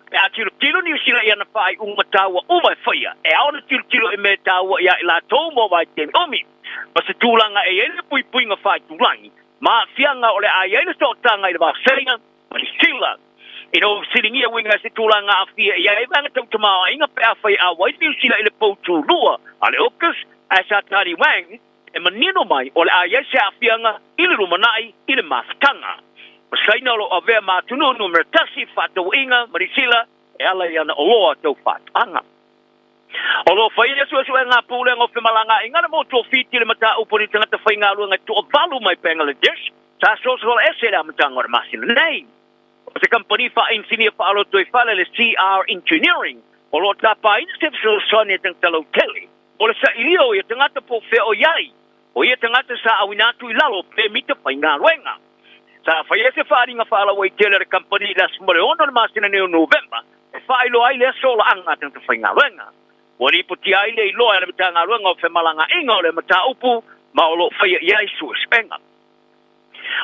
pe a tilotilo Niu Sila i ana faaiuga taua uma e faia, e ao ona tilotilo i mea e taua iā i latou mo vaitaimi umi, ma se tulaga e i ai le puipuiga faaitulagi ma aafiaga o le a i ai le sootaga i le va Saina ma Niu Sila. Ina ua fesiligia uiga i se tulaga aafia i ai vaega tau tamaoaiga pe afai e auai Niu Sila i le pou tulua a le AUKUS, ae sa tali Wang, e manino mai o le a i ai se aafiaga i le lumanai i le mafutaga. O Saina o lo o avea ma atunuu numera tasi i fefaatauaiga ma Niu Sila e ala i ana oloa tau faatoaga. O lo o faia suesuega a Pulega o Femalagaaiga le motu o Fiti i le mataupu o ni tagata faigaluega e toavalu mai Bangladesh sa sosola ese i le amataga o le masina nei. O se kamupani faainisinia faalotoifale le CR Engineering o lo o tapaina se fesoasoani a tagata lautele o le sailia o ia tagata po o fea o i ai, o ia tagata sa auina atu i lalo o pemita faigaluega. Sa faia se faaaliga faalauaitele a le kamupani i le aso 6 o le masina nei o Novema e faailoa ai lea solaaga a tagata faigaluega. Ua lipotia ai le iloa e le Matagaluega o Femalagaaiga o lea mataupu ma o lo o faia i ai suesuega.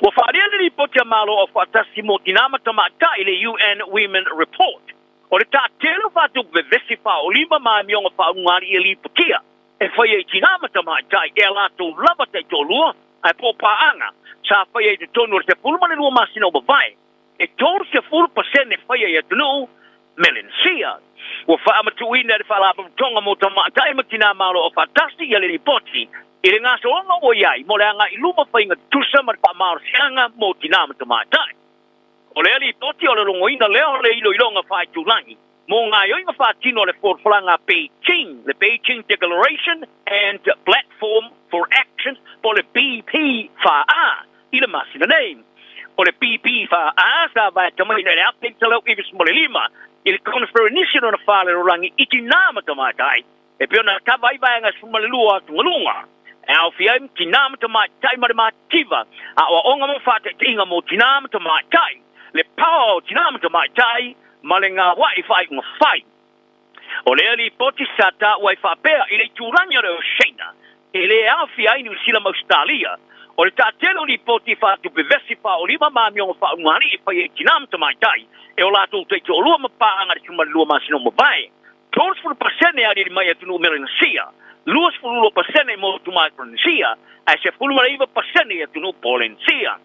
Ua faaalia le lipoti a Malo Aufaatasi mo Tinā ma Tamaitai, le UN Women Report, o le taatele o faatupu vevesi faaolima ma amioga faaulugalii e lipotia e faia i tinā ma tamaitai e a latou lava taitoalua ae po o paaga sa faia i totonu o le 12 masina ua mavae, e 30% faia i atunuu Melenesia. Ua faamatuuina e le Faalapotopotoga mo Tamaitai ma Tinā Malo Aufaatasi ia le lipoti i le gasologa ua i ai mo le agai i luma faiga tutusa ma le faamalosiaga mo tinā ma tamaitai. O lea lipoti o le logoina lea o le iloiloga faaitulagi mo gaoioiga faatino a le Folafolaga a Beijing, le Beijing Declaration and Platform for Action po o le BP4A i le masina nei. O le BP4A sa vaetamaina i le 1995 i le Koneferenisi lona Faalelolagi i Tinā ma Tamaitai e pei ona kava ai vaega 12 atugaluga e aofia ai ma tinā ma tamaitai ma le mativa, aoaoga ma faataitaiga mo tinā ma tamaitai, le paoa o tinā ma tamaitai, ma le gaua'i faaiuga fai. O lea lipoti sa taua ai faapea i le itulagi o le Oceania e le aofia ai Niu Sila ma Ausetalia, o le taatele o lipoti faatupe vesi faaolima ma amioga faaulugalii e faia i tinā ma tamaitai e o latou taitoalua ma paaga i le 12 masina ua mavae. 30% e aliali mai i atunuu Melanesia, 22% i motu Micronesia, ae 19% i atunuu Polenesia.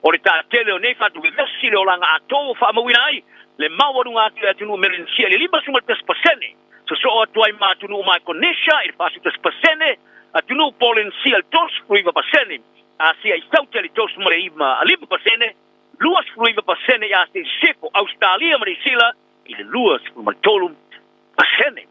O le taatele o nei faatuvevesi le olaga atoa ua faamauina ai le maualuga atu i atunuu Melanesia i le 51%, sosoo atu ai ma atunuu Micronesia i le 41%, atunuu Polenesia i le 39%, Asia i Sauta i le 35%, 29% i Asia i Sisifo, Ausetalia ma Niu Sila i le 23%.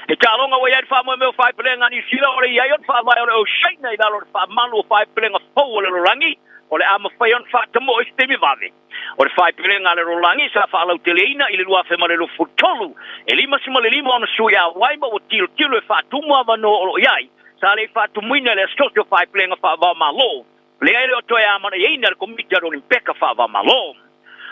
E taaloga ua i ai le faamoemoe o faaipelega a Niu Sila o le i ai o le faavae o le Oceania i lalo o le faamalu o faaipelega fou o le lalolagi o le a mafai ona faatamoe i se taimi vave. O le faaipelega a le lalolagi sa faalauteleina i le 2023, e 55 ona sui auai ma ua tilotilo e faatumu avanoa o lo o i ai sa le i faatumuina i le Asosi o Faaipelega Faava-o-Malo lea e le o toe amanaiaina e le Komiti a le Olimpeka Faava-o-Malo.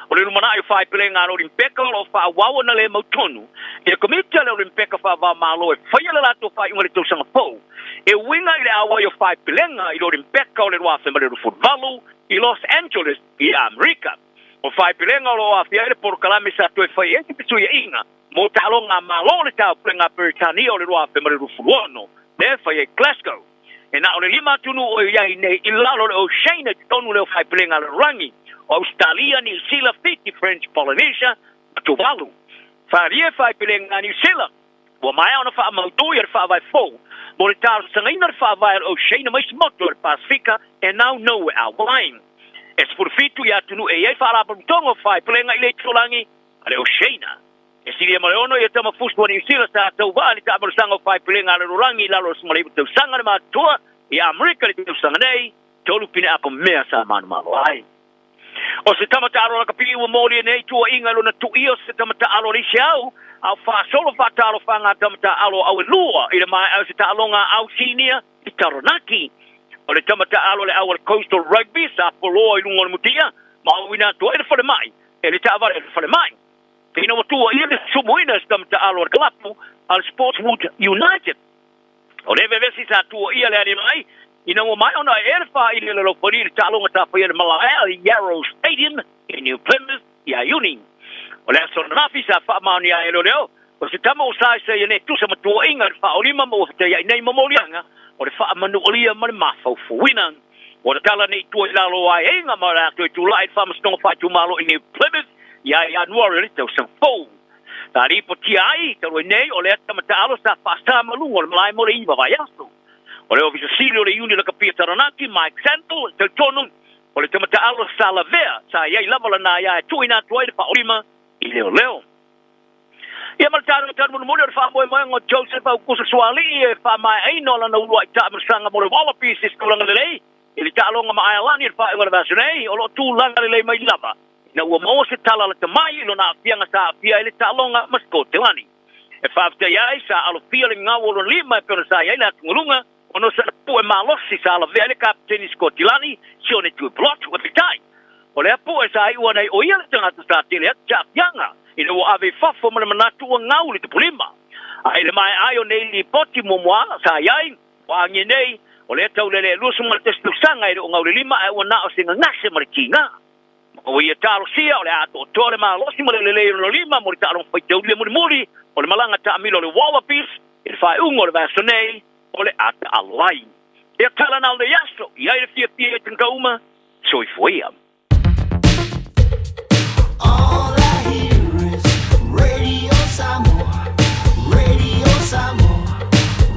O le lumanai o faaipelega a le Olimpeka o lo o faaauau ona le mautonu i le Komiti a le Olimpeka Faava-o-Malo e faia le latou faaiuga i le tausaga fou e uiga i le auai o faaipelega i le Olimpeka o le 2028 i Los Angeles i Amerika. O faaipelega o lo o aafia ai le polokalame sa toe fai ai se fesuiaiga mo taaloga a Malo o le Taupulega a Peretania o le 2026 lea e fai ai Glasgow. E na o le lima atunuu o i ai nei i lalo o le Oceania i totonu lea o faaipelega a le lalolagi, o Ausetalia, Niu Sila, Fiti, French Polynesia ma Tuvalu. Faaalia e faaipelega a Niu Sila, ua maea ona faamautu ia le faavae fou mo le talosagaina o le faavae o le Oceania ma isi motu o le Pasefika e naunau e auai. E 17 ia atunuu e i ai faalapotopotoga o faaipelega i le itulagi a le Oceania. E silia ma le ono ia tama fusu a Niu Sila sa tauvaa i le taamalosaga o faaipelega a le lalolagi i lalo o le 19 tausaga le matutua i Amerika i le tausaga nei, tolu pine apo mea sa manumalo ai. O se tama taalo lakapi ua molia nei tuuaiga i lona tuia o se tama taalo a le Iseau, a o faasolo faatalofaga a tama taalo au e lua i le maea o se taaloga a au sinia i Taranaki. O le tama taalo a le au a le Coastal Rugby sa poloa i luga o le mutia ma auina atu ai le falemai e le taavale a le falemai. Ina ua tuuaia le sumuina e se tama taalo a le kalapu a le Sportswood United. O le vevesi sa tuuaia le alii mai ina ua maea ona ea le faaili a le laupali i le taaloga sa faia i le malae a le Yarrow Stadium i New Plymouth ia Iuni. O le aso ananafi sa faamaonia ai e leoleo o se tama ua saisai nei tusa ma tuuaiga i le faaolima ma ua fetaiai nei ma moliaga o le faamanualia ma le mafaufauina. Ua tatala nei tua i lalo o aiaiga ma o le a toe tulai i le Faamasinoga Faaitumalo i New Plymouth ia Ianuari o le tausaga fou. Sa lipotia ai talu ai nei o lea tama taalo sa faasa ma luga o le malae mo le iva vaiaso. O le Ofisa Sili o le Iuni Lakapia Taranaki, Mike Sandle, e talitonu o le tama taalo sa lavea sa i ai lava lana aia e tuuina atu ai le faaolima i leoleo. Ia ma le tala tanu mulimuli o le faamoemoega o Joseph Aukuso Suaalii e faamaeaina o lana uluai taamilosaga mo le Wallabies i se tulaga lelei i le taaloga ma Aelani i le faaiuga o le vaiaso nei, o lo o tulaga lelei mai lava ina ua maua se tala lata mai i lona aafiaga sa aafia ai le taaloga ma Sikotelani. E faafetai ai sa alofia le gau o lona lima e pei ona sa i ai le atugaluga ona o sana pue malosi sa lavea ai le kapeteni Sikotilani, Sione Tuipulotu. Peitai, o lea pue sa iu ana ai o ia le tagata sa tele atu se aafiaga ina ua ave i fafo ma le manatu ua gau le tupulima. A i le maea ai o nei lipoti muamua sa i ai, ua agia nei, o lea taulele e 21 tausaga e le o gau le lima ae ua na o se gagase ma le tiga. Ma ua ia talosia o le a atoatoa le malosi ma le lelei o lona lima mo le taaloga faitauli mulimuli o le malaga taamilo a le Wallabies i le faaiuga o le vaiaso nei o le a taalo ai. Ia tala na o lenei aso, i ai le fiafia i tagata uma, soifua ia. All I hear is Radio Samoa, Radio Samoa,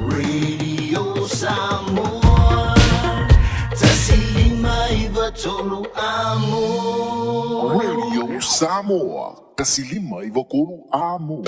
Radio Samoa. 159 amo. Radio Samoa, 159 amo.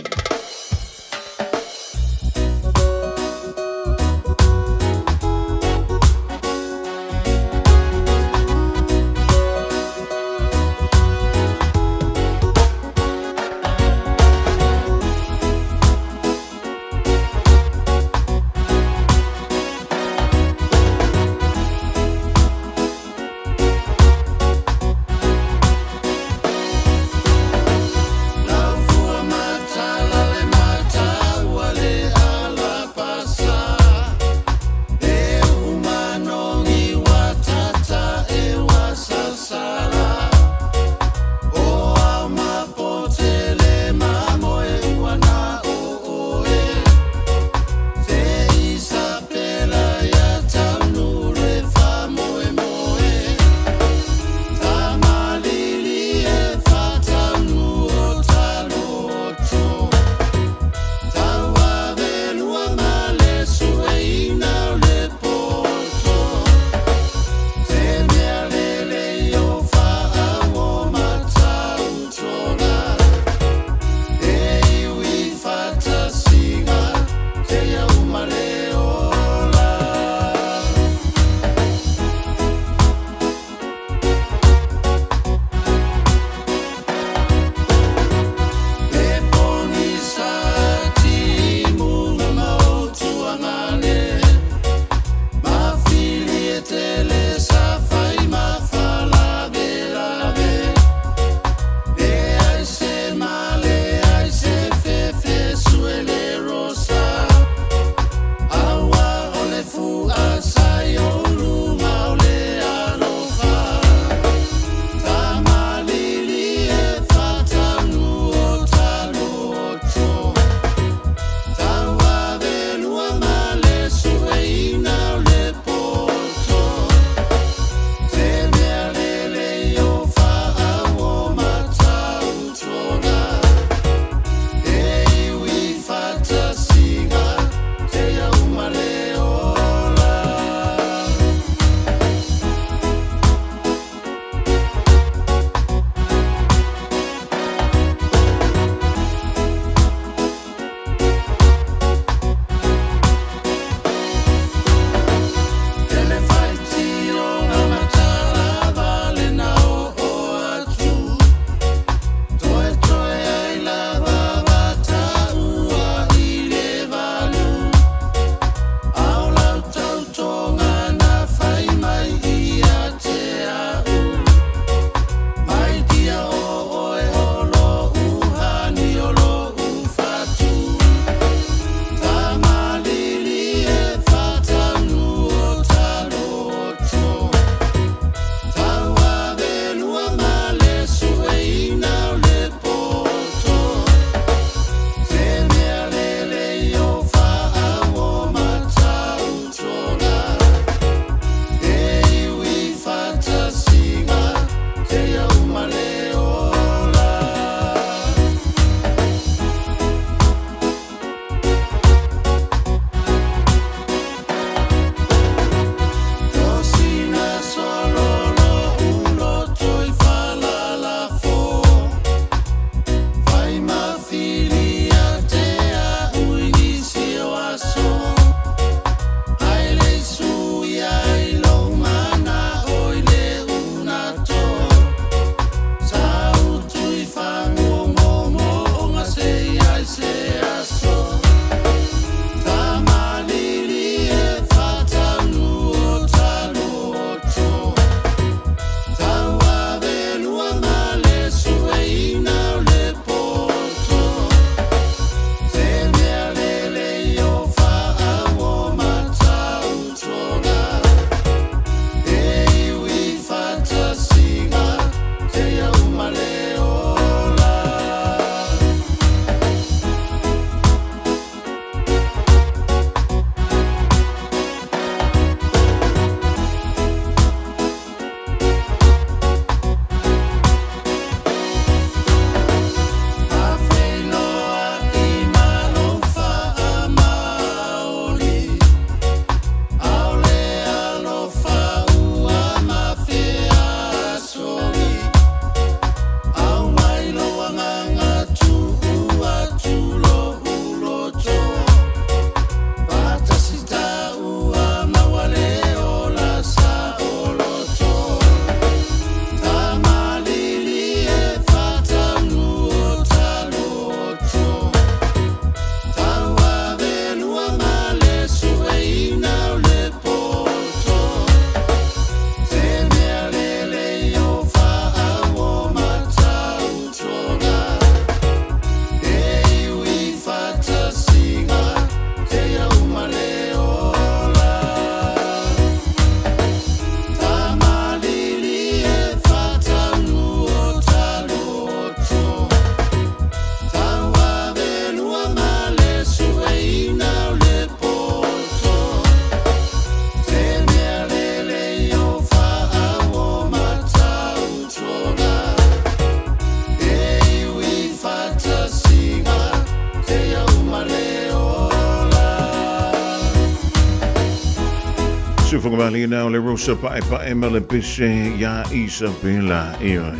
Sufagamaliina o le Rosa Paepae ma le pese iā Isabella. Ioe.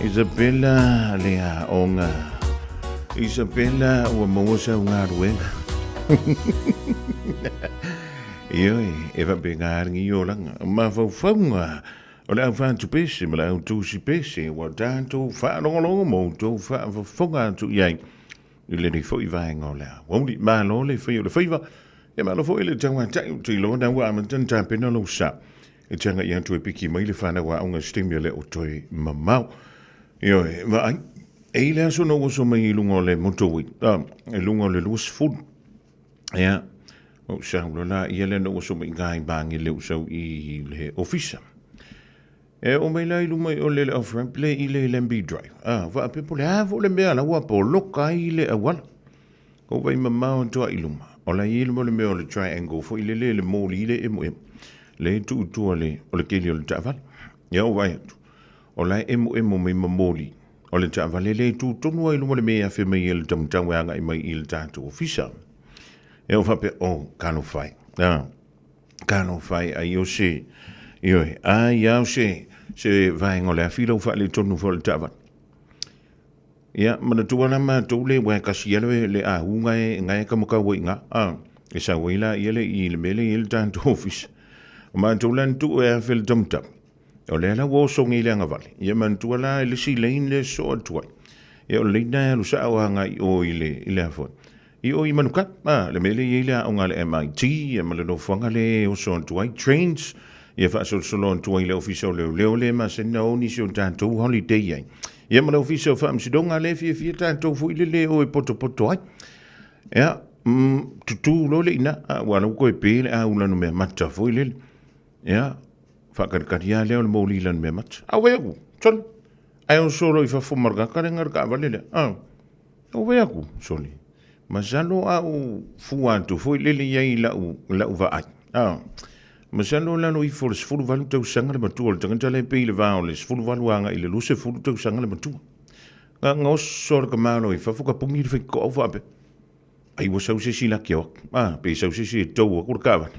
Isabella le aoga. Isabella ua maua sau galuega. Ioe, e faapena lenei olaga. O mafaufauga o le au fatupese ma le au tusipese ua tatou faalogologo ma outou faafofoga atu i ai i lenei foi vaega o le aoauli. Malo le fai o le faiva, ia malo foi le tauatai ou te iloa na ua amata ona tapena lou sa e te agai atu e piki mai le fanau aoga i se taimi o le o toe mamao. Ioe, vaai, e i le aso na ou oso mai i luga o le motorway, i luga o le 20, ia, ou sau loa la ia lea na ou oso mai i i Magele ou sau i le ofisa. E oo mai la i luma i o le off ramp le i le Lambie Drive. Ah, faapea po o le a foi le mea la ua poloka ai le auala. Ou vaai mamao atu lava i luma. O la e i ai le mea o le triangle foi lele le moli le emoemo. Le e tuu i tua le, o le keli o le taavale. Ia ou vaai atu, o la e emoemo mai ma moli o le taavale le e tu tonu lava i luma o le mea e afe mai ai le taumatau e agai mai i le tatou ofisa. Ia ou faapea, oh, talofa e. Ah. Talofa e, ai o se, ioe, ai a o se, se vaega o le afi lau faaletonu foi o le taavale. Ia, manatua la matou le uae kasi ia le, le ahu gae, gae kamakau ai iga, a, e sau ai la ia le i le mea le i ai le tatou ofisa. O matou la na tuu e afe le tamatau, o lea la ua oso nei le agavale. Ia manatua la i le isi lane lea e sosoo atu ai. Ia o le lane lena e alu sao agai i o i le, i le a foi, i o i Manukau, a, le mea lea e i ai le aoga a le MIT, ia ma le nofoaga lea e oso atu ai, trains, ia faasolosolo atu ai i le Ofisa o Leoleo lea e masani ona o nisi o tatou holiday ai. Ia ma le Ofisa o Faamasinoga lea e fiafia tatou foi lele e o e potopoto ai. Ia, tutū loa le ina, a, ua la ua toe pe le aula numea mata foi lele. Ia, faakalikali lava lea o le moli i lana mea mata. A ua aku, sole, ae oso loa i fafo ma le kaka lea le taavale lea. A, ua aku, sole, masalo a ou fua atu foi lele i ai i lau, lau vaai. A, masalo lalo ifo o le 18 tausaga le matua o le tagata lea pei le va o le 18 agai i le 20 tausaga le matua. Ga gaoso le tamaloa i fafo ka puni le faitotoa faapea. Ai ua sau se isi laki o atu. A, pe sau se isi e tou atu le taavale.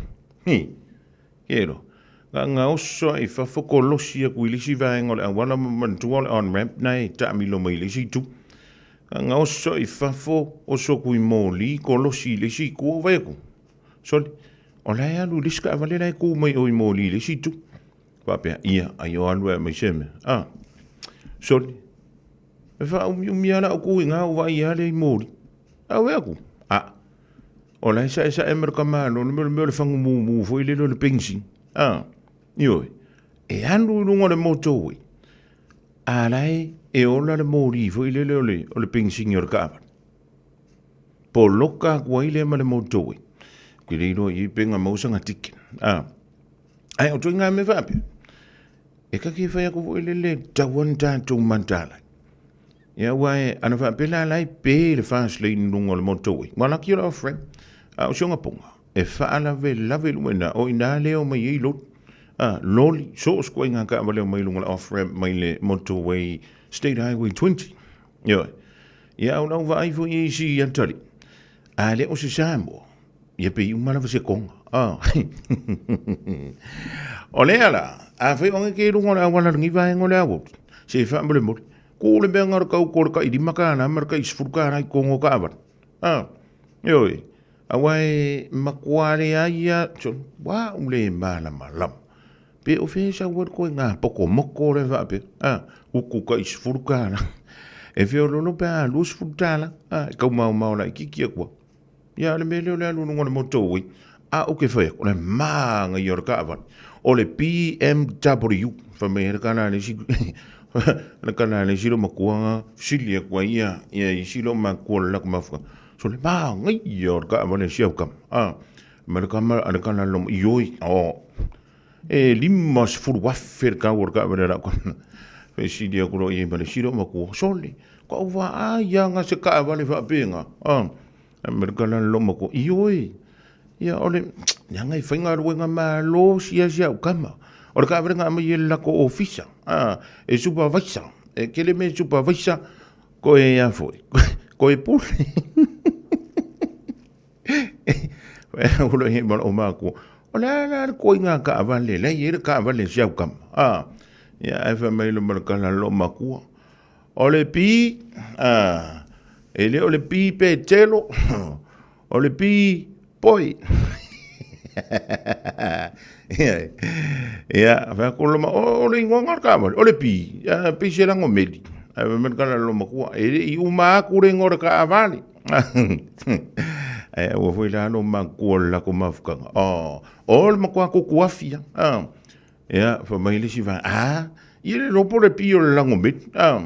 Hi, ke loa. Ga gaoso i fafo kolosi atu i le isi vaega o le auala ma manatua o le on ramp na e taamilo mai i le isi itu. Ga gaoso i fafo oso atu i moli kolosi i le isi itu o vai atu. Sole, o la e alu i le isi taavale la e tu mai o i moli i le isi itu. Faapea, ia, ai o alu e mai se mea. A, sole, e faaumiumi lava lau tu i ina ou vaai lava lea i moli. A ua aku, a, o la e saesae ma le tamaloa, le mea o le fagu mumu foi lele o le penisini. A, ioe, e alu i luga o le motorway, a la e, e ola le moli foi lele o le, o le penisini o le taavale. Poloka atu ai lea ma le motorway. Ou te le iloa i ai pe na maua sana ticket. A, Ae o ituaiga mea faapea, e ta te fai atu foi lele e tatau ona tatou mataala. Ia aua e, ana faapea la la e pe le fast lane i luga o le motorway, ua laki o le off ramp. A o si ona poga, e faalavelave i luga i ina, o i ina lea e omai ai loli. A, loli, so o se ituaiga taavale e omai i luga o le off ramp mai le motorway State Highway 20. Ioe. Ia a o lau vaai foi i isi atalii, a le o se Samoa, Ia pei uma lava se konga. Ah. o lea la, a fai o ke lunga o le auala lenei vaega o le aoauli, se i faamolemole, ku le mea nga o le kau ko le kai lima kālā ma le kai sefulu kālā i totonu o taavale. Ah. Ioe, aua e matua leai a, ua au le malamalama. Pe o fea e sau ai le koe ngā poko moko lea faapea. Ah, uku kai sefulu kālā. E feololo pe a 20 tālā. Ah, e kau maomao laitiiti atu ai. Ia, o le mea lea o le alu i luga o le motorway, a ou ke fai atu, o le mānaia o le taavale, o le BMW, fai mai ai le tala a le isi, le tala a le isi loomatua na fesili atu ai ia, ia isi loomatua o le latou mafuta, so le mānaia o le taavale a si au tama, a, ma le tama, a le tala a le loomatua, ioe, oh. E 50,000 le tau o le taavale a lau tama. Fesili atu loa i ai ma le isi loomatua, sole, ko au vaai lava na se taavale faapena, a. Ma le tala a le loomatua, ioe, ia o le, leaga e faigaluega malosi lava si au tama. O le taavale na aumai e le latou ofisa, a, e supervisor, e tele mea e supervisor, koe a foi, koe pule. Ua loe hei ma lou makua, o le a la le koiga taavale la e i ai le taavale a si au tama, a. Ia, ae fai mai loa ma le tala a lou makua, o le pi, a, e le o le pi Petelo, o le pi poi. Ia, fai atu lou makua, o le igoa lena o le taavale, o le pi, a, pei se lago meli. Ae fai mai le tala a lou makua, e le i uma atu le igoa o le taavale. Ae aua foi la lou matua o le latou mafutaga. Oh, o le matua tutu afi lava. Ah. Ia, fai mai le isi vaega, ah, ia le iloa po o le pi o le lago meli. Ah.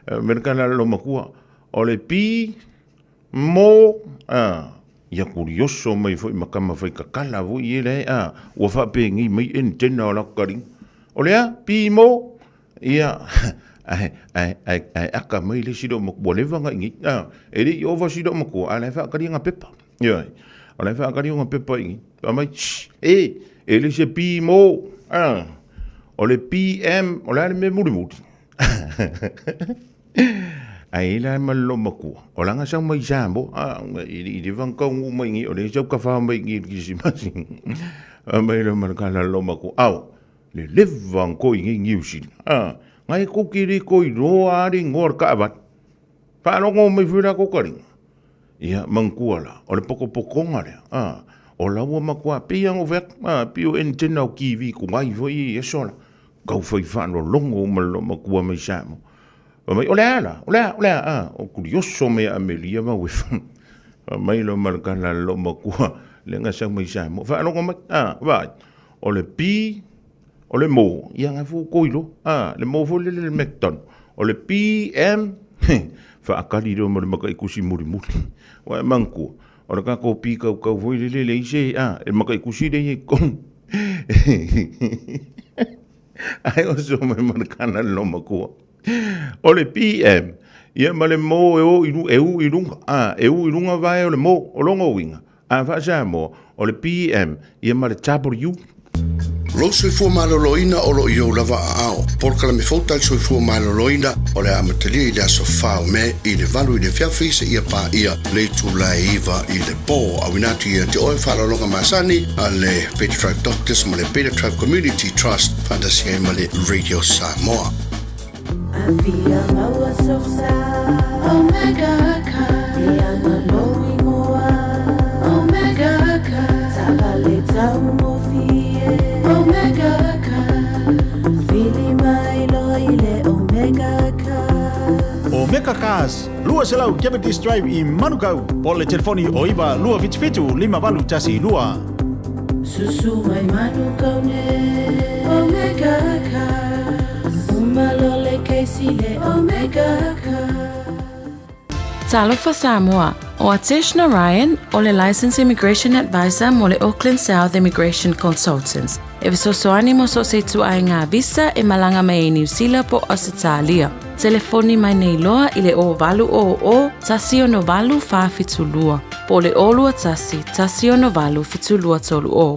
Fai mai le tala a lou matua, o le pi mo, ah, ia kurioso mai foi ma tama faitatala foi ia la e, ah, ua faapenei mai antenna o latou taliga. O le a? Pi mo? Ia, ae, ae, ae, ae aka mai le isi loomatua, ua leva ona i inei, a, e le i ova si loomatua, a o la e faatali ana pepa. Ioe, o la e faatali ona pepa i inei. Fai mai, shh, e, e le se P mo, a, o le PM, o le a le mea mulimuli? Ae i ai la ma le loomatua, o lana sau mai Samoa, a, e le i leva ona taunuu mai i inei, o lea e sau tafao mai i inei i le Kirisimasi. Fai mai loa ma le tala a le loomatua, ao, Le leva ang koi ngi Niu Sila. A, ngai ko ki ri koi roa a le ingoa o le taavale. Faalogo mai foi la kou talinga. Ia, manatua la, o le potopotoga lea, a, o la ua matua pei lava ona ou fai atu, a, pei o antenna o TV tuai foi ia i aso la. Tau fai faalologo uma le loomatua mai Samoa. Fai mai, o le a la? O le a? O le a? A, o kurioso mai ia Amelia ma Uefa. Fai mai loa ma le tala a le loomatua lea na sau mai Samoa. Faalogo mai, a, vaai. O le P, o le mo, ia na fu koi lo. A, le mo foi lele le McDonald. O le P, M, faakali loa ma le makaʻikusi mulimuli. Ua e manatua, o le tatou pi kaukau foi lele leai se, a, e makaʻikusi lea i totonu. Ae oso mai ma le kana le loomatua. O le PM, ia ma le mo e o i e u i luga, a, e u i luga vae o le mo, o lona uiga, a faa-Samoa, o le PM, ia ma le W. Lou soifua maloloina o lo o i ou lava aao. Polokalame fou tali soifua maloloina o le a amatalia i le aso 4 o Me i le 8 i le afiafi seia paia le itula e 9 i le po. Auina atu ia te oe faaaloaloga masani a le Beta Tribe Doctors ma le Beta Tribe Community Trust faatasi ai ma le Radio Samoa. Afia maua sosa Omega car Ia ma lou ingoa Omega car Taavale taugofie Omega car Vili mai loa i le Omega car Omega Cars, 200 Cavendish Drive i Manukau, po o le telefoni o 9 277 5812. Susu mai Manukau nei Omega Cars Uma loa le keisi le Omega Cars. Talofa Samoa, ʻO Atesh Narayan, ʻo le Licensed Immigration Advisor mo le Auckland South Immigration Consultants, e fesoasoani mo so o se ituaiga visa e malaga mai ai Niu Sila po o Ausetalia. Telefoni mai nei loa i le 0800 168 472 po o le 021 168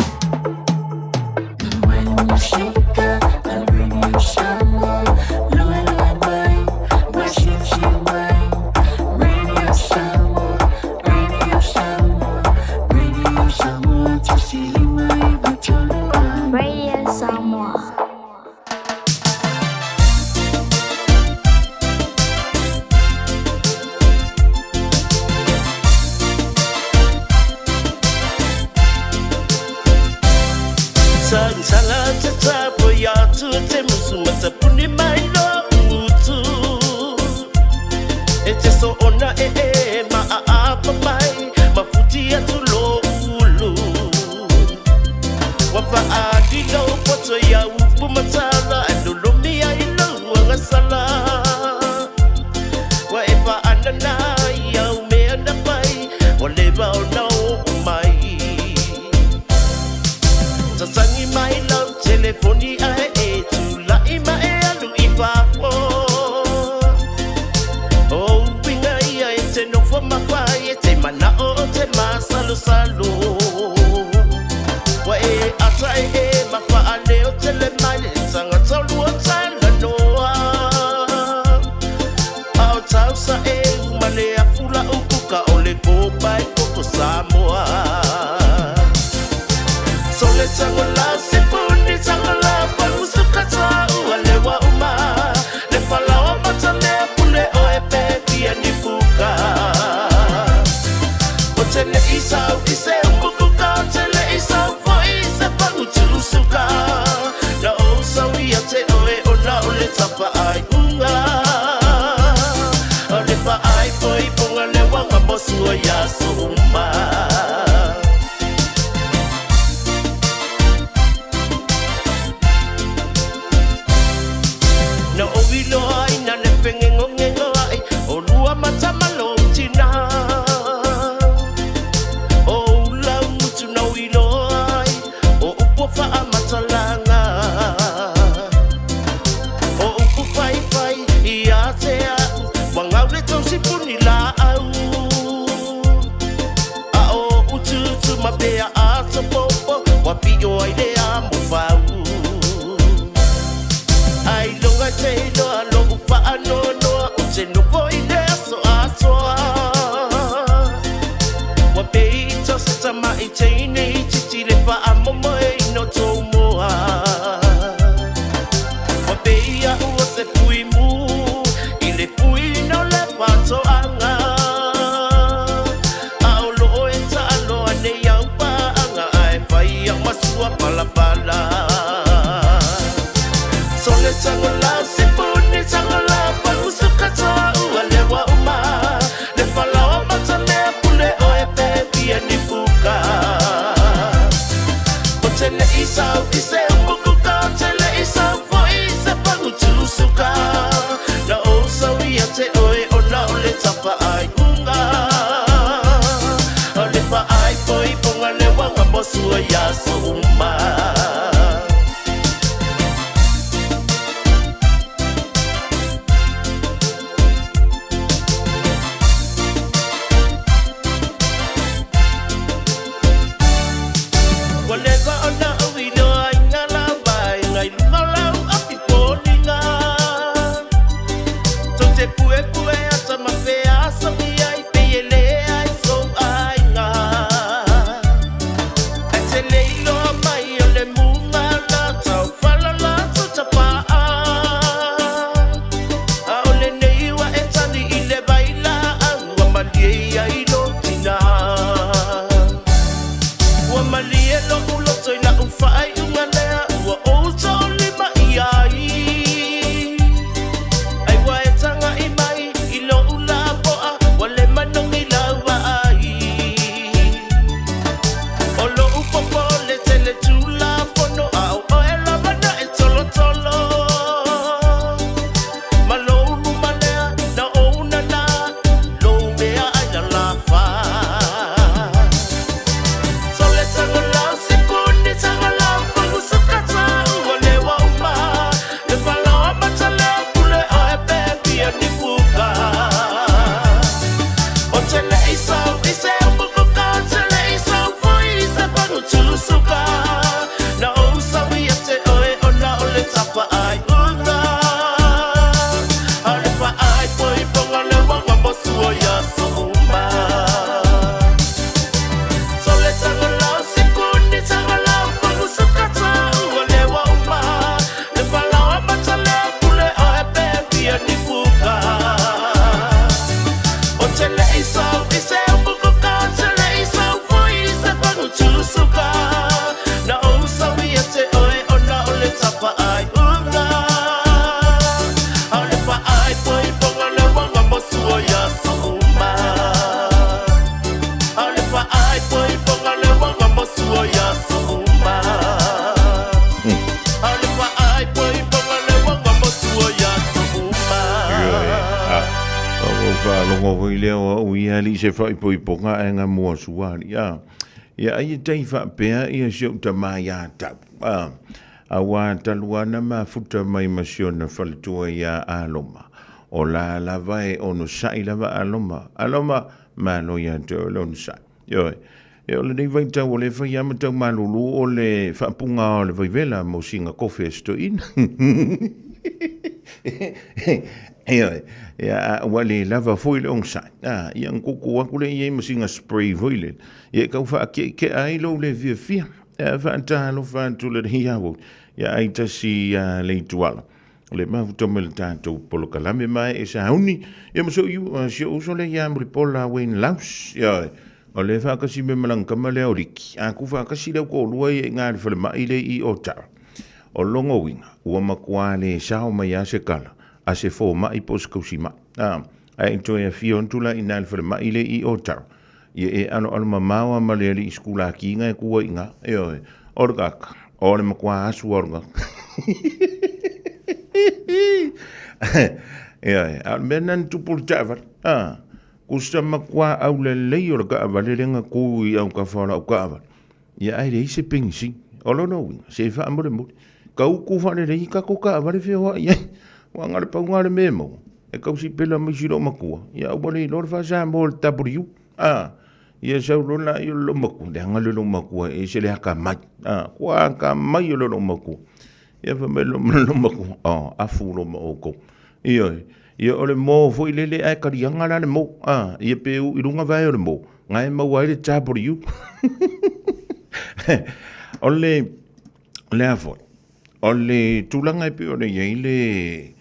7230. Radio Samoa. Sasangi mai lau telefoni ae e tula'i ma e alu i fafo. O uiga ia e te nofo mawhai e te mana'o o te masalosalo. Ua e ata e e mawhaaleo tele mai le tangata lua talanoa. A o tausa e uma le afu la upu. te le i sau i se upukuka, o te le i sau foi i se pagutusuka. Na ou sau ia te oe ona o le tapa ai unga. O le paai foi ponga le wanga mo sua ia suma. Na ou iloa ina le fegegogego ai o lua mata ma lou tinā. O ou laugutu na ou iloa ai o upu o faamatalaga. O upu faifai ia te a'u ua gau le tausi puni laau. A o utuutu ma pea atopopo ua pio ai le amo fau. Ai loga te iloa lo'u faanoanoa o te nofo i le aso atoa. Ua pei i se tama'i teine i titi le faamomoe ina o tou moa. Ua pei a'u o se fuimu i le fuiina o le faatoaga. A o loo e taaloa nei au paaga ae fai au ma sua palapala. Sole tagola se puni tagola pagusuka ua lewa uma. Le falaoa matamea pule oe pe pia ni puka. O te le i sau i se upukuka, o te le i sau foi i se pagutusuka. Na ou sau ia te oe ona o le tapa ai unga. O le paai foi ponga le wanga mo sua ia so uma. Ua leva ona ou iloa i ngā lava e ngai luga o lau api foliga. Tou te puepue ata ma feasogi ai pei e le ai sou aiga. Ai te le iloa mai o le muga la tau falala tu tapaa. A o lenei ua e tali i le vailaau ua malie ia i lo tina. Ua malie lo'u loto i la'u faaiuga lea ua ou to'olima i ai. Ai ua e taga'i mai i lo'u lapo'a ua le manogi lau vaai. O lo'u popo le tele tulafono a o oe lava na e tolotolo. Ma lou luma lea na ou nana lou mea ai lalafa. Sole tagola se puni tagola pagusuka ua lewa uma. Le falaoa matalea pule oe pe pia ni puka. O te le i sau i se upukuka, o te le i sau foi i se pagutusuka. Na ou sau ia te oe ona o le tapa ai unga. A le paai foi ponga le wanga mo sua ia so uma. Sole tagola se puni tagola pagusuka ua lewa uma. Le falaoa matalea pule oe pe pia ni puka. O te le i sau i se upukuka, o te le i sau foi i se pagutusuka. Na ou sau ia te oe ona o le tapa ai unga. A o le paai foi ponga le wanga mo sua ia so uma. A o le paai foi ponga le wanga mo sua ia so uma. A o le paai foi ponga le wanga mo sua ia so uma. Ioe, a, o ou faalogo foi lea o au ia alii se faaipoipoga ae ga mua sua alii, a. Ia ai e tai faapea ia si ou tamā iā tau, a, auā talu ana mafuta mai ma si ona faletua iā Aloma. O la lava e onosai lava Aloma. Aloma, malo iā te oe le onosai. Ioe, e o lenei vaitau o le fai lava ma tau malulu o le faapuga o le vaivela mo singa kofe a si toeaina. Ioe, ia, a ua le lava foi le onosai. A, ia ona tuutuu atu lea i ai ma singa spray foi lele, ia e tau faakeekea ai lou le fiafia. Ia, faatalofa atu lenei aoauli, ia ai tasi ia le ituala. O le mafuta mai le tatou polokalame ma e sauni, ia ma si ou uso lea ia Mulipola Wayne Laus. Ioe. O le faatasi mea ma lana tama lea o Liki, a tu faatasi le au toalua ia i ina i le falemai lea i Otara. O lona uiga, ua matua le sao mai lava se tala a se fomai po o se tausimai. A, ae i toe afio atu la i ina i le falemai lea i Otara, ia e aloalo mamao lava ma le alii sikulaki na e tu ai i ina. Ioe, o le tagata, o le matua asu lava o le tagata. Ioe, a o le mea lena na tupu i le taavale. A, Kusa matua aulelei o le taavale lea na tu i autafa o lau taavale. Ia ae leai se penisini. O lona uiga, se faamolemole, tautu faalelei tatou taavale feoai ai. Aua na o le pau lena o le mea e maua, e tausipela mai si loomatua, ia aua le iloa le faa-Samoa o le W. A, ia sau loa laia o le loomatua, leaga le loomatua e ese le atamai. A, ua atamai o le loomatua. Ia fai mai le loomatua, oh, afu loa ma outou. Ioe. Ia o le mo foi lele ae kaliaga la le mo. A, ia pe u i luga vae o le mo, na e maua ai le W. O le, le a foi, o le tulaga e pei ona i ai le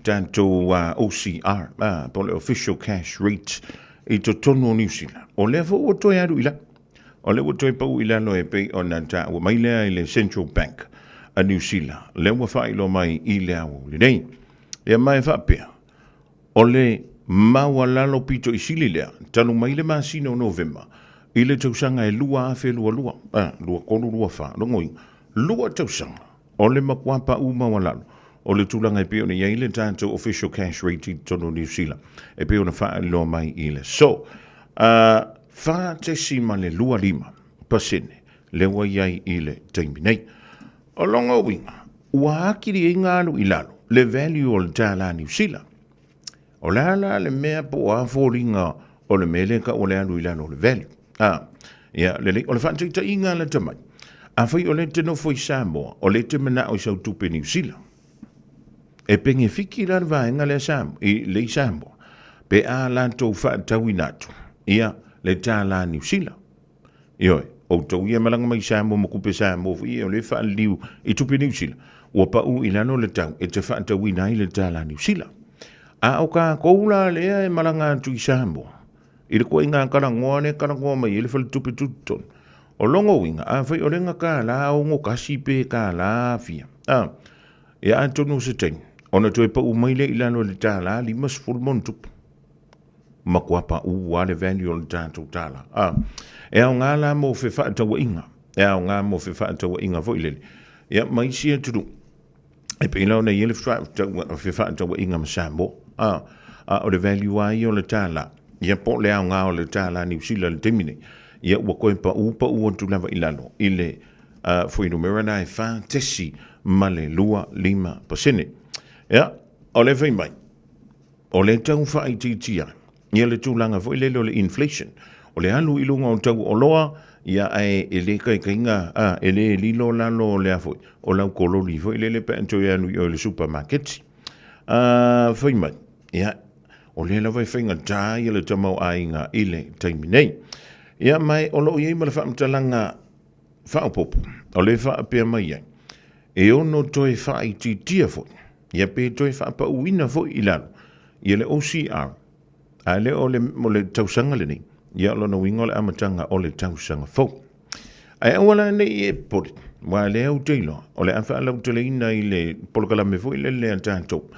tatou OCR, po o le Official Cash Rate i totonu o Niu Sila, o lea foi ua toe alu i lalo. O lea ua toe pau i lalo e pei ona taua mai lea i le Central Bank a Niu Sila, lea ua faailoa mai i le aoauli nei. Ia ma e faapea, o le maualalo pito i sili lea, talu mai le masina o Novema i le tausaga e 2022, a, 23, 24, logoina, lua tausaga o le matua paʻu maualalo o le tulaga e pei ona i ai le tatou official cash rate i totonu o Niu Sila e pei ona faailoa mai i le aso. A, 4.25% lea ua i ai i le taimi nei. O lona uiga, ua atili ai ona alu i lalo le value o le tālā Niu Sila. O le a la le mea po o a foliga o le mea lea e tau o le alu i lalo o le value? A, ia, lelei, o le faataitaiga lata mai, afai o lea e te nofo i Samoa, o lea e te manao i sau tupe Niu Sila, e penefiti la le vaega lea Samoa, i, le i Samoa, pe a latou faatauina atu, ia, le tālā Niu Sila. Ioe, outou ia e malaga mai i Samoa ma tupe Samoa foi ia o lea e faaliliu i tupe Niu Sila, ua pau i lalo le tau e te faatauina ai le tālā Niu Sila. A o kākou la lea e malaga atu i Samoa, i le koaiga talanoa lea e talanoa mai ai le faletupe tutotonu, o lona uiga, afai o lea na tālā 61 pe tālā fia, a, ia atonu o se taimi, ona toe pau mai lea i lalo i le tālā 50 ma ona tupu. Matua paʻū lava le value o le tatou tālā. A, e aoga la mo fefaatauaiga, e aoga mo fefaatauaiga foi lele. Ia, ma isi atunuu, e pei la ona i ai le fefaatauaiga ma Samoa. A, a o le value lava ia o le tālā, ia po o le aoga o le tālā Niu Sila i le taimi nei, ia ua toe paʻū paʻū atu lava i lalo i le fuainumera lena e 4.25%. Ia, o le fai mai, O le tau faaitiitia ia le tulaga foi lele o le inflation, o le alu i luga o tau o oloa, ia ae e le taitaiga, a, e le lilo lalo o le a foi, o lau kololi foi lele pe a toe alu i o i le supamaketi. A, fai mai, ia, o lea lava e faigata ia le tamaoaiga i le taimi nei. Ia, ma o lo o i ai ma le faamatalaga faaopoopo, o lea e faapea mai ai, e ono toe faaitiitia foi Ia pe toe faapauina foi i lalo ia le OCR, ae le o le, o le tausaga lenei, ia o lona uiga o le amataga o le tausaga fou. Ae aua la ne i e popole, aua lea ou te iloa, o le a faalauteleina i le polokalame foi lele a tatou,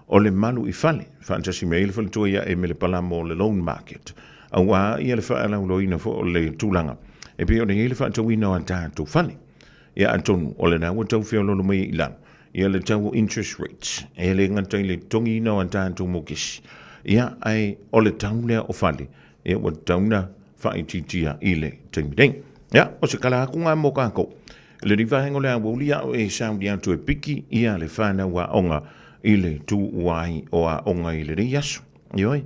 o le malu i fale, faatasi mai ai le faletua ia Emele Palamo o le Loan Market, aua ia le faalauiloaina foi o le tulaga e pei ona i ai le faatauina o a tatou fale. Ia atonu o lena ua tau feoloolo mai ai i lalo ia le tau o interest rates, e le gata i le totogiina o a tatou mokesi, ia ae o le tau lea o fale, ia ua tatau ona faaitiitia i le taimi nei. Ia, o se kala atu ngā mō kākou. I lenei vaega o le aoauli a o e sauni atu e piki ia le whānau aoga i le tū ai o aoga i lenei aso. Ioe.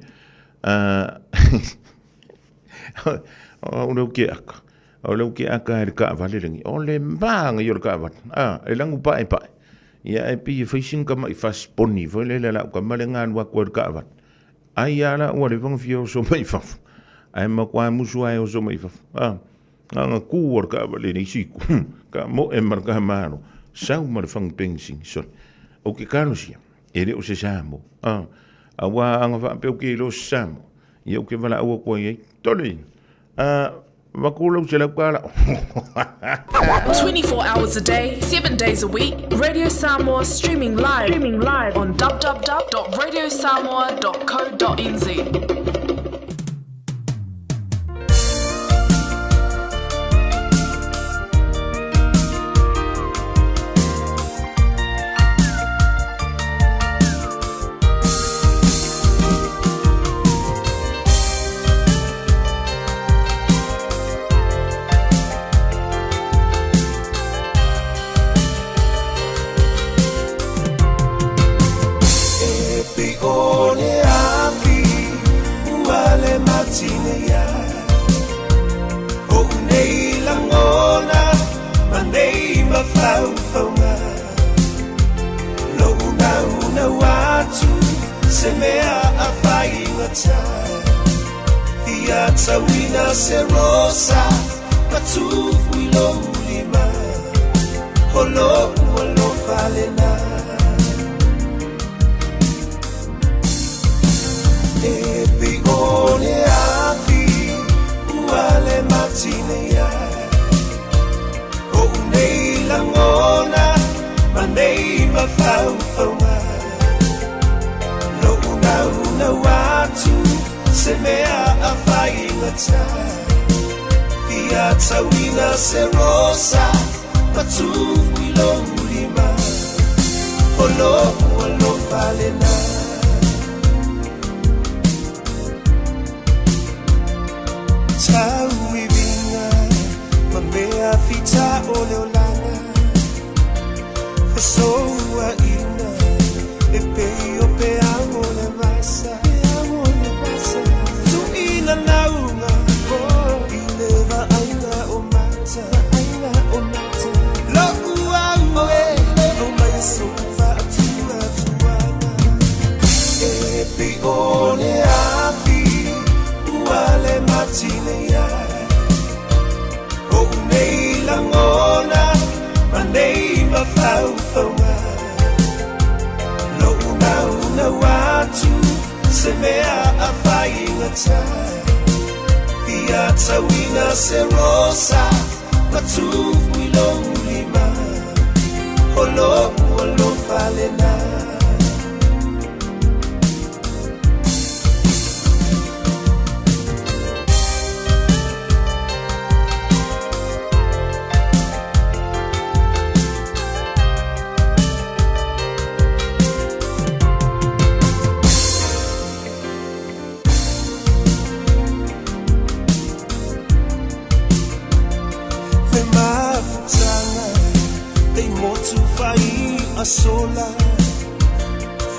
O leu ke aka. O leu ke aka e le kaavale lengi. O le maanga i o le kaavale. A, e langu pae pae. Ia e pi e whaisin ka mai fas poni. Foi le le lau ka male ngā nua kua le kaavale. Ai a la ua le wanga fia o so mai fafu. Ai ma kua musu ai o so mai fafu. A, ngā ngā kū o le kaavale nei siku. Ka mo e mara ka maro. Sau ma le whang pengsing. Sorry. O ke kanosia. E le o se Samoa. A, a wā anga whaapeo ke ilo se Samoa. Ia o ke wala aua kua iai. Tole! Avatu lau $100. 24 hours a day, 7 days a week, Radio Samoa streaming live, streaming live on www.radiosamoa.co.nz. E pi o le afi ua le matine ia O nei langona ma nei mafaufauga Lou naunau atu se mea a faigata Fia tauina se rosa ma tufu i lou lima O lou alofa lena E pi o le afi ua le matine ia O nei langona ma nei mafaufauga Lou naunau atu se mea a faigata Fia tauina se rosa ma tufu i lou lima O lou alofa lena Tau i vinga ma mea fita o le olaga Fesoua ina e pei o peau o le vasa Tuina lauga i le vaaiga o mata Lou au e o mai sou faatuatuaga E pei o le afi ua le matine ia O nei langona ma nei mafaufauga Lou naunau atu se mea a faigata Fia tauina se rosa ma tufu i lou lima O lou alofa lena Le mafutaga lei motu fai asola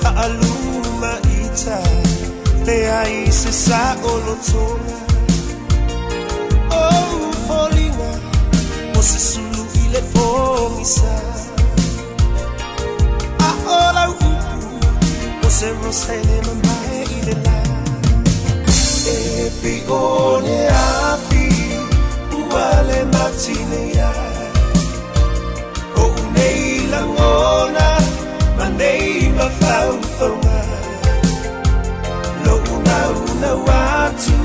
Faaluma ita le ai se sa o lotoga O foliga o se sulu i le pogisa A o lau upu o se rosa e le mamae i le la E pi o le afi ua le matine ia O nei langona ma nei mafaufauga Lou naunau atu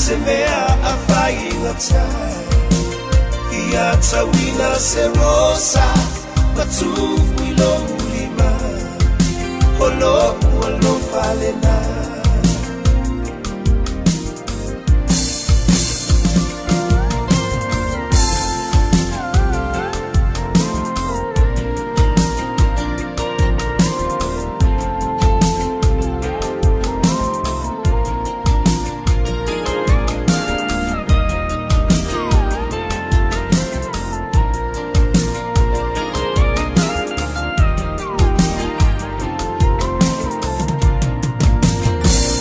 se mea a faigata Fia tauina se rosa ma tufu i lou lima O lou alofa lena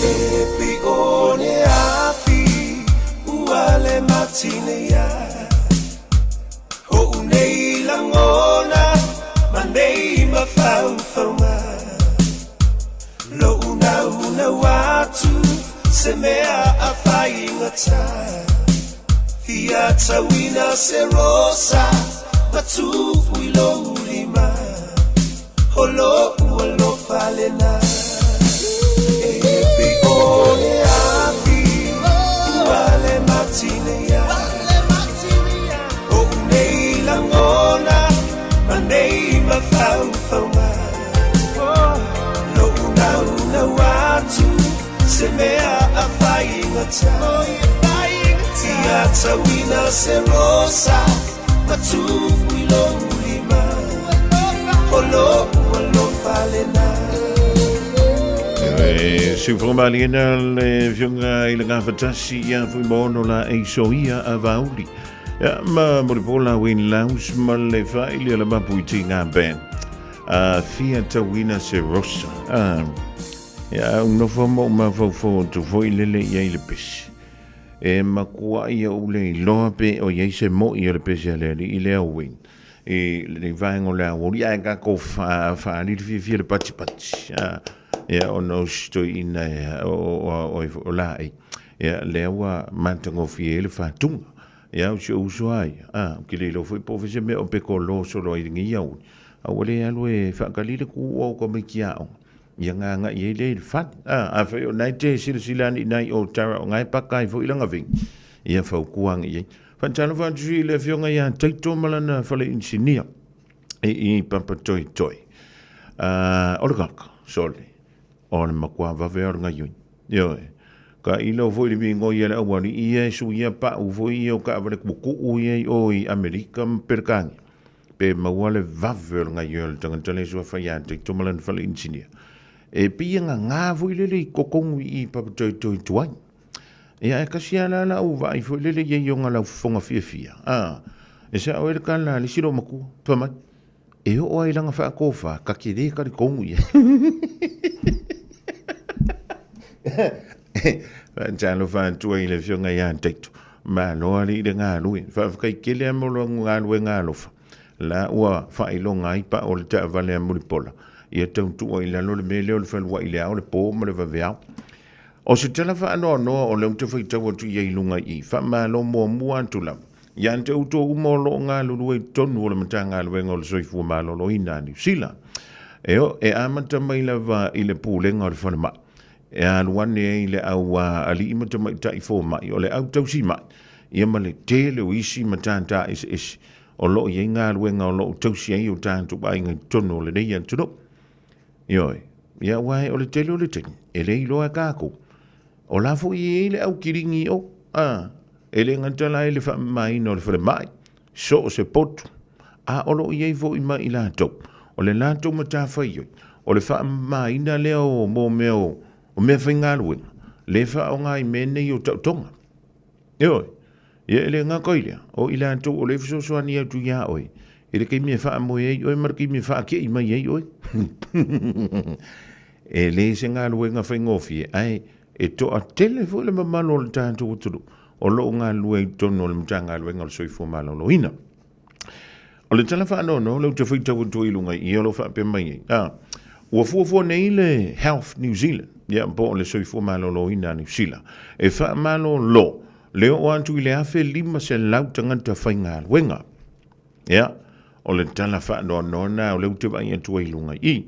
E pi o le afi ua le matine ia O nei langona ma nei mafaufauga Lou naunau atu se mea a faigata Fia tauina se rosa ma tufu i lou lima O lou alofa lena E pi o le afi ua le matine se mea a faigata Ia tauina se rosa Ma tufu i lou lima O lou alofa lena. E siufogamaliena le afioga i le gafatasi ia Fuimaono la Eisoia a Vauli. Ia, ma molipo la Wayne Laus ma le faili a le Mapu i Tīngā Band. A fia tauina se rosa. A, ia, au nofo ma o mafaufau atu foi lele i ai le pesi. E makuaʻi iaʻu le iloa pe o i ai se moʻi o le pese a le alii lea o Wayne i lenei vaega o le aoauli, ae tatou faalili fiafia le patipati, a, ia, ona o si toeaina o Laei, ia, lea ua matagofie ai le faatuga. Ia, o si ou uso lava ia, a, ou te le iloa foi po o fea se mea o peko solo ai i lenei aoauli, a ua le alu e faatali le tuua o tamaiti aoga, ia ona agai ai lea i le fale. A, afai o lena e te silasila ane i ina i o Tara o lena e paka ai foi lana vein, ia fautua ane i ai. Faatalofa atu i le afioga ia Taito ma lana fale inisinia i Papatoetoe. O le kaka, sole, o le matua vave o le gaioi. Ioe. Ka ilo foi le migoi a le aualii ia e suia pau foi ia o taavale tuutuu ia i o i Amerika ma Peretania. Pe maua le vave o le gaioi o le tagata lea suafa ia Taito ma lana fale inisinia. E pei e gagā foi lele i totonu i i Papatoetoe tuai. Ia, e kasi lava la lau vaai foi lele i ai i ona laufofoga fiafia, a, e sao ai le tala a le isi loomatua, fai mai, e oo lava i lana faatofa, ta te le talitonu i ai. Faatalofa atu ai i le Afioga ia Taito, malo alii le galue. Faafetai tele lava mo lou galuega alofa, la ua faailoga ai pau o le taavale a Mulipola, ia tautua i lalo le mea lea o le fealuai i le ao, le po ma le vaveao. O se tala faanoanoa o lea ou te faitau atu i ai i luga i i, faamalo muamua atu lava ia te outou uma o lo o galulue i totonu o le Matagaluega o le Soifua Maloloina a Niu Sila. E o, e amata mai lava i le Pulega o le Falemai, e alu ane ai le au alii ma tamaitai fomai, o le au tausimai, ia ma le tele o isi matata eseese o lo o i ai galuega o lo o tausi ai o tatou aiga i totonu o lenei atunuu. Ioe, ia aua o le tele o le taimi, e le iloa e kākou. O la foi e i ai le au kiligi i o, a, e le gata la i le faamamaina o le falemai, so o se potu, a o lo o i ai foi ma i latou. O le latou matafaioi, o le faamamaina lea o mō mea o, o meafaigaluega, le faaaoga i mea nei o taotoga. Ioe, ia e le gata i lea, o i latou o lea e fesoasoani atu iā oe, i le taimi e faamoe ai oe ma le taimi e faakei mai ai oe. E le se galuega faigofie, ae e toatele foi le mamalu o le tatou atunuu o lo o galulue i totonu o le Matagaluega o le Soifua Maloloina. O le tala faanoanoa lea ou te faitau atu ai i luga i i, o lo o faapea mai ai, a, ua fuafua nei le Health New Zealand, ia, po o le Soifua Maloloina a Niu Sila, e faamalolo le oo atu i le 1,500 tagata faigaluega. Ia, o le tala faanoanoa lena o lea ou te vaai atu ai i luga i i.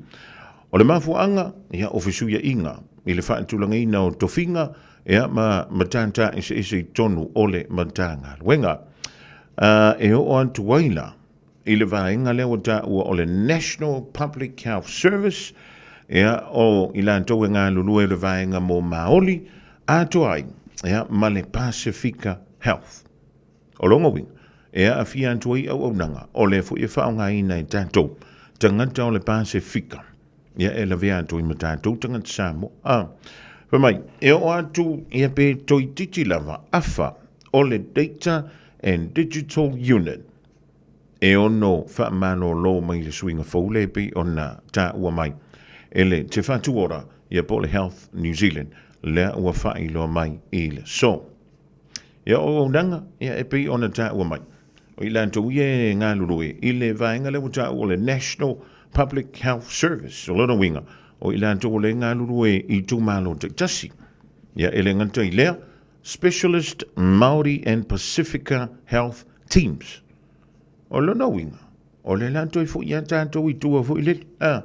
O le mafuaaga, ia, o fesuiaiga i le faatulagaina o tofiga, ia, ma matata eseese i totonu o le Matagaluega. E oo atu ai la i le vaega lea ua taua o le National Public Health Service, ia, o i latou e galulue i le vaega mo Māori atoa ai, ia, ma le Pasifika Health. O lona uiga, e aafia atu ai auaunaga o lea foi e faaaogaina e tatou tagata o le Pasefika, ia e lavea atu ai ma tatou tagata Samoa. A, fai mai, e oo atu ia pe toeitiiti lava afa o le Data and Digital Unit e ono faamalolo mai le suiga fou lea e pei ona taua mai e le Te Whatu Ora ia po o le Health New Zealand lea ua faailoa mai i le aso. Ia o auaunaga, ia e pei ona taua mai, o i latou ia e galulue i le vaega lea ua taua o le National Public Health Service. O lona uiga, o i latou o lea e galulue i itumalo taitasi. Ia e le gata i lea, Specialist Māori and Pasifika Health Teams. O lona uiga, o lea la toe foi ia tatou i tua foi lele, a,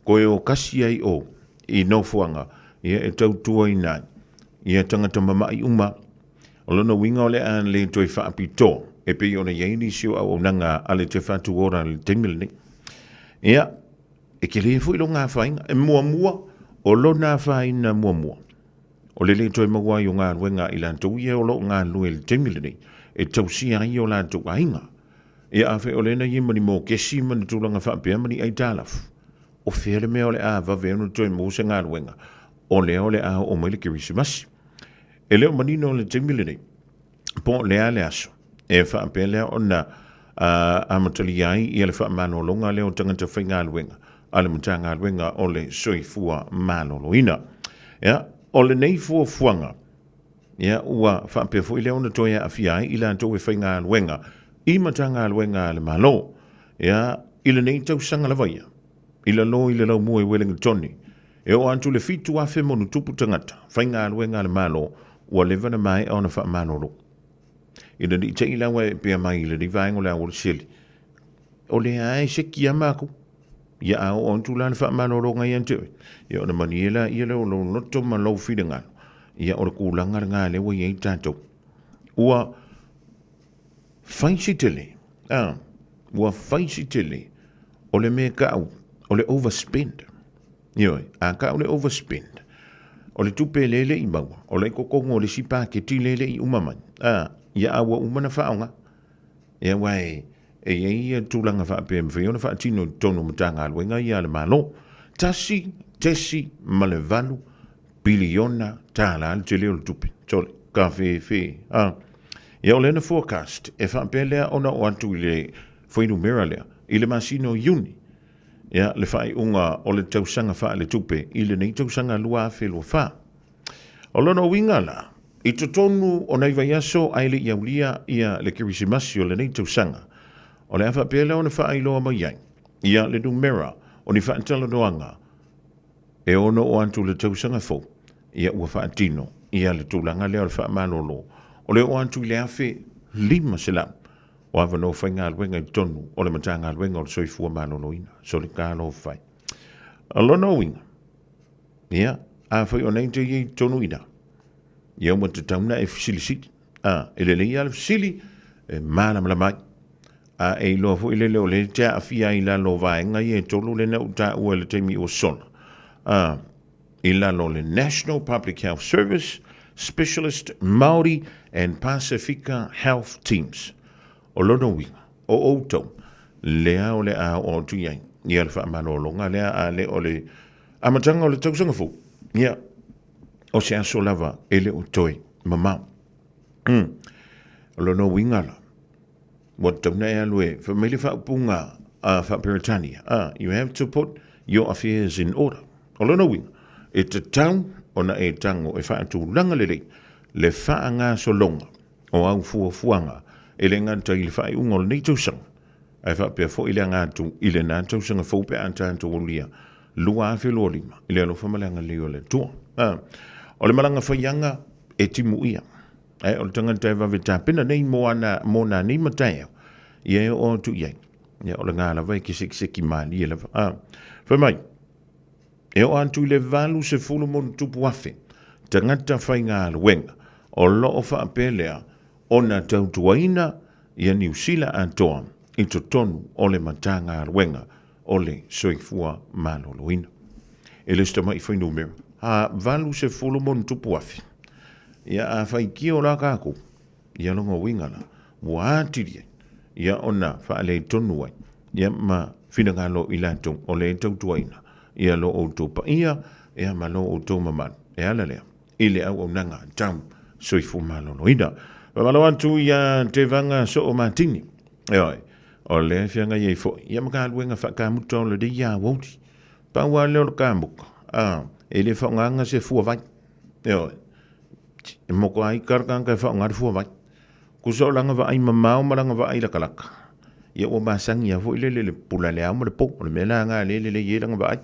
koe o kasi ai o i nofoaga ia e tautuaina ai ia tagata mama'i uma. O lona uiga o le a le toe faapitoa e pei ona i ai nisi o auaunaga a le Te Whatu Ora i le taimi lenei. Ia, e tele foi lona afaina. E muamua, o lona afaina muamua. O le lē toe maua ai o galuega a i latou ia o lo o galulue i le taimi lenei e tausia ai o latou aiga. Ia afai o lea na i ai ma ni mokesi ma ni tulaga faapea ma ni aitalafu, o fea le mea o le a vave ai ona toe maua se galuega o lea o le a oo mai le Kerisimasi? E le o manino i le taimi lenei po o le a le aso e faapea lea ona amatalia ai ia le faamalologa lea o tagata faigaluega a le Matagaluega o le Soifua Maloloina. Ia, o lenei fuafuaga, ia, ua faapea foi lea ona toe aafia ai i latou e faigaluega i Matagaluega a le Malo, ia, i lenei tausaga lava ia, i lalo i le laumua i Ueligitone, e oo atu i le 7,000+ tagata faigaluega a le Malo ua leva ona maea ona faamalolo. Ina ne i te i la ua e pea mai i lenei vaega o le aualasele, o lea e seki lava makou. Ia a oo atu la le faamalologa ia te oe, ia ona malie laia lea o lou loto ma lou finagalo, ia o le tulaga lena lea ua i ai tatou. Ua fai si tele, a, ua fai si tele o le mea e tau o le overspend. Ioe, a tau le overspend, o le tupe lea e le i maua, o la e i totonu o le isi paketi lea e le i uma mai, a, ia a ua uma ona faaaoga. Ia aua e e i ai ia tulaga faapea e mafai ona faatino i totonu o Matagaluega ia a le Malo. $1.8 piliona tala le tele o le tupe. Sole, kafefe, a. Ia o lea na forecast e faapea lea ona oo atu i le fuainumera lea i le masina o Iuni. Ia, le faaiuga o le tausaga faaletupe i lenei tausaga 2024. O lona uiga la, i totonu o nai vaiaso ae le i aulia ia le Kerisimasi o lenei tausaga, o le a faapea lea ona faailoa mai ai ia le numera o ni faatalanoaga e ono oo atu i le tausaga fou, ia ua faatino ia le tulaga lea o le faamalolo o le oo atu i le 1,500 o avanoa faigaluega i totonu o le Matagaluega o le Soifua Maloloina. Sole talofa e. O lona uiga, ia, afai o nei te i ai i totonu i ina, ia ua tatau ona e fesilisili. A, e lelei lava le fesili e malamalama ai. A e iloa foi lele o lea e te aafia ai i lalo o vaega ia e tolu lea na ou taua i le taimi ua sola. A, i lalo o le National Public Health Service, Specialist Māori and Pasifika Health Teams. O lona uiga, o outou, lea o le a oo atu i ai ia le faamalologa lea a le o le amataga o le tausaga fou, ia, o se aso lava e le o toe mamao. O lona uiga la, ua tatau ona e alu e fai mai le faaupuga a faa-Peretania, you have to put your affairs in order. O lona uiga, e tatau ona e tago e faatulaga lelei le faagasologa o au fuafuaga e le gata i le faaiuga o lenei tausaga, ae faapea foi le aga atu i lena tausaga fou pe a tatou aulia 2025 i le alofa ma le agalelei o le Atua. O le malaga faiaga e timuia, ae o le tagata e vave tapena nei mo ana mo nā nei mataeao, ia e oo atu i ai. Ia, o lena lava e kesekeseki malie lava. Fai mai, e oo atu i le 80+ tagata faigaluega o lo o faapea lea ona tautuaina ia Niu Sila atoa i totonu o le Matagaluega o le Soifua Maloloina. E le o se tama'i fuainumera, a 80+. Ia a faitio la kākou, ia lona uiga la, ua atili ai ia ona faaletonu ai ia ma finagalo i latou o lea e tautuaina ia lo outou paia ia ma lo outou mamalu e ala lea i le auaunaga tau soifua maloloina. Faamalo atu ia Tevaga Soo Matini, ioe, o lea e feagai ai foi ia ma galuega faakamuta o lenei aoauli. Pau lava lea o le kamuta, a, e le faaaogaina se fuavai, ioe, e moko ai ka le tagata e faaaoga le fuavai. Tusa o lana vaai mamao ma lana vaai latalata, ia ua masani lava foi lele i le pula i le ao ma le po. O le mea la lena lea e lelei ai lana vaai.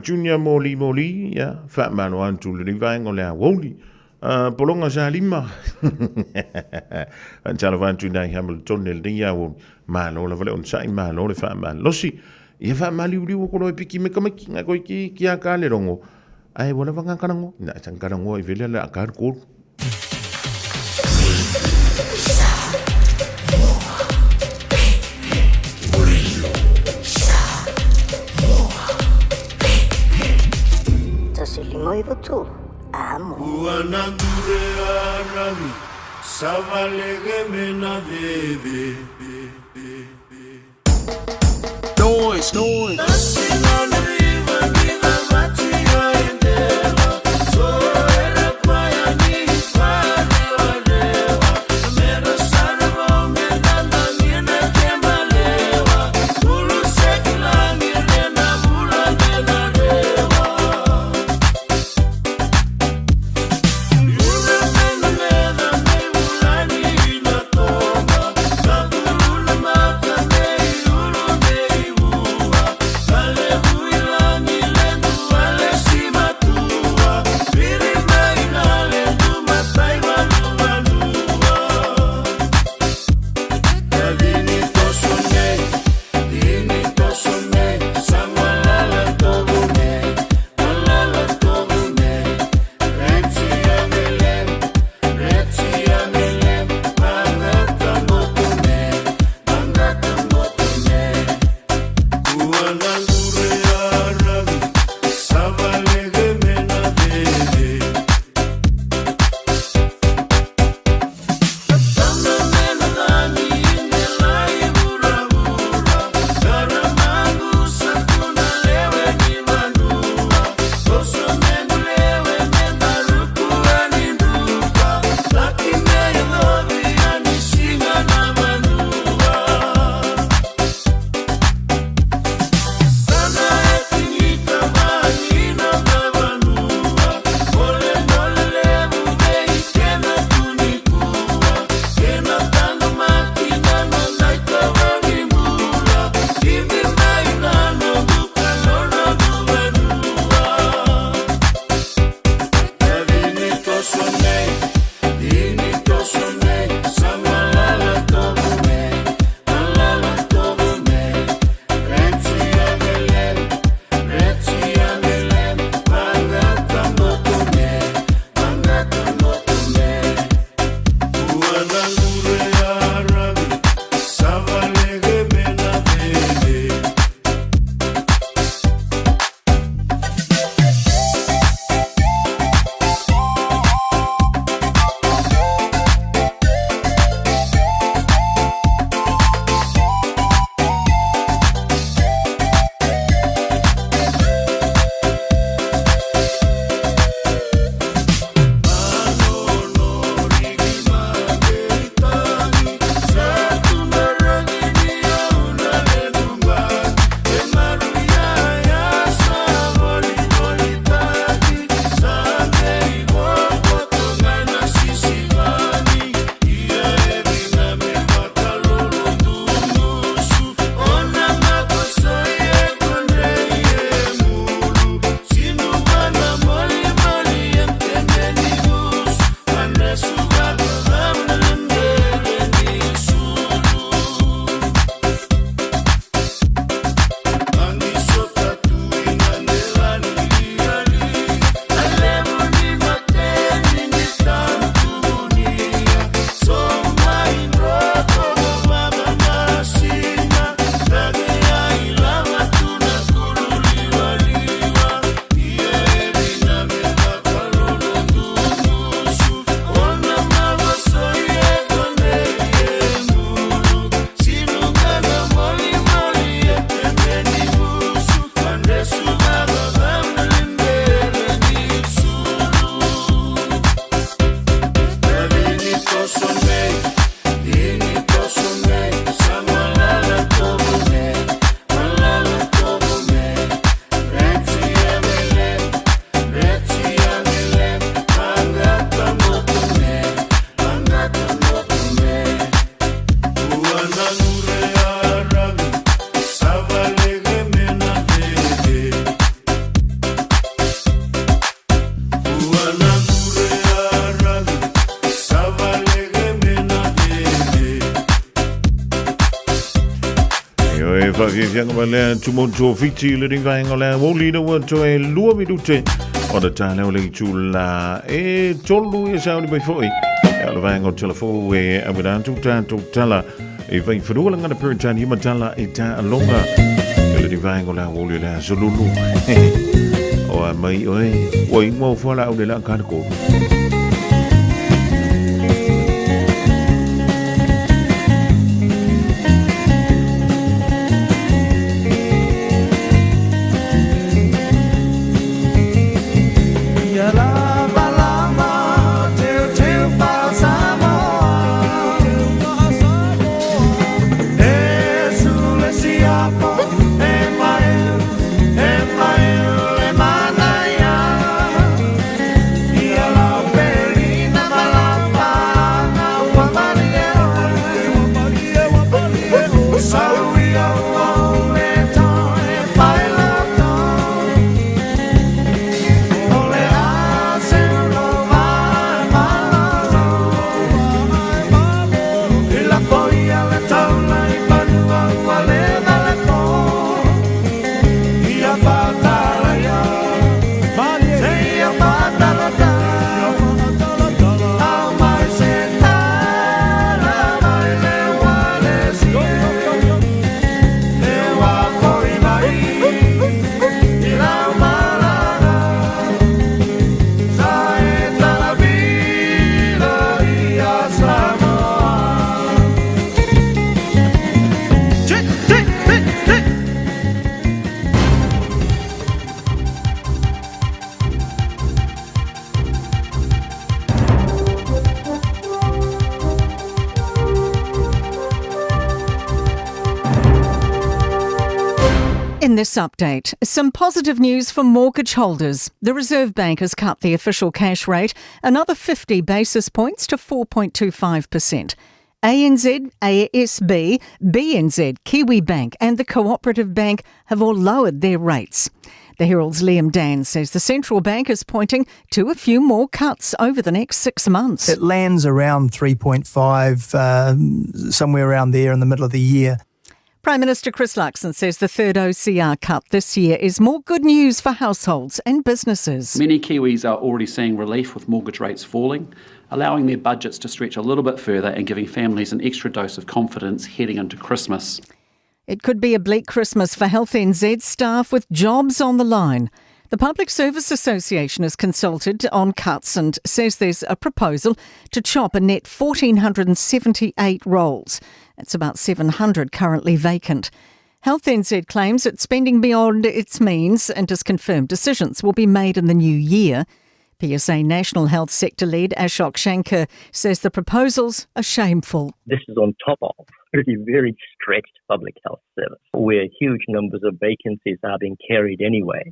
Junior Moli Moli, ia, faamalo atu i lenei vaega o le aoauli. Pologa Salima, faatalofa atu i nai Hamilton i lenei aoauli. Malo lava le onosai, malo le faamalosi. Ia faamaliuliu atu loa e piki mai tamaiti, nai koe ki ki a ka le logo. Ae ua lava ngā karangoa. Na e karangoa i vele le a ka le kolu. Tasi lima iwa tolu, amo. Kuanandure arami savalege mena veve. Noise, noise. E faafiafiaga ma lea tumotu o Fiti le vaega o le aoauli ina ua toe 2 minute ona taleo le itula e 3 ia sauni mai foi. E o le vaega o telefou e auina atu tatou tala e fai fanua lagana Peretania ma tala e taaloga i le vaega o le aoauli o le aso Lulu. O a mai oe, ua ingoa ufua la au le laa kale kolu. Ia lava lava, teuteu faa-Samoa. E sule siapo, e mai, e mai le manaia. Ia lau pelina ma lau paaga ua malie oe. Sau ia ua ou le toe fai loto. O le a se lo vai malolo. I lafo ia le taula i fanua ua leva le po. Ia whātala ia, seia whātalatala. Au mai se tala mai le wale sie. Le wā foi mai i lau malaga. Sa e talavila ia Samoa. Tick, tick, tick, tick. In this update, some positive news for mortgage holders. The Reserve Bank has cut the official cash rate another 50 basis points to 4.25%. ANZ, ASB, BNZ, Kiwibank, and the Cooperative Bank have all lowered their rates. The Herald's Liam Dan says the central bank is pointing to a few more cuts over the next 6 months. It lands around 3.5, somewhere around there in the middle of the year. Prime Minister Chris Luxon says the third OCR cut this year is more good news for households and businesses. Many Kiwis are already seeing relief with mortgage rates falling, allowing their budgets to stretch a little bit further and giving families an extra dose of confidence heading into Christmas. It could be a bleak Christmas for Health NZ staff with jobs on the line. The Public Service Association has consulted on cuts and says there's a proposal to chop a net 1,478 roles. That's about 700 currently vacant. Health NZ claims it's spending beyond its means and has confirmed decisions will be made in the new year. PSA National Health Sector Lead Ashok Shankar says the proposals are shameful. This is on top of a very stretched public health service where huge numbers of vacancies are being carried anyway.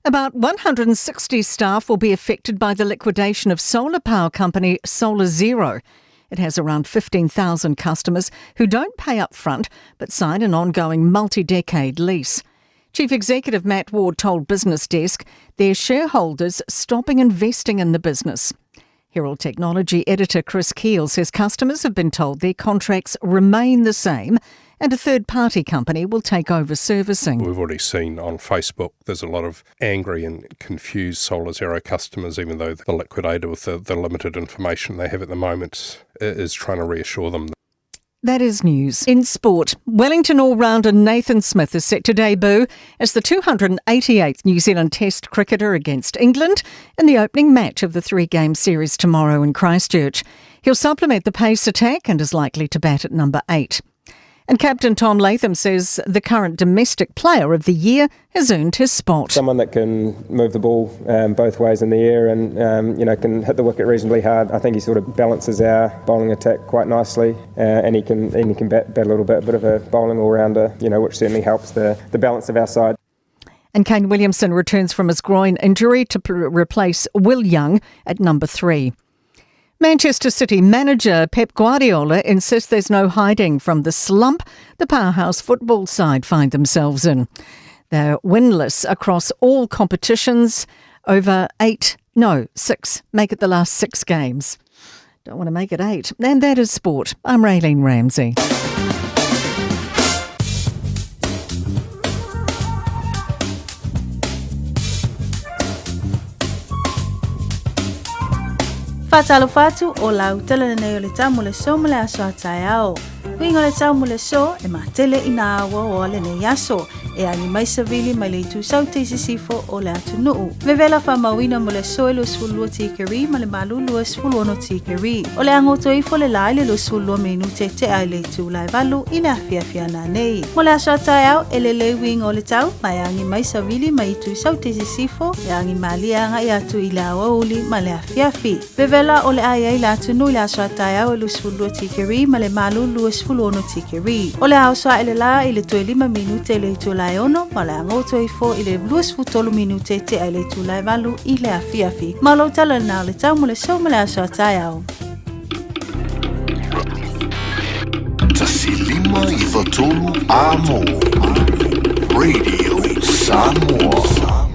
About 160 staff will be affected by the liquidation of solar power company Solar Zero. It has around 15,000 customers who don't pay up front but sign an ongoing multi-decade lease. Chief Executive Matt Ward told Business Desk their shareholders stopping investing in the business. Herald Technology editor Chris Keel says customers have been told their contracts remain the same and a third-party company will take over servicing. We've already seen on Facebook there's a lot of angry and confused Solar Zero customers, even though the liquidator with the limited information they have at the moment is trying to reassure them. That is news. In sport, Wellington all-rounder Nathan Smith is set to debut as the 288th New Zealand Test cricketer against England in the opening match of the three-game series tomorrow in Christchurch. He'll supplement the pace attack and is likely to bat at number 8. And Captain Tom Latham says the current domestic player of the year has earned his spot. Someone that can move the ball both ways in the air and can hit the wicket reasonably hard. I think he sort of balances our bowling attack quite nicely, and he can bat a little bit of a bowling all-rounder, which certainly helps the balance of our side. And Kane Williamson returns from his groin injury to replace Will Young at number 3. Manchester City manager Pep Guardiola insists there's no hiding from the slump the powerhouse football side find themselves in. They're winless across all competitions over 6. Make it the last 6 games. Don't want to make it 8. And that is sport. I'm Raylene Ramsey. Faatalofa atu o lau tala lenei o le tau mo le aso ma le aso a taeao. Uiga o le tau mo le aso e matele i nā aoaoa lenei aso e agi mai savili mai le itu saute i sisifo o le atunuu. Vevela faamauina mo le aso e 22 tikeri ma le malu 26 tikeri. O le a goto ifo le la i le 22 minute tea i le itula e 8 i le afiafi ana nei. Mo le aso a taeao e lelei uiga o le tau ma e agi mai savili mai itu saute i sisifo e agi malie agaʻi atu i le aoauli ma le afiafi. Vevela o le a i ai le atunuu i le aso a taeao e 22 tikeri ma le malu 26 tikeri. O le a oso aʻe le la i le toe 5 minute i le itula e 6 ma o le a goto ifo i le 23 minute tea i le itula e 8 i le afiafi. Ma o lou tala lena o le tau mo le aso ma le aso a taeao. 153 Amo Radio Samoa.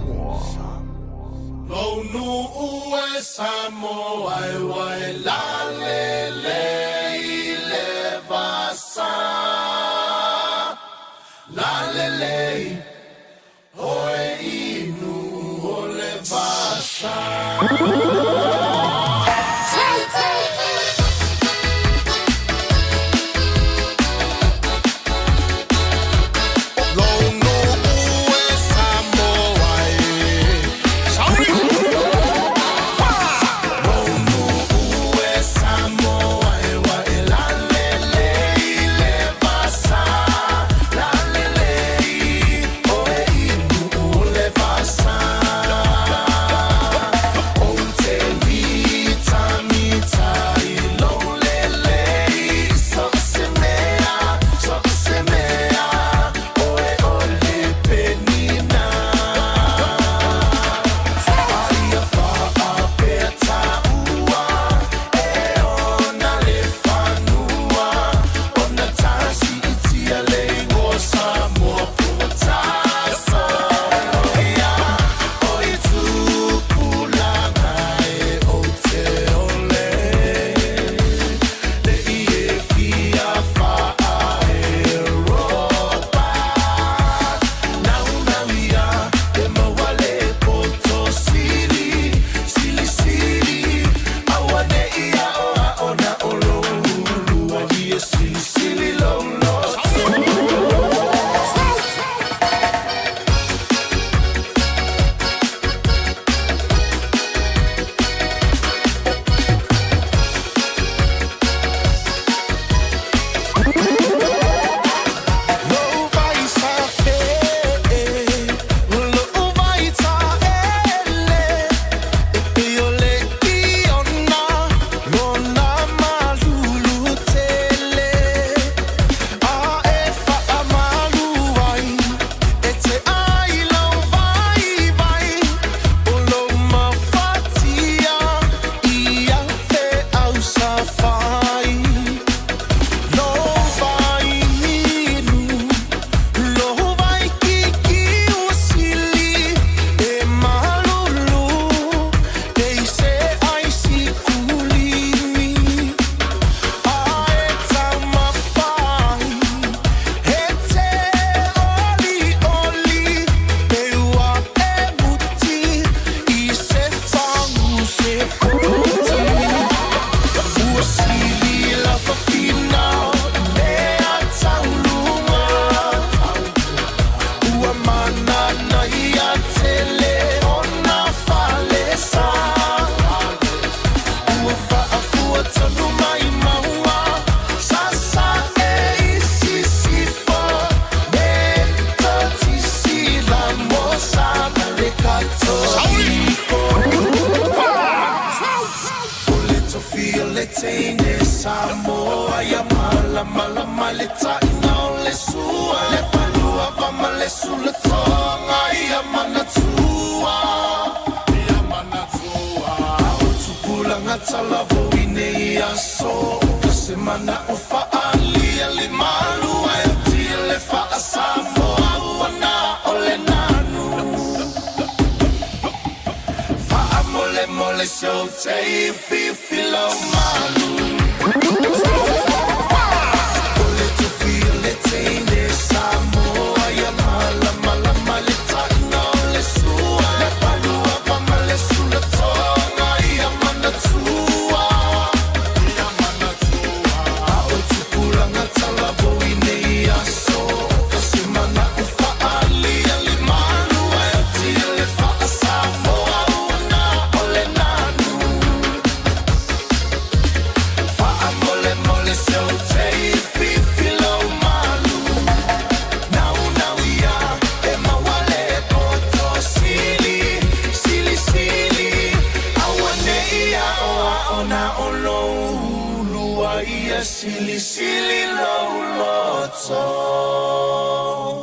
Sili lou loto.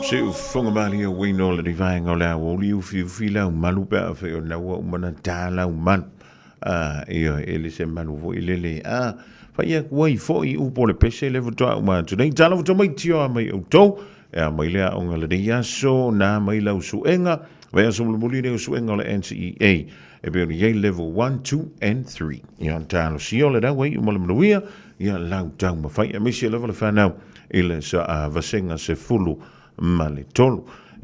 Se ufofoga malie uaina o lenei vaega o le aoauli ufiufi lau malu pe afai o lena ua uma ona ta lau malu. A, ioe, e le se malu foi lele a fai atu ai foi upu o le pese lea faatoa uma atu nei. Talofa tamaiti o a mai outou, e a mai le aoga lenei aso, na mai lau suega, vaiaso mulimuli lenei o suega o le NCEA. E pei ona i ai level 1, 2 and 3. Ia, talosia o lena ua iu ma le manuia, ia lau taumafai, aemaise lava le fanau i le vasega 13.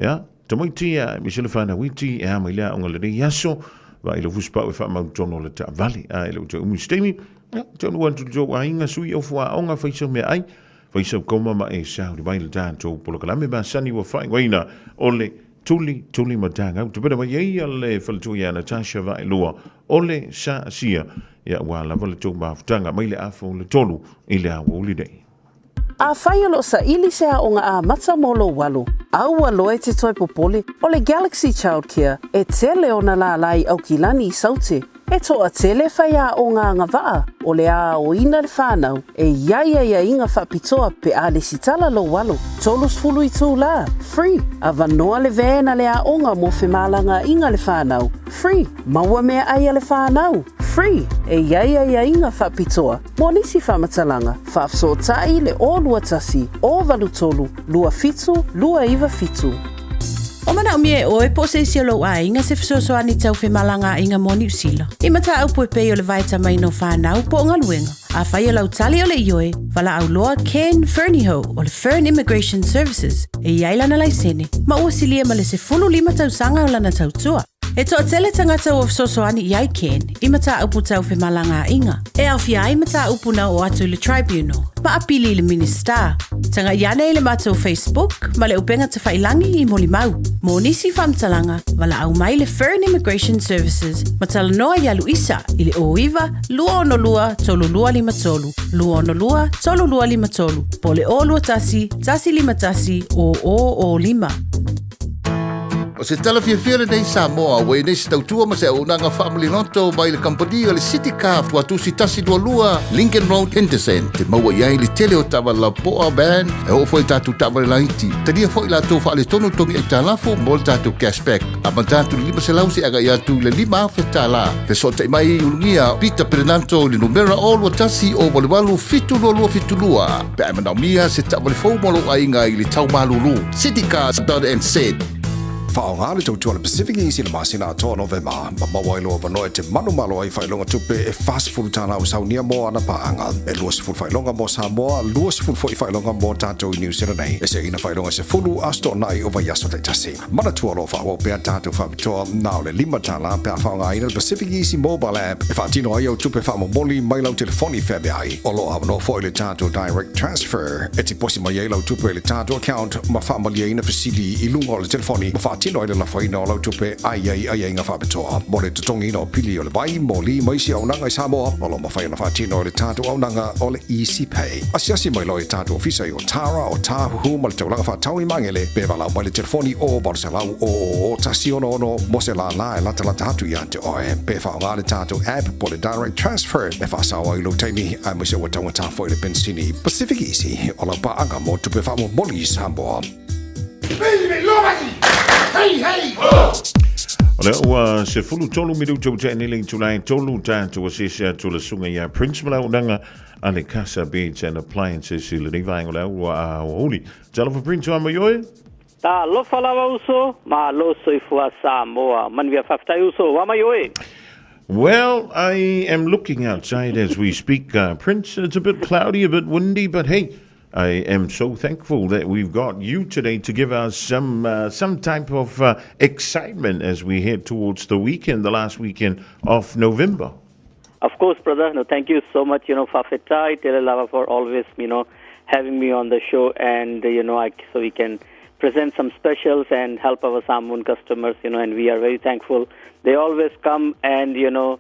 Ia, tamaiti ia, aemaise le fanau iti, e a mai le aoga lenei aso, vaai lau fusipau e faamautonu o le taavale, a e le o toe umi se taimi, ia, taunuu atu i le tou aiga, sui au fuaaoga, fai sau meaai, fai sau koma ma e sauni mai le tatou polokalame masani ua faaigoaina o le Tuli, tuli ma tagau. Tapena mai ai le faletua ia Natasha Vaaelua o le Saasia, ia aua lava le tou mafutaga mai le afa o le 3 i le aoauli nei. Afai o lo o saili se aoga amata mo lou alo, aua loa e te toe popole, o le Galaxy Childcare e tele ona lālā i Aukilani i Saute. E toatele faiaoga agavaa o le a aoina le whanau e i ai aiaiga faapitoa pe a lesitala lou alo. 30 itulā, free, avanoa le van a le aoga mo femalagaaiga le whanau, free, maua meaai a le whanau, free, e i ai aiaiga faapitoa mo nisi faamatalaga, faafesootai le 021 083 27 297. O manaomia e oe po o se isi o lou aiga se fesoasoani tau femalagaaiga mo Niu Sila. I mataupu e pei o le vaetamaina o fanau po o galuega. Afai o lau tali o le ioe, valaau loa Ken Fernihough o le Fern Immigration Services e i ai lana laisene ma ua silia ma le 15 tausaga o lana tautua. E toatele tagata ua fesoasoani i ai Ken i mataupu tau femalagaaiga, e aofia ai mataupu na oo atu i le Tribunal, ma apili i le Minisita. Tagai ane i le matou Facebook ma le upega tafailangi i molimau. Mo nisi faamatalaga, valaau mai le Fern Immigration Services ma talanoa ia Luisa i le 09 262 3253, 262 3253, po o le 021 151 0005. O se tala fiafia lenei Samoa ua i nei se tautua ma se auaunaga faamaliloto mai le kamupani o le City Car Tuatusi 122 Lincoln Road Henderson te maua i ai le tele o taavale lapoa van e oo foi i tatou taavale laiti. Talia foi latou faaletonu togi aitalafu mo le tatou cashback amata atu i le 500 seia agai atu i le 5,000 tala. Fesootai mai i Ulugia Peter Perenato i le numera 021 088 7272 pe a e manaomia se taavale fou mo lou aiga i le tau malulu. Citycars.nz. Faaaoga le tautua a le Pacific Easy i le masina atoa o Novema ma maua ai lou avanoa e te manumalo ai i faailoga tupe e $40 o saunia mo ana paaga. E 20 faailoga mo Samoa, 20 foi faailoga mo tatou i Niu Sila nei. E seina faailoga e 10 aso toonai o vaiaso taitasi. Manatua o lo o faaauau pea tatou faapitoa na o le $5 pe a faaaogaina le Pacific Easy Mobile App e faatino ai au tupe faamomoli mai lau telefoni feaveai. O lo o avanoa foi le tatou Direct Transfer e tiposi mai ai lau tupe i le tatou account ma faamalieina fesili i luga o le telefoni ma faatino ai le lafoina o lau tupe a i ai aiaiga faapitoa mo le totogiina o pili o le vai, moli ma isi auaunaga i Samoa. O lo o mafai ona faatino e le tatou auaunaga o le Easy Pay. Asiasi mai loa i tatou ofisa i Otara, Otāhuhu ma le taulaga faatau i Magele pe valaau mai le telefoni o 800 000 166 mo se lālā e latalata atu ia te oe. Pe faaaoga le tatou app po o le Direct Transfer e faasao ai lou taimi aemaise ua taugata foi le penisini. Pacific Easy, o lau paaga mo tupe faamomoli i Samoa. O lea ua 13 minuta ua tea nei le itula e tolu tatou asiasi atu le susuga ia Prince Malaunaga a le Casa Beds and Appliances i lenei vaega o le au ua aoauli. Talofa Prince o mai oe. Talofa lava uso, malo soifua Samoa. Manuia faafetai uso, ua mai oe. Well, I am looking outside as we speak, Prince. It's a bit cloudy, a bit windy, but hey, I am so thankful that we've got you today to give us some some type of excitement as we head towards the weekend, the last weekend of November. Of course, brother. No, thank you so much, you know, Fafetai Telelava for always, you know, having me on the show and, you know, I, so we can present some specials and help our Samoan customers, you know, and we are very thankful. They always come and, you know,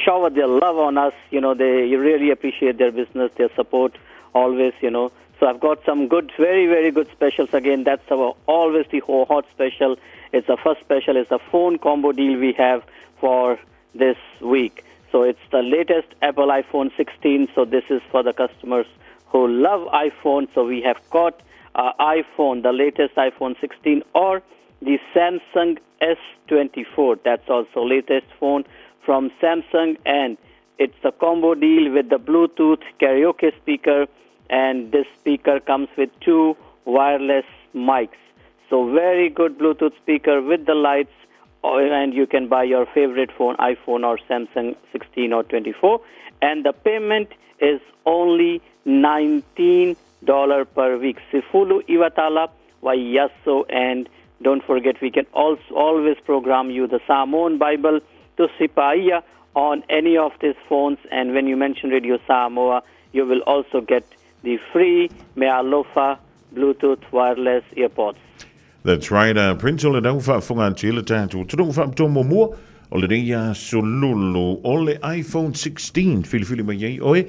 shower their love on us. You know, they really appreciate their business, their support always, you know. So I've got some good, very, very good specials again. That's our always the hot special. It's the first special. It's a phone combo deal we have for this week. So it's the latest Apple iPhone 16. So this is for the customers who love iPhone, so we have got iPhone, the latest iPhone 16 or the Samsung S24. That's also latest phone from Samsung and it's a combo deal with the Bluetooth karaoke speaker and this speaker comes with two wireless mics. So very good Bluetooth speaker with the lights uh, and you can buy your favorite phone, iPhone or Samsung 16 or 24. And the payment is only $19 per week. Sifulu Iwatala, Wayaso, and don't forget we can also always program you the Samoan Bible to Sipaia on any of these phones. And when you mention Radio Samoa, you will also get the free Mealofa Bluetooth wireless earpods. That's right, uh, Prince o le nau faafofoga atu i le tatou atunuu faapitoa muamua o lenei aso lulu o le iPhone 16 filifili mai ai oe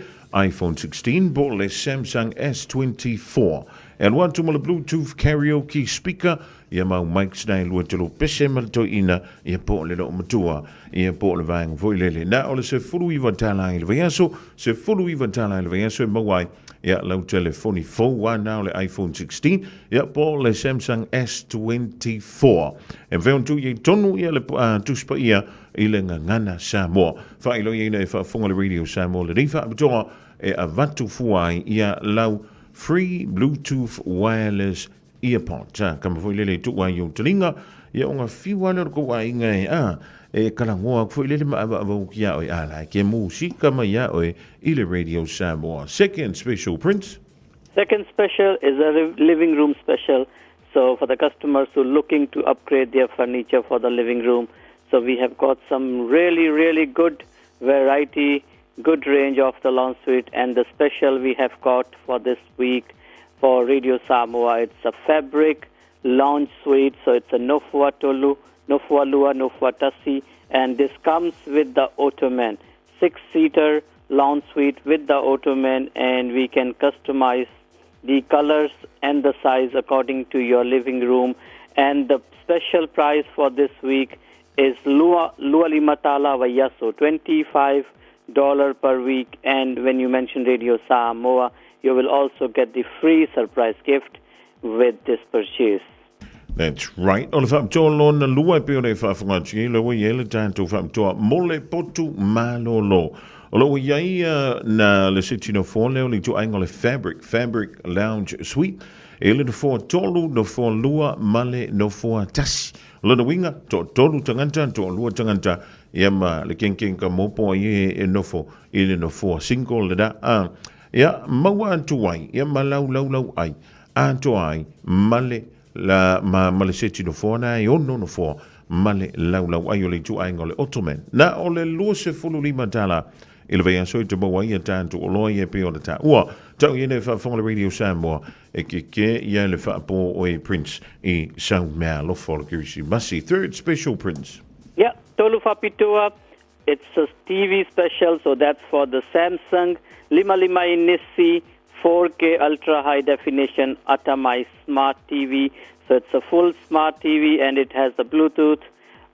iPhone 16 po o le Samsung S24 e alu atu ma le Bluetooth karaoke speaker ia mau mics na e lua tolu pese ma le toeina ia po o le loo matua ia po o le vaega foi lele na o le 19 tala i le vaiaso 19 tala i le vaiaso e maua ai ia lau telefoni fou a na o le iPhone 16 ia po o le Samsung S24 e mafai ona tuu i ai tonu ia le uh, Tusi Paia i le Gagana Samoa. Faailoiaina e faafofoga le Radio Samoa lenei faapitoa e avatu fua ai ia lau free Bluetooth wireless earpods. A, kama foi lele i tuu ai i ou taliga, ia o ga fiu lea o le kou aiga e, a, e kalagoa aku foi lele ma avaavau ki a oe, a la e ke musika mai ia oe i le Radio Samoa. Second special, Prince. Second special is a living room special. So for the customers who are looking to upgrade their furniture for the living room, so we have got some really, really good variety, good range of the lounge suite. And the special we have got for this week for Radio Samoa, it's a fabric lounge suite. So it's a Nofua Tolu, Nofua Lua, Nofua Tasi. And this comes with the ottoman, six-seater lounge suite with the ottoman, and we can customize the colors and the size according to your living room. And the special price for this week is Lua, Lua Limatala Vayaso, $25 per week. And when you mention Radio Samoa, you will also get the free surprise gift with this purchase. That's right. O le faapitoa lona lua e pei ona e faafofoga atu i ai ua i ai le tatou faapitoa mo le potu malolo. O lo o i ai uh, na le seti nofoa lea o le ituaiga o le Fabric, Fabric Lounge Suite, e le nofoa tolu, nofoa lua ma le nofoa tasi. O lona uiga, toatolu tagata, toalua tagata, ia ma le kenkeng ka mopo ai e, e nofo i le nofoa single le da. A, ia, maua atu ai, ia ma lau lau lau ai, atoa ai ma le la, ma, ma le seti nofoa na e ono nofoa ma le laulau ai o le ituaiga o le Ottoman. Na o le 25 tala i le vaiaso i te maua ai ia tatou oloa ia e pei ona taua. Tau i ēnei faafofoga le Radio Samoa e keke ia le faapo oe Prince i sau meaalofa o le Kerisimasi. Third special Prince. Yeah, tolu faapitoa, it's a TV special, so that's for the Samsung Lima Lima Inisi 4K ultra high definition Atamai smart TV. So it's a full smart TV and it has the Bluetooth,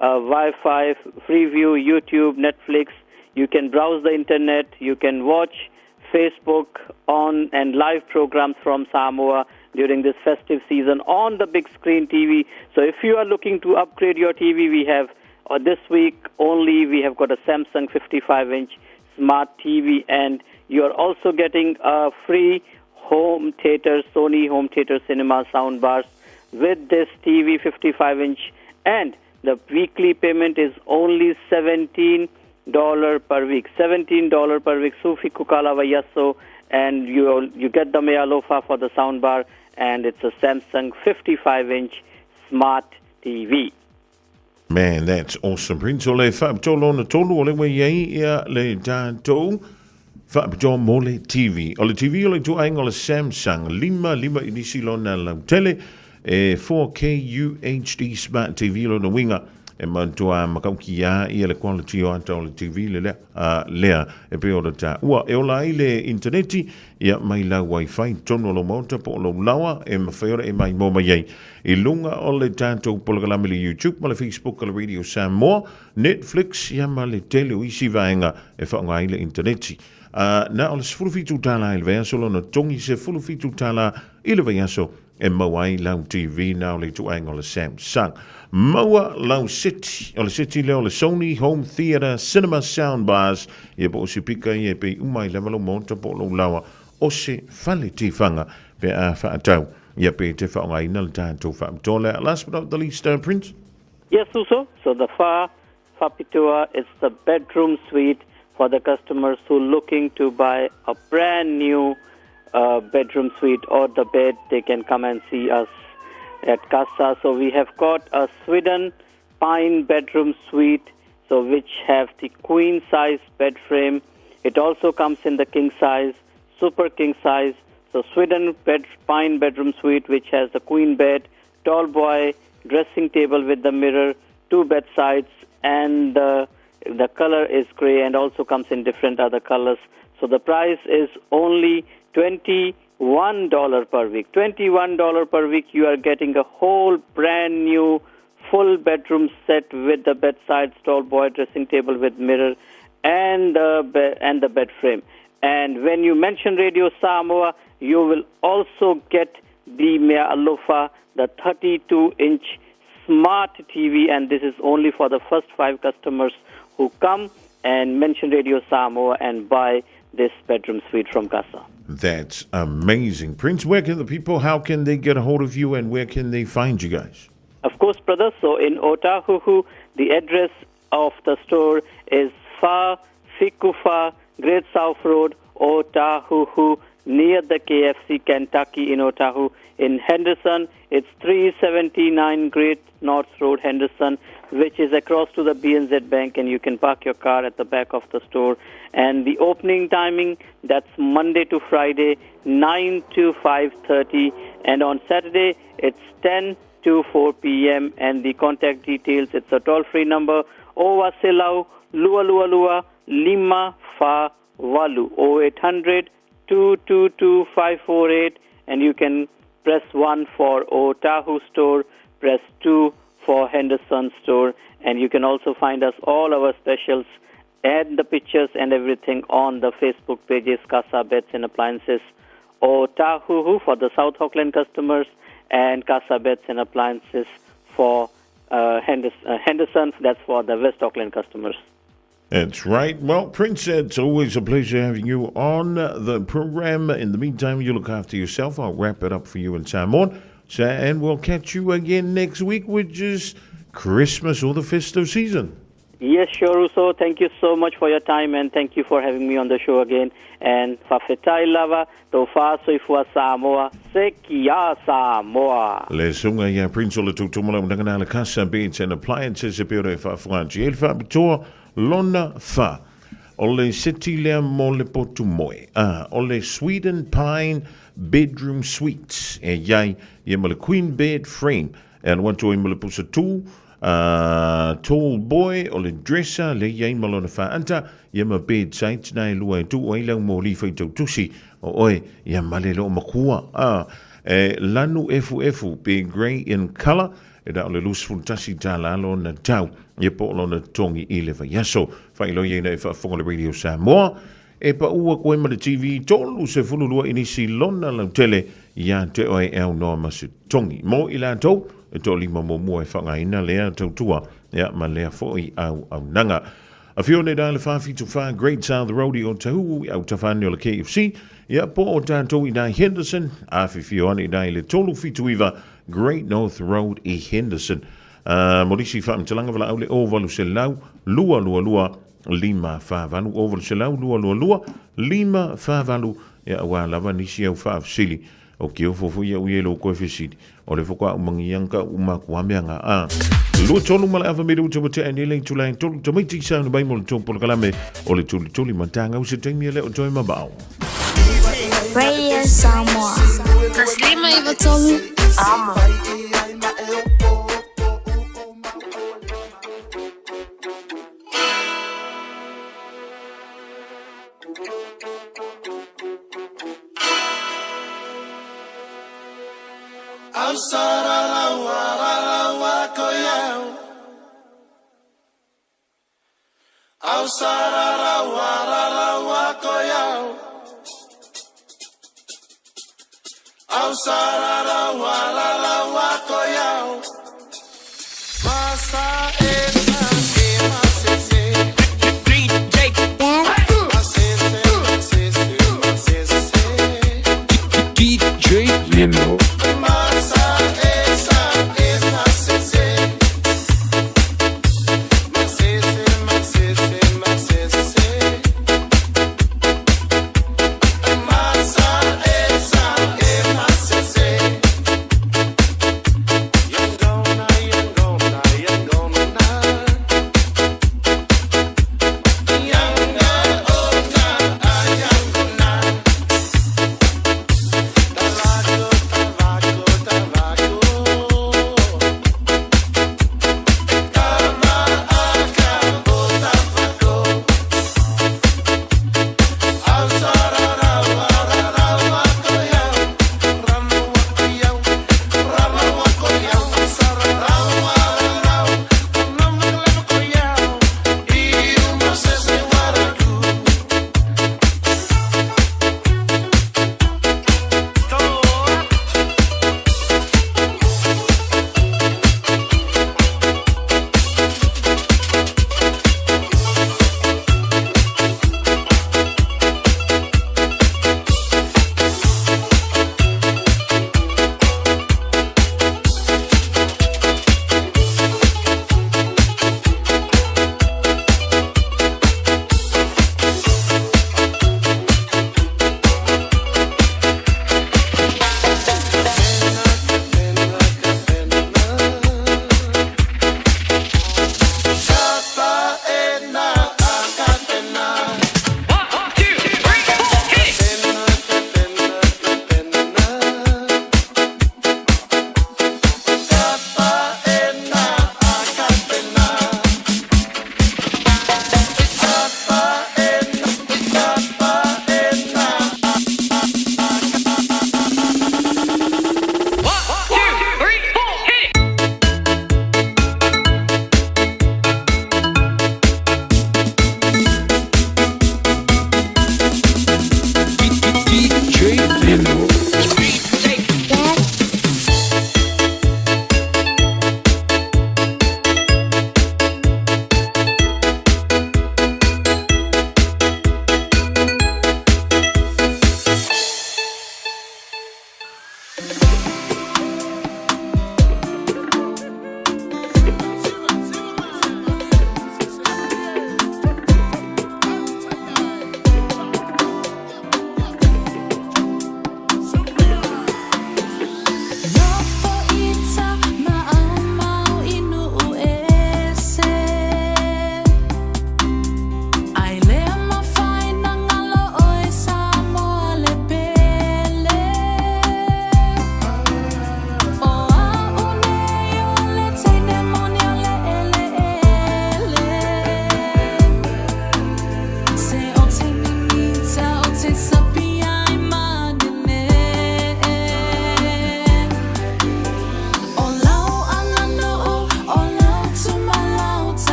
uh, Wi-Fi, Freeview, YouTube, Netflix. You can browse the internet. You can watch Facebook on and live programs from Samoa during this festive season on the big screen TV. So if you are looking to upgrade your TV, we have uh, this week only we have got a Samsung 55 inch smart TV and you are also getting a free home theater Sony home theater cinema sound bars with this TV 55 inch and the weekly payment is only $17 per week. $17 per week. Sufi Kukala Vayaso and you you get the Mealofa for the soundbar and it's a Samsung 55 inch smart TV. Man, that's awesome. Prince o le faapitoa lona tolu o le ua i ai ia le tatou faapitoa mo le TV. O le TV o le ituaiga o le Samsung 5 5 inisi lona lautele e 4K UHD Smart TV lona uiga e matua makaukia ia le quality o ata o le TV le lea, uh, lea e pei ona taua. E ola ai le interneti ia mai lau wifi tonu o lou maota po o lou laoa e mafai ona e maimoa mai ai i luga o le tatou polokalame le YouTube ma le Facebook o le Radio Samoa, Netflix ia ma le tele o isi vaega e faaaoga ai le interneti. Na o le $17 i le vaiaso lona togi $17 i le vaiaso e maua ai lau TV na o le ituaiga o le Samsung. Maua lau seti, o le seti lea o le Sony Home Theatre Cinema Sound Bars, ia po o sipika ia e pei uma ai lava lou maota po o lou laoa o se fale tifaga pe a faatau, ia pe te faaaogaina le tatou faapitoa lea. Last but not the least, Prince? Yes, Uso. So the Fa Fapitua is the bedroom suite for the customers who looking to buy a brand new bedroom suite or the bed. They can come and see us at Casa. So we have got a Sweden pine bedroom suite, so which have the queen size bed frame. It also comes in the king size, super king size. So Sweden bed, pine bedroom suite, which has the queen bed, tall boy, dressing table with the mirror, two bedsides, and the, the color is gray and also comes in different other colors. So the price is only $21 per week. $21 per week, you are getting a whole brand new full bedroom set with the bedside, tall boy, dressing table with mirror, and the, be- and the bed frame. And when you mention Radio Samoa, you will also get the Mea Alofa, the 32 inch smart TV, and this is only for the first five customers who come and mention Radio Samoa and buy this bedroom suite from Casa. That's amazing. Prince, where can the people, how can they get a hold of you and where can they find you guys? Of course, brother. So in Otahuhu, the address of the store is Fa Fikufa, Great South Road, Otahuhu, near the KFC Kentucky in Otahu. In Henderson, it's 379 Great North Road, Henderson, which is across to the BNZ Bank, and you can park your car at the back of the store. And the opening timing, that's Monday to Friday, 9 to 5.30, and on Saturday, it's 10 to 4 p.m. And the contact details, it's a toll-free number, Owaselau Lua Lua Lua Lima Fa Walu, 0800 222 548, and you can press 1 for Otahu store, press 2 for Henderson store, and you can also find us all our specials and the pictures and everything on the Facebook pages Casa Beds and Appliances Otahuhu for the South Auckland customers and Casa Beds and Appliances for Henderson, Henderson, that's for the West Auckland customers. That's right. Well, Prince, it's always a pleasure having you on the program. In the meantime, you look after yourself. I'll wrap it up for you in Samoan. So, and we'll catch you again next week, which is Christmas or the festive season. Yes, sure, Russo. Thank you so much for your time and thank you for having me on the show again. And fafetai lava, to soifua Samoa, se kia Samoa. Le suga ia Prince o le tūtūmala unanga nā le Casa Beds and Appliances e peo e whaafuanti. E le whaapitoa lona wha. O le seti lea mo le potu moe. Ah, o le Sweden Pine Bedroom Suites. E iai, ia ma le Queen Bed Frame. E alu atu ai ma le pusa tū, uh, tall boy, o le dresser, le iai ma lona whaanta, ia ma bed sides na e lua e tuu ai lau moli whai tautusi, o oe, ia ma le loo makua. Ah, e lanu efu efu, be grey in colour, e da o le 21 tāla lona tau, ia po o lona tongi i le vaiaso. Whailo ia ina e whaafonga le Radio Samoa, e pa ua koe ma le TV 32 inisi lona lautele ia te oe e au noa ma se tongi. Mo i lātou, e tō lima muamua e whangaina lea tautua, ia ma lea foi au au nanga. A whio nei rā le 474 Great South Road i Otahuhu i au tawhane o le KFC, ia po o tātou i nā Henderson, a whiwhio ane i nā i le 379 Great North Road i Henderson. Uh, mo nisi whaamtalanga wala au le o walu se lau, lua lua lua, lima wha valu, o walu se lau, lua lua lua, lima wha valu, ia awa lava nisi au whaafsili. O ke ofo foi au i e lo koe fesili. O le foko au mangi ka u maku ameanga a. Lua tolu ma le ava me uta te ane le tula tolu tamaiti sa no mai mo le tō polokalame o le tuli tuli matanga u se taimi le o toi mabao. Radio Samoa. Taslima iwa tolu. Amo. DJ Lino.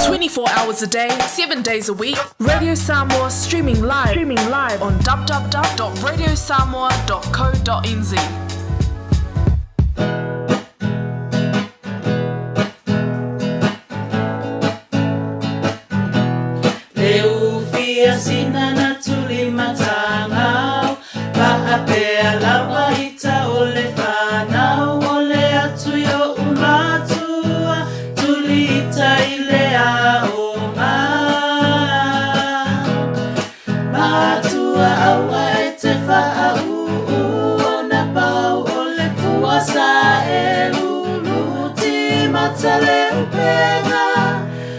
24 hours a day, 7 days a week. Radio Samoa streaming live, streaming live on www.radiosamoa.co.nz. Le ufia sina na tuli matangau Faapea lava ita o le fanau O le atu i o'u matua Tuli ita i le aoga Matua aua e te whaauu O na pau o le fua sa e lulu Timata le upega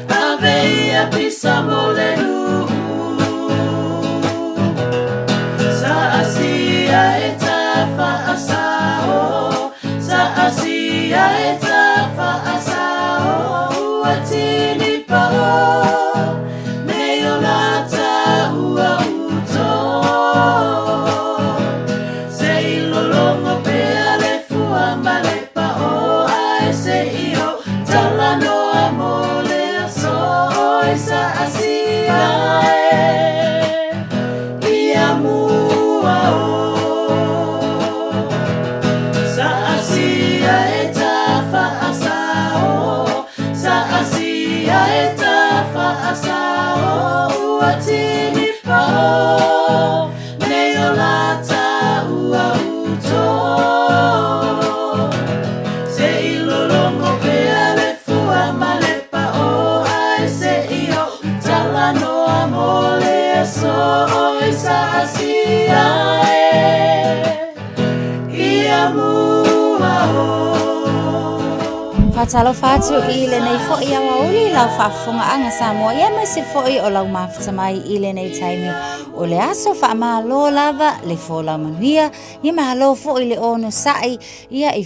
Ave ia pisa mo le nuu Sa asia e ta whaasao Sa asia e ta whaasao Ua tini pao Me o lata ua uto Se i lolongo pea le fua ma le pao Ae se i o talanoa mo le aso Oi sa asia e ia mua o Sa asia e ta whaasao Sa asia e ta whaasao Ua tini pao Me o lata ua uto Se i lolongo pea le fua ma le pao Ae se i o talanoa mo le aso Oi sa asia e ia mua o. Faatalofa atu i lenei foi aoauli i lau faafofogaaga Samoa ia aemaise foi o lau mafuta mai i lenei taimi o le aso faamalo lava le folau manuia ia malo foi le onosai ia i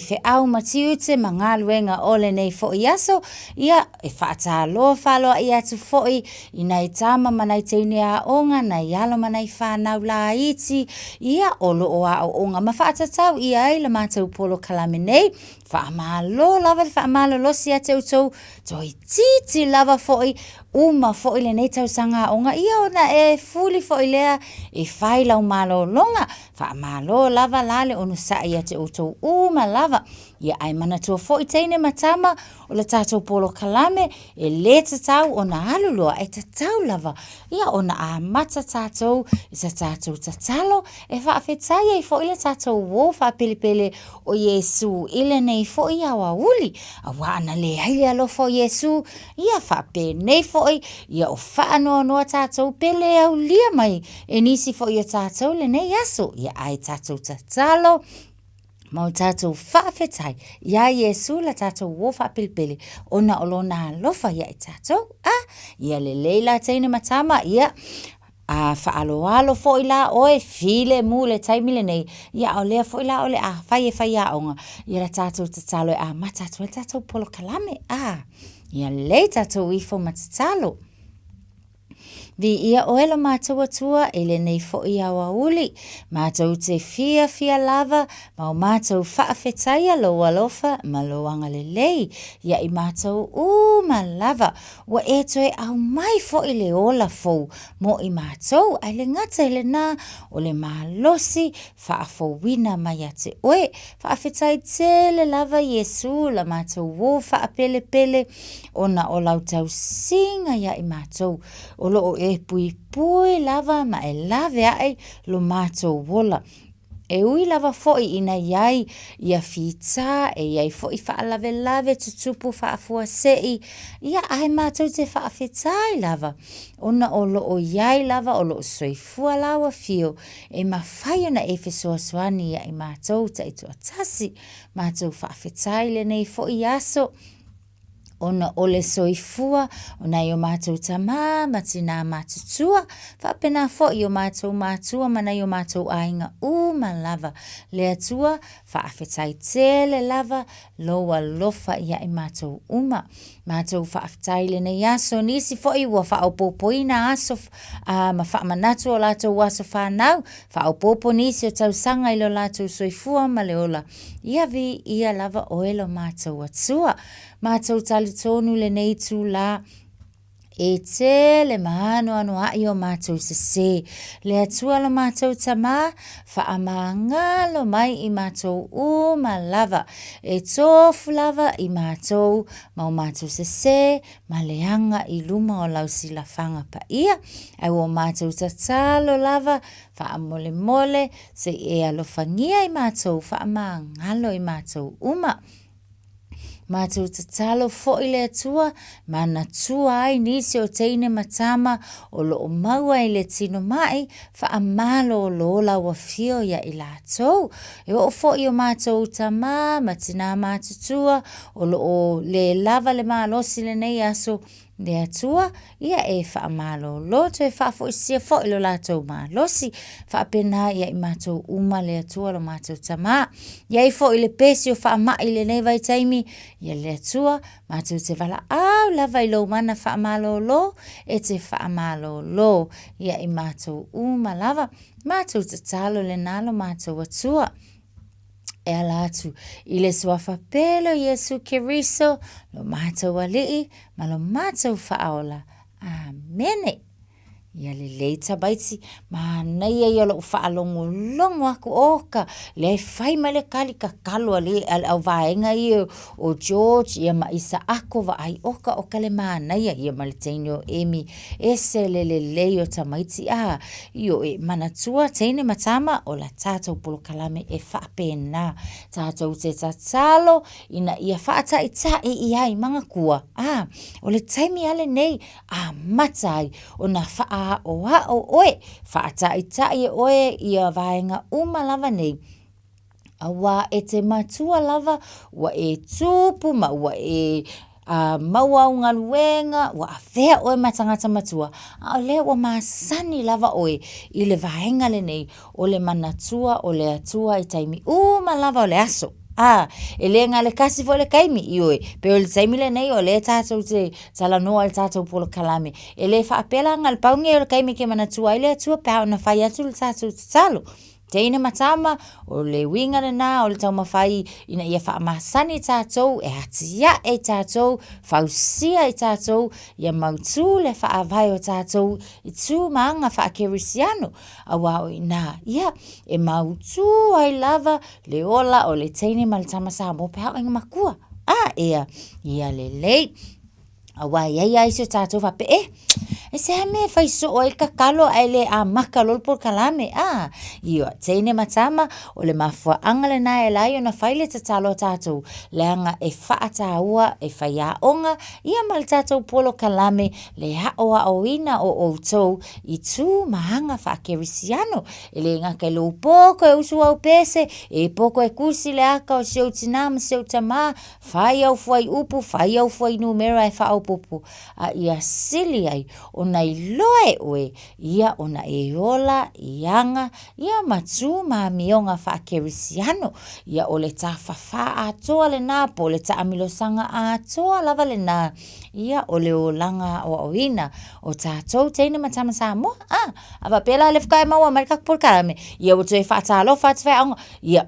feau ma tiute ma galuega o lenei foi aso ia e faatalofa aloaia atu foi i nai tama ma nai teine aoga, nai alo ma nai fanau laiti, ia o lo o aooga ma faatatau ʻia ai la matou polokalame nei. Faamalo lava le faamalolosi ia te outou, toeitiiti lava foi, uma foi lenei tausaga aoga, ia ona e fuli foi lea e fai lau malologa. Faamalo lava la le onosai ia te outou uma lava. Ia ae manatua foi teine ma tama, o le tatou polokalame e lē tatau ona alu loa e tatau lava ia ona amata tatou i sa tatou tatalo e faafetai ai foi le tatou uō faapelepele o Iesu i lenei foi aoauli auā ana leai le alofa o Iesu ia faapenei foi ia o faanoanoa tatou pe le aulia mai e nisi foi o tatou lenei aso ia ae tatou tatalo Ma o tatou faafetai iā Iesu la tatou uō faapelepele ona o lona alofa ia i tatou. A, ia lelei la teine ma tama, ia, a faaaloalo foi la oe, filemu i le taimi lenei, ia a o lea foi la o le a fai e faiaoga, ia la tatou tatalo e amata atu ai le tatou polokalame. A, ia lelei tatou ifo ma tatalo. Viia oe lo matou Atua i lenei foi aoauli, matou te fiafia lava ma o matou faafetaia lou alofa ma lou agalelei ia i matou uma lava. Ua e toe aumai foi le ola fou mo i matou, ae le gata i lena, o le malosi faafouina mai ia te oe. Faafetai tele lava Iesu la matou uō faapelepele ona o lau tausiga ia i matou, o lo o e puipui lava ma e lave aʻe lo matou ola. E ui lava foi ina iai ia fita e iai foi faalavelave tutupu faafuasei, ia ae matou te faafetai lava ona o lo o iai lava o lo o soifua lau afio e mafai ona e fesoasoani ia i matou taitoatasi. Matou faafetai lenei foi aso ona o le soifua o nai o matou tamā ma tinā matutua, faapena foi o matou matua ma nai o matou aiga uma lava. Le Atua, faafetai tele lava lou alofa ia i matou uma. Matou faafetai i lenei aso, nisi foi ua faaopoopoina aso a, ma faamanatu o latou aso fanau, faaopoopo nisi o tausaga i lo latou soifua ma le ola. Ia viia lava oe lo matou Atua. Matou talitonu. talitonu i lenei itulā, E tele māanoanoaʻi o mātou sesē. Le Atua lo mātou Tamā, whaamāngalo mai i mātou uma lava. E tofu lava i mātou ma o mātou sesē ma le aga i luma o lau silafaga paia. Ae ua mātou tatalo lava, faamolemole, se i e alofagia i mātou, whaamāngalo i mātou uma. Mātou tatalo foʻi le Atua, manatua ai nisi o teine ma tama o loo maua i le tino maʻi, faamalōlō lau afio ia i latou. E oo foʻi o mātou tamā ma tinā matutua o loo le lava le malosi lenei aso, le Atua, ia e faamalōlō toe faafoisia foʻi lo latou malosi, faapena ia i matou uma le Atua lo matou Tamā. Iai foʻi le pesi o faamaʻi i lenei vaitaimi, ia le Atua, matou te valaau lava i lou mana faamalōlō, e te faamalōlō ia i matou uma lava, matou tatalo lena lo matou Atua. E ala atu i le suafa pele o Iesu Keriso, lo matou Alii, ma lo matou Faaola. Amene. Ia lelei tamaiti, manaia ia o lou faalogologo aku, oka, lea e fai mai le kali kakalo a le, a le auvaega ia o George ia ma Isaako vaai, oka, oka le manaia ia ma le teine o Emi, ese le lelei o tamaiti, a, Ioe, manatua teine ma tama o la tatou polokalame e faapena. Tatou te tatalo ina ia faataita'i i ai magakua, a, o le taimi a lenei amata ai ona faaaoao oe, faataita'i e oe ia vaega uma lava nei, Auā e te Matua lava, ua e tupu ma ua e maua au galuega, ua avea oe ma tagata matua, a o lea ua masani lava oe i le vaega lenei o le manatua o le Atua i taimi uma lava o le aso. A, e le gale kasi foi le taimi, ioe, pei o le taimi lenei o lea tatou te talanoa i le tatou polokalame. E le faapea la na o le pau lenei o le taimi e te manatua ai le Atua pe a ona fai atu le tatou tatalo. Teine ma tama, o le uiga lena o le taumafai ina ia faamasani tatou, e atiae i tatou, fausia i tatou, ia mautū le faavae o tatou i tū ma aga faakerisiano. Auā o i inā, ia, e mautū ai lava le ola o le teine ma le tama Samoa pe a oo ina makua. A, ea, ia lelei. Auā e i ai lava isi o tatou faapea, e, e se a mea e fai soo ai le kakalo ae le amaka loa le polokalame, a? Ioe, teine ma tama, o le mafuaaga lena e ala ai ona fai le tatalo a tatou, leaga e faataua, e faiaoga, ia ma le tatou polokalame le aoaoina o outou i tu ma aga faakerisiano. E le gata i lou poko e usu au pese, e poko e kusi le aka o si ou tinā ma si ou tamā, Fai au fuaiupu, fai au fuainumera e faaopoopo, a ia sili ai ona iloa e ʻoe ia ona e ola i aga ia ma tū ma amioga faakerisiano. Ia ʻo le tafafā atoa lenā po o le taamilosaga atoa lava lenā, ia ʻo le olaga aoaoina o tatou teine ma tama Samoa. A, a faapea la le faatoa e maua mai le tatou polokalame, ia ua toe faatalofa atu faiaoga, ia,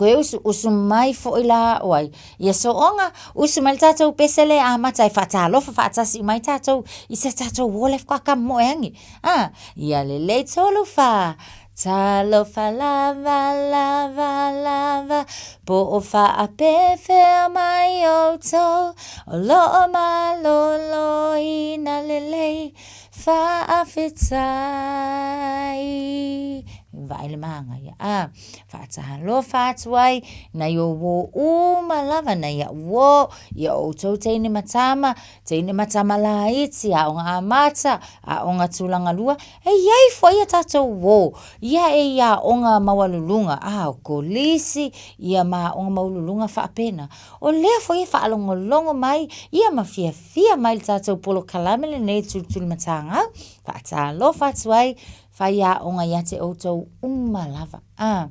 Koe usu, usu mai foʻi la o ai. Ia sooga, usu mai le tatou pese le amata e faatalofa faatasi uma ai tatou i se tatou uo le faatoa kamoe agi. A, ia lelei tolu fa. Talofa lava, lava, lava, po o faapefea mai outou, o loo maloloina lelei, faafetai. Vaai le māgaia. A. Faatalofa atu ai nai ou uō uma lava, nai a'u uō, ia outou teine ma tama, teine ma tama laiti, aoga amata, aoga tulaga lua, e i ai foi a tatou uō, ia e i aoga maualuluga, a o kolisi, ia ma aoga maualuluga faapena. O lea foi e faalogologo mai, ia ma fiafia mai i le tatou polokalame lenei Tulituli Matagau. Faatalofa atu ai Faiaoga ia te outou uma lava. A.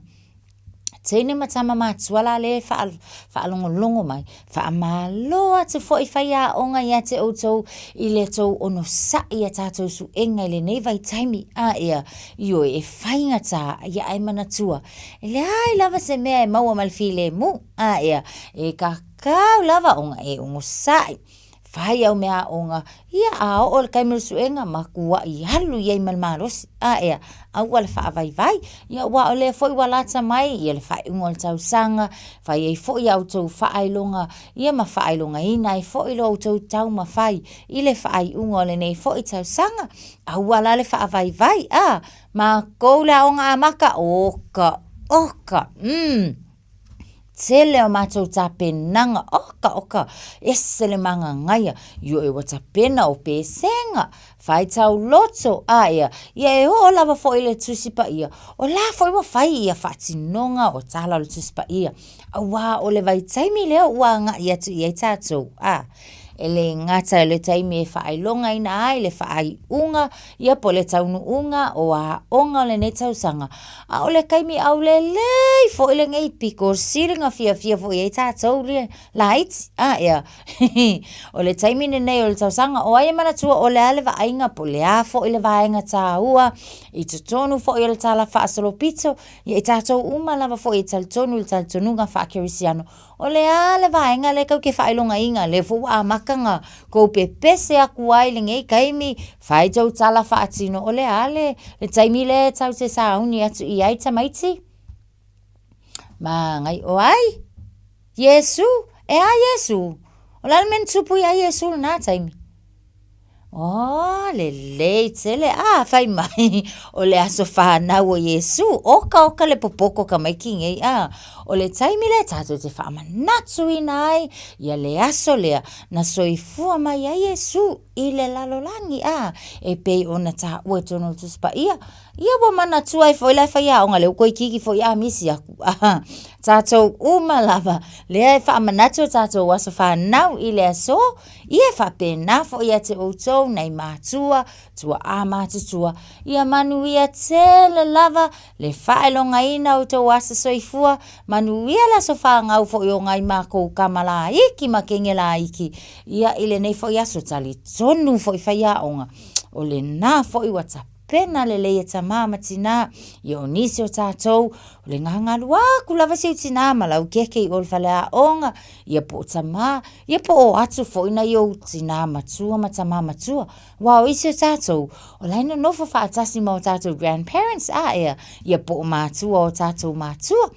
Teine ma tama matua la le faalogologo mai, faamalo atu foi faiaoga ia te outou i le tou onosaʻi ia tatou suega i lenei vaitaimi. A ea, ioe, e faigata ia ae manatua, e leai lava se mea e maua ma le filemu. A ea, e ka. tatau lava ona e onosai, fai au meaaoga, ia a oo i le taimi o le suega, matuai alu i ai ma le malosi, ae a? Aua le faavaivai, ia aua o lea foi ua lata mai ia le faaiuga o le tausaga, fai ai foi a outou faailoga, ia ma faailogaina ai foi lo outou taumafai i le faaiuga o lenei foi tausaga. Aua la le faavaivai, a? Matou le aoga amata, oka oka, umm. Tele o matou tapenaga, oka oka, ese le magagaia, ioe ua tapena o pesega, fai tauloto, a ea, ia e oo lava foi i le Tusi Paia, o la foi ua fai ia faatinoga o tala o le Tusi Paia, auā o le vaitaimi lea ua agai atu i ai tatou, a. E le gata i le taimi e faailogaina ai le faaiuga ia po o le taunuuga o aoga o lenei tausaga, a o le taimi aulelei foi lenei pito sili ona fiafia foi i ai tatou laiti. A ea, o le taimi lenei o le tausaga, o ai e manatua o le a le vaaiga po o le a foi le vaega taua i totonu foi o le Tala Faasolopito, ia i tatou uma lava foi e talitonu i le talitonuga faakerisiano, O le a le vaega lea tou te faailogaina, lea foi ua amata ona tou pepese atu ai i lenei taimi, fai tou tala faatino, o le a le taimi lea tou te sauni atu i ai tamaiti? Magai, o ai? Iesu? E a Iesu? O le a le mea na tupu iā Iesu i lena taimi? Oh, lelei tele. Ah, fai mai, o le aso whānau o Iesu. Oka oka le popoko tamaiti nei. Ah, o le taimi lea tātou te whaamanatuina ai ia le aso lea na soifua mai ai Iesu i le lalolagi. Ah, e pei ona tāua i tonu o le Tusi Paia. Ia ua manatua ai foi la e faiaoga lea ua toeitiiti foi a misi aku. Ah, tātou uma lava lea e faamanatu o tātou aso whānau i le aso. Ia e faapena foi ia te outou nai matua, tua'a matutua, ia manuia tele lava le faailogaina o outou aso soifua, manuia le aso fanau foi o nai makou tama laiti ma teine laiti, ia i lenei foi aso talitonu foi faiaoga, o lena foi ua tapena lelei e tama ma tina, ia o nisi o tatou, o le gagalu aku lava si ou tina ma lau keke i o le faleaoga, ia po o tama, Ia po o atu foi nai ou tinā matua ma tamā matua, aua o isi o tātou, o la e nonofo faatasi ma o tātou grandparents, a ea, ia po o mātua o tātou mātua.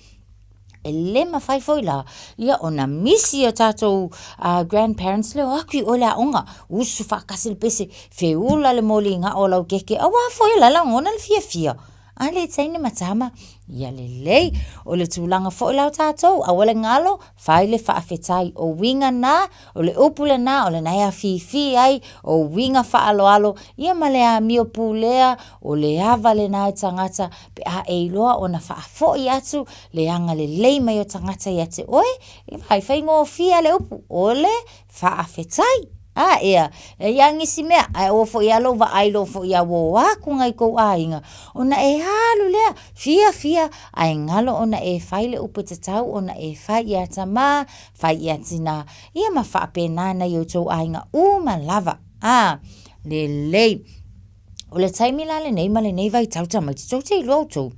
E le mawhai foi la, ia ona misi o tātou uh, grandparents le o aku i oe le aoga, usu whaakasi le pese, feula le moli ngā o lau keke, aua foi la la ngona le fiafia. A le teine ma tama, ia lelei, o le tulaga foi la o tātou, aua le ngalo, Fai le faafetai, o uiga na, o le upu lena, o lena e afifi ai, o uiga faaaloalo, ia ma le amio pulea, o le ava lena e tagata, pe a e iloa ona faafoi atu le agalelei mai o tagata ia te oe, e vaai faigofie le upu, o le faafetai. A ea, e i a nisi mea, ae aua foi a lou vaai loa foi a ua o aku nai kou aiga, ona e alu lea, fiafia, ae galo ona e fai le upu e tatau ona e fai iā tamā, fai iā tinā, ia ma faapena nai outou aiga uma lava. A, lelei. O le taimi la lenei ma lenei vaitau tamaiti, tou te iloa outou,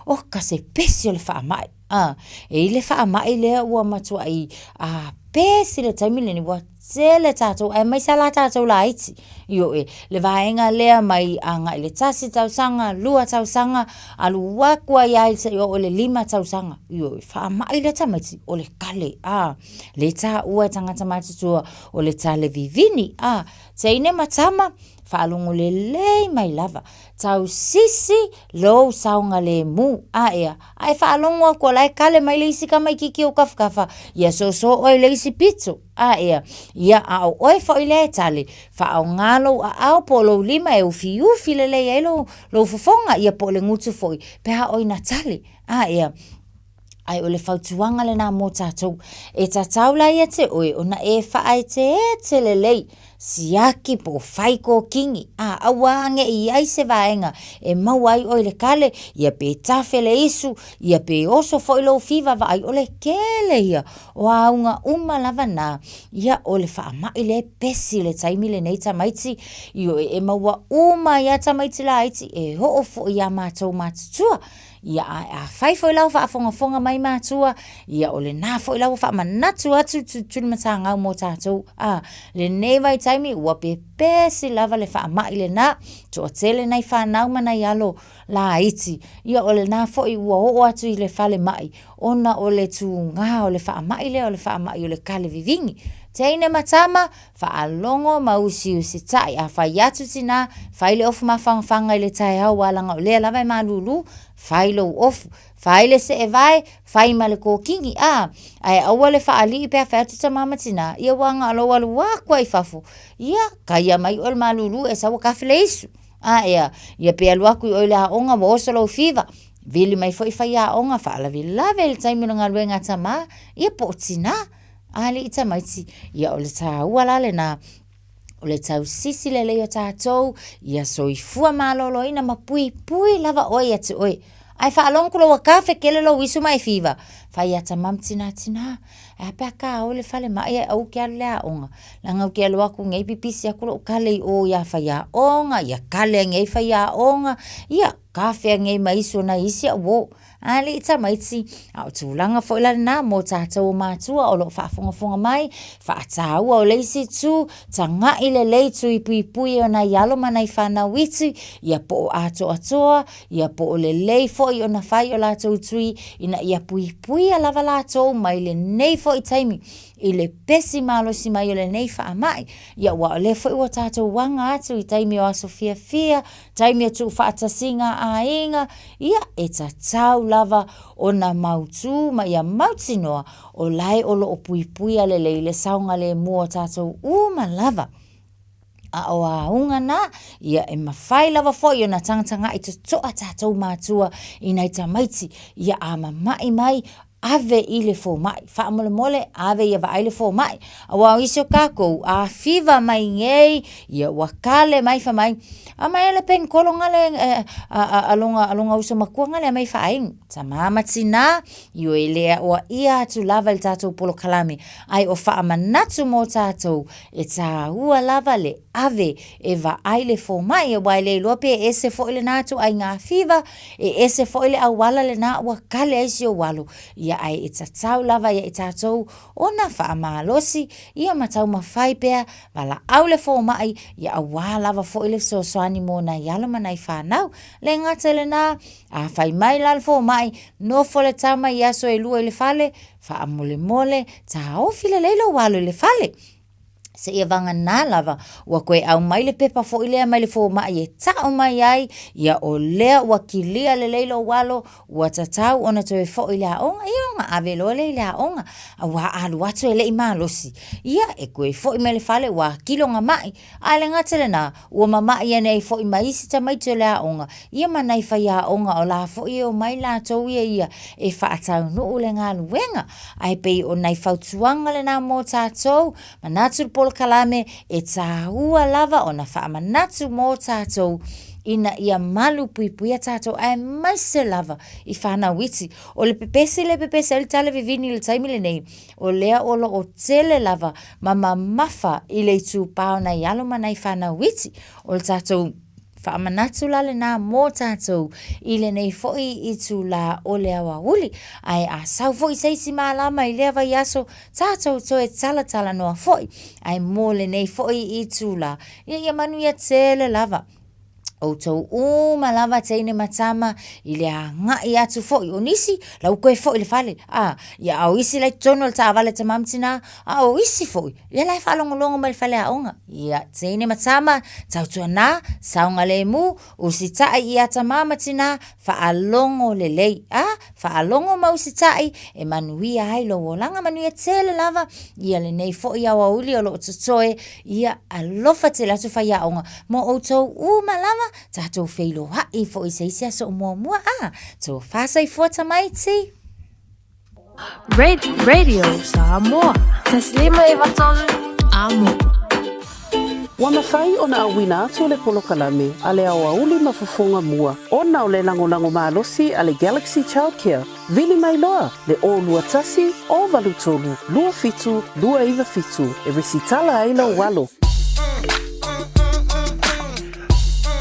oka se pesi o le faamai. A, e i le faamai lea ua matuai a pesi le taimi lenei, ua tele tatou, aemaise lava la tatou laiti. Ioe, le vaega lea mai agai le 1 tausaga, 2 tausaga, alu atu ai lava seia oo i le 5 tausaga. Ioe, faamai lea tamaiti, o le kale, a, lea e taua e tagata matutua o le tale vivini, a, teine ma tama, faalogo lelei mai lava. Tausisi lou saogalemu. A ea, a e faalogo atu o la e kale mai le isi tamaititi o tafatafa, ia soso oe i le isi pito. A ea, ia a o oe foi lea e tali, faaaoga lou aao po o lou lima e ufiufi lelei ai lou, lou fofoga, ia po o le gutu foi, pe a oe na tali. A ea, Ae o le fautuaga lenā mō tātou, e tatau la ia te oe ona e whaaeteete lelei, siaki po o whai kōkini, ā, aua ane i ai se vaega e maua ai oe i le kale, ia pe tafe le isu, ia pe oso foi lou fiva vaai o le kele ia o auga uma lava nā, ia o le faamai lea e pesi i le taimi lenei tamaiti, ioe e maua uma ai a tamaiti laiti e oo foi iā mātou matutua. Ia, a afai foi la o faafogafoga mai matua, ia o lena foi la ua faamanatu atu Tulimatagau mo tatou. A, lenei vaitaimi ua pepesi lava le faamai lena, toatele nai fanau ma nai alo laiti, ia o lena foi ua oo atu i le falemai ona o le tuga o le faamai lea o le faamai o le kale vivigi. Teine ma tama, faalogo ma usiusitai, a fai atu tina, fai le ofu mafanafana i le taeao aua leaga o lea lava e malulu, fai lou ofu, fai le seevae, fai ma le kokini, a, ae aua le faalii pe a fai atu tama ma tina, ia aua na o lou alu atu lava i fafo, ia, kaia mai oe e le malulu e sau e kafe le isu. A ea, ia pe alu atu i o i le aoga ua oso lou fiva, vili mai foi faiaoga faalavelave i le taimi o le galuega a tamā, ia po o tinā, alii tamaiti, ia o le tāua la lenā, o le tausisi lelei o tatou, ia soifua maloloina ma puipui lava oe ia te oe. Ae faalogo atu loa ua kafe tele lou isu ma e fiva, fai ia tamā ma tinā, tinā, ae a pe a ta o i le falemai ae aua ou te alu i le aoga, leaga ou te alu atu nei pipisi atu lou kale i o ia faiaoga, ia kale anei faiaoga, ia kafe anei ma isu o nai isi au uo. Alii tamaiti, a o tulaga foi la lena mo tatou o matua o lo o faafogafoga mai, faataua o le isi itu, taga'i lelei tui puipui e o nai alo ma nai fanau iti, ia po o atoatoa, ia po o lelei foi ona fai o latou tui ina ia puipuia lava latou mai lenei foi taimi i le pesi malosi mai o lenei faamai. Ia aua o lea foi ua tatou aga atu i taimi o aso fiafia, taimi o tuufaatasiga a aiga, ia e tatau lava ona mautū ma ia mautinoa o lae o lo o puipuia lelei le saogalemu o tatou uma lava. A o auga na, ia e mafai lava foi ona tagatagai totoa tatou matua i nai tamaiti, ia a mama'i mai, ave i le fomai. Faamolemole, ave ia vaai le fomai. Aua o isi o takou, a fiva mai nei, ia ua kale mai fai mai, aumai le penikolo gale a lona uso matua gale aumai e faainu. Tama ma tina, ioe le aoaia atu lava i le tatou polokalame, ae o faamanatu mo tatou, E tāua lava le ave e vaai le fomai, aua e le iloa pe ese foi lena ituaiga fiva, e ese foi le auala lena ua kale ai si ou alo, ia ae e tatau lava ia i tatou ona faamalosi, ia ma taumafai pea valaau le fomai, ia aua lava foi le fesoasoani mo nai alo ma nai fanau. Le gata i lena, a fai mai la le fomai, nofo le tama i aso e lua i le fale, Faamolemole, taofi lelei lou alo i le fale. Seia vagana lava, ua toe aumai le pepa foi lea mai le fomai e tau mai ai, ia o lea ua kilia lelei lou alo, ua tatau ona toe foi i le aoga, ia ona ave loa lea i le aoga. Aua a alu atu e le i malosi, ia e toe foi mai le fale ua kilo ona mai. A le gata i lena, ua mama'i ane ai foi ma isi tamaiti o le aoga, ia ma nai faiaoga o la foi e omai latou ia ia e faataunuu le galuega. Ae pei o nai fautuaga lena mo tatou, manatu le polokalame e tāua lava ona faamanatu mo tatou ina ia malu puipuia tatou aemaise lava i fanau iti. O le pepesi lea e pepesi ai le tala vivini i le taimi lenei, o lea o lo o tele lava ma mamafa i le itupa o nai alo ma nai fanau iti. O le tatou faamanatu la lena mo tatou i lenei foi itula o le aoauli. Ae a sau foi se isi malama i lea vaiaso, tatou toe talatalanoa foi. Ae mo lenei foi itula, ia ia manuia tele lava. Outou uma lava teine ma tama i le agai atu foi. O nisi, la ua toe foi i le fale, a, ia a o isi la i totonu o le taavale a tama ma tina, a o isi foi, ia la e faalogologo mai i le faleaoga. Ia, teine ma tama, tautuana, saogalemu, usitai ia tama ma tina, faalogo lelei, a, faalogo ma usitai e manuia ai lou olaga, manuia tele lava ia lenei foi aoauli o lo o totoe, ia alofa tele atu faiaoga mo outou uma lava, tatou feiloai foi i se isi aso o muamua, a, tofa soifua tamaiti. Radio Samoa. Taslima 93 Amo. Ua mafai ona auina atu le polokalame a le aoauli ma fofoga mua ona o le lagolago malosi a le Galaxy Childcare. Vili mai loa le 021 083 27 297 e resitala ai lou alo.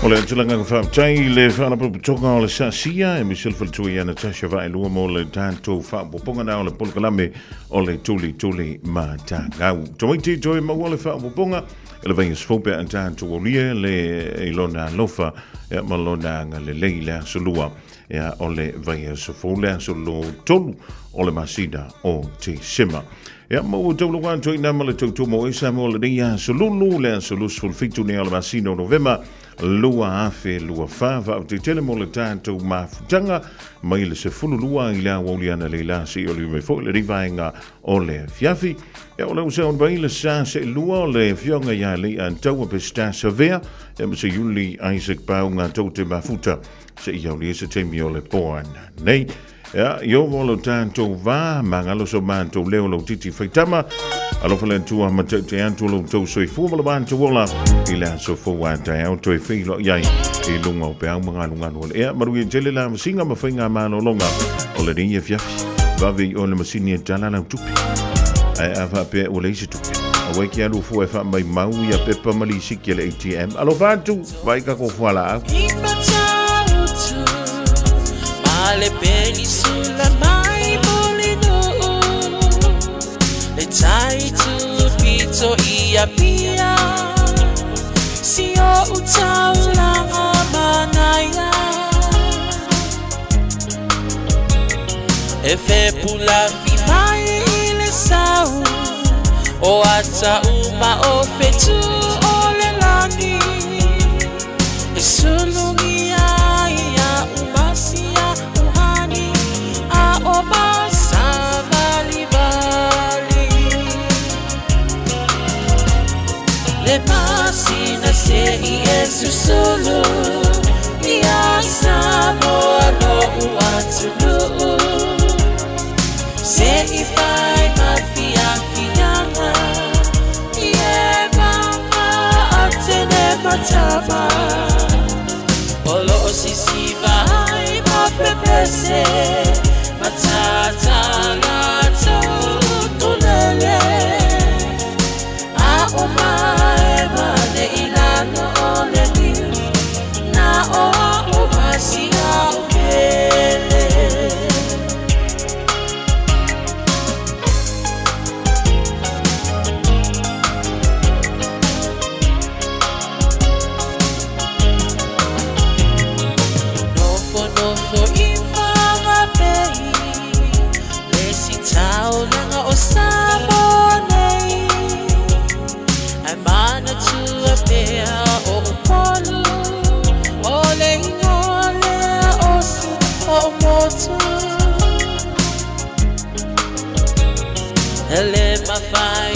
O le tulaga faafetai i le faalapotopotoga o le SASIA e Michelle Faletua ia Natasha Vaelua mo le tatou faaopoopoga na o le polokalame o le Tulituli Matagau. Tamaiti toe maua le faaopoopoga e le vaiaso fou pe a tatou aulia le i lona alofa ia, ma lona agalelei le aso lua ia, o le vaiaso fou le aso lotolu o le masina o Tesema. Ia, ma ua taulauga atu ai na ma le tautua mo e Samoa lenei aso lulu, le aso 27 nei o le masina o Novema 2024. Faafetai mo le tatou mafutaga mai le 12 i le aoauli analeila seia oliu mai foi lenei vaega o le afiafi. Ia, o le usea mai le sa seelua o le afioga ia Lei Antaua Pesita Savea, ia ma se Iuli Isaac Pauga tou te mafuta seia aulia se taimi o le poana nei. Ia, i ovo lo tatou va, magalo so matou leo lo titi faitama. Alofa le Atua ma taute atu lo tou soifua ma le matou ola i le aso fou a taeao toe feiloai ai i luga o peau ma galugalu o le ea. Manuia tele la masinga ma faiga malologa o lenei afiafi. Vave i oe le masini e tala lau tupe. Ae a faapea ua leai se tupe. Aua e ke alu fua e faamaumau ia pepa ma lisiti a le ATM. Alofa atu, vai ka ko fualaau. E fe pula fi mai i le sau O ata uma o fetu o le lani E sulungi ai ia umasia uhani A o masa vali vali Le masina se i e susulu Ia Samoa lo uatunuu Se i fai ma fiafiaga I e mama a tene matama O lo o sisiva ai ma pepese Matata latou utulele A o mae mane i lalo o le niu Na o a o masia o pele. Nofo nofo i whangapei Le si taulaga o Samoa nei Ai manatua pea o Upolu O le ingoa lea o si o motu E le mawhai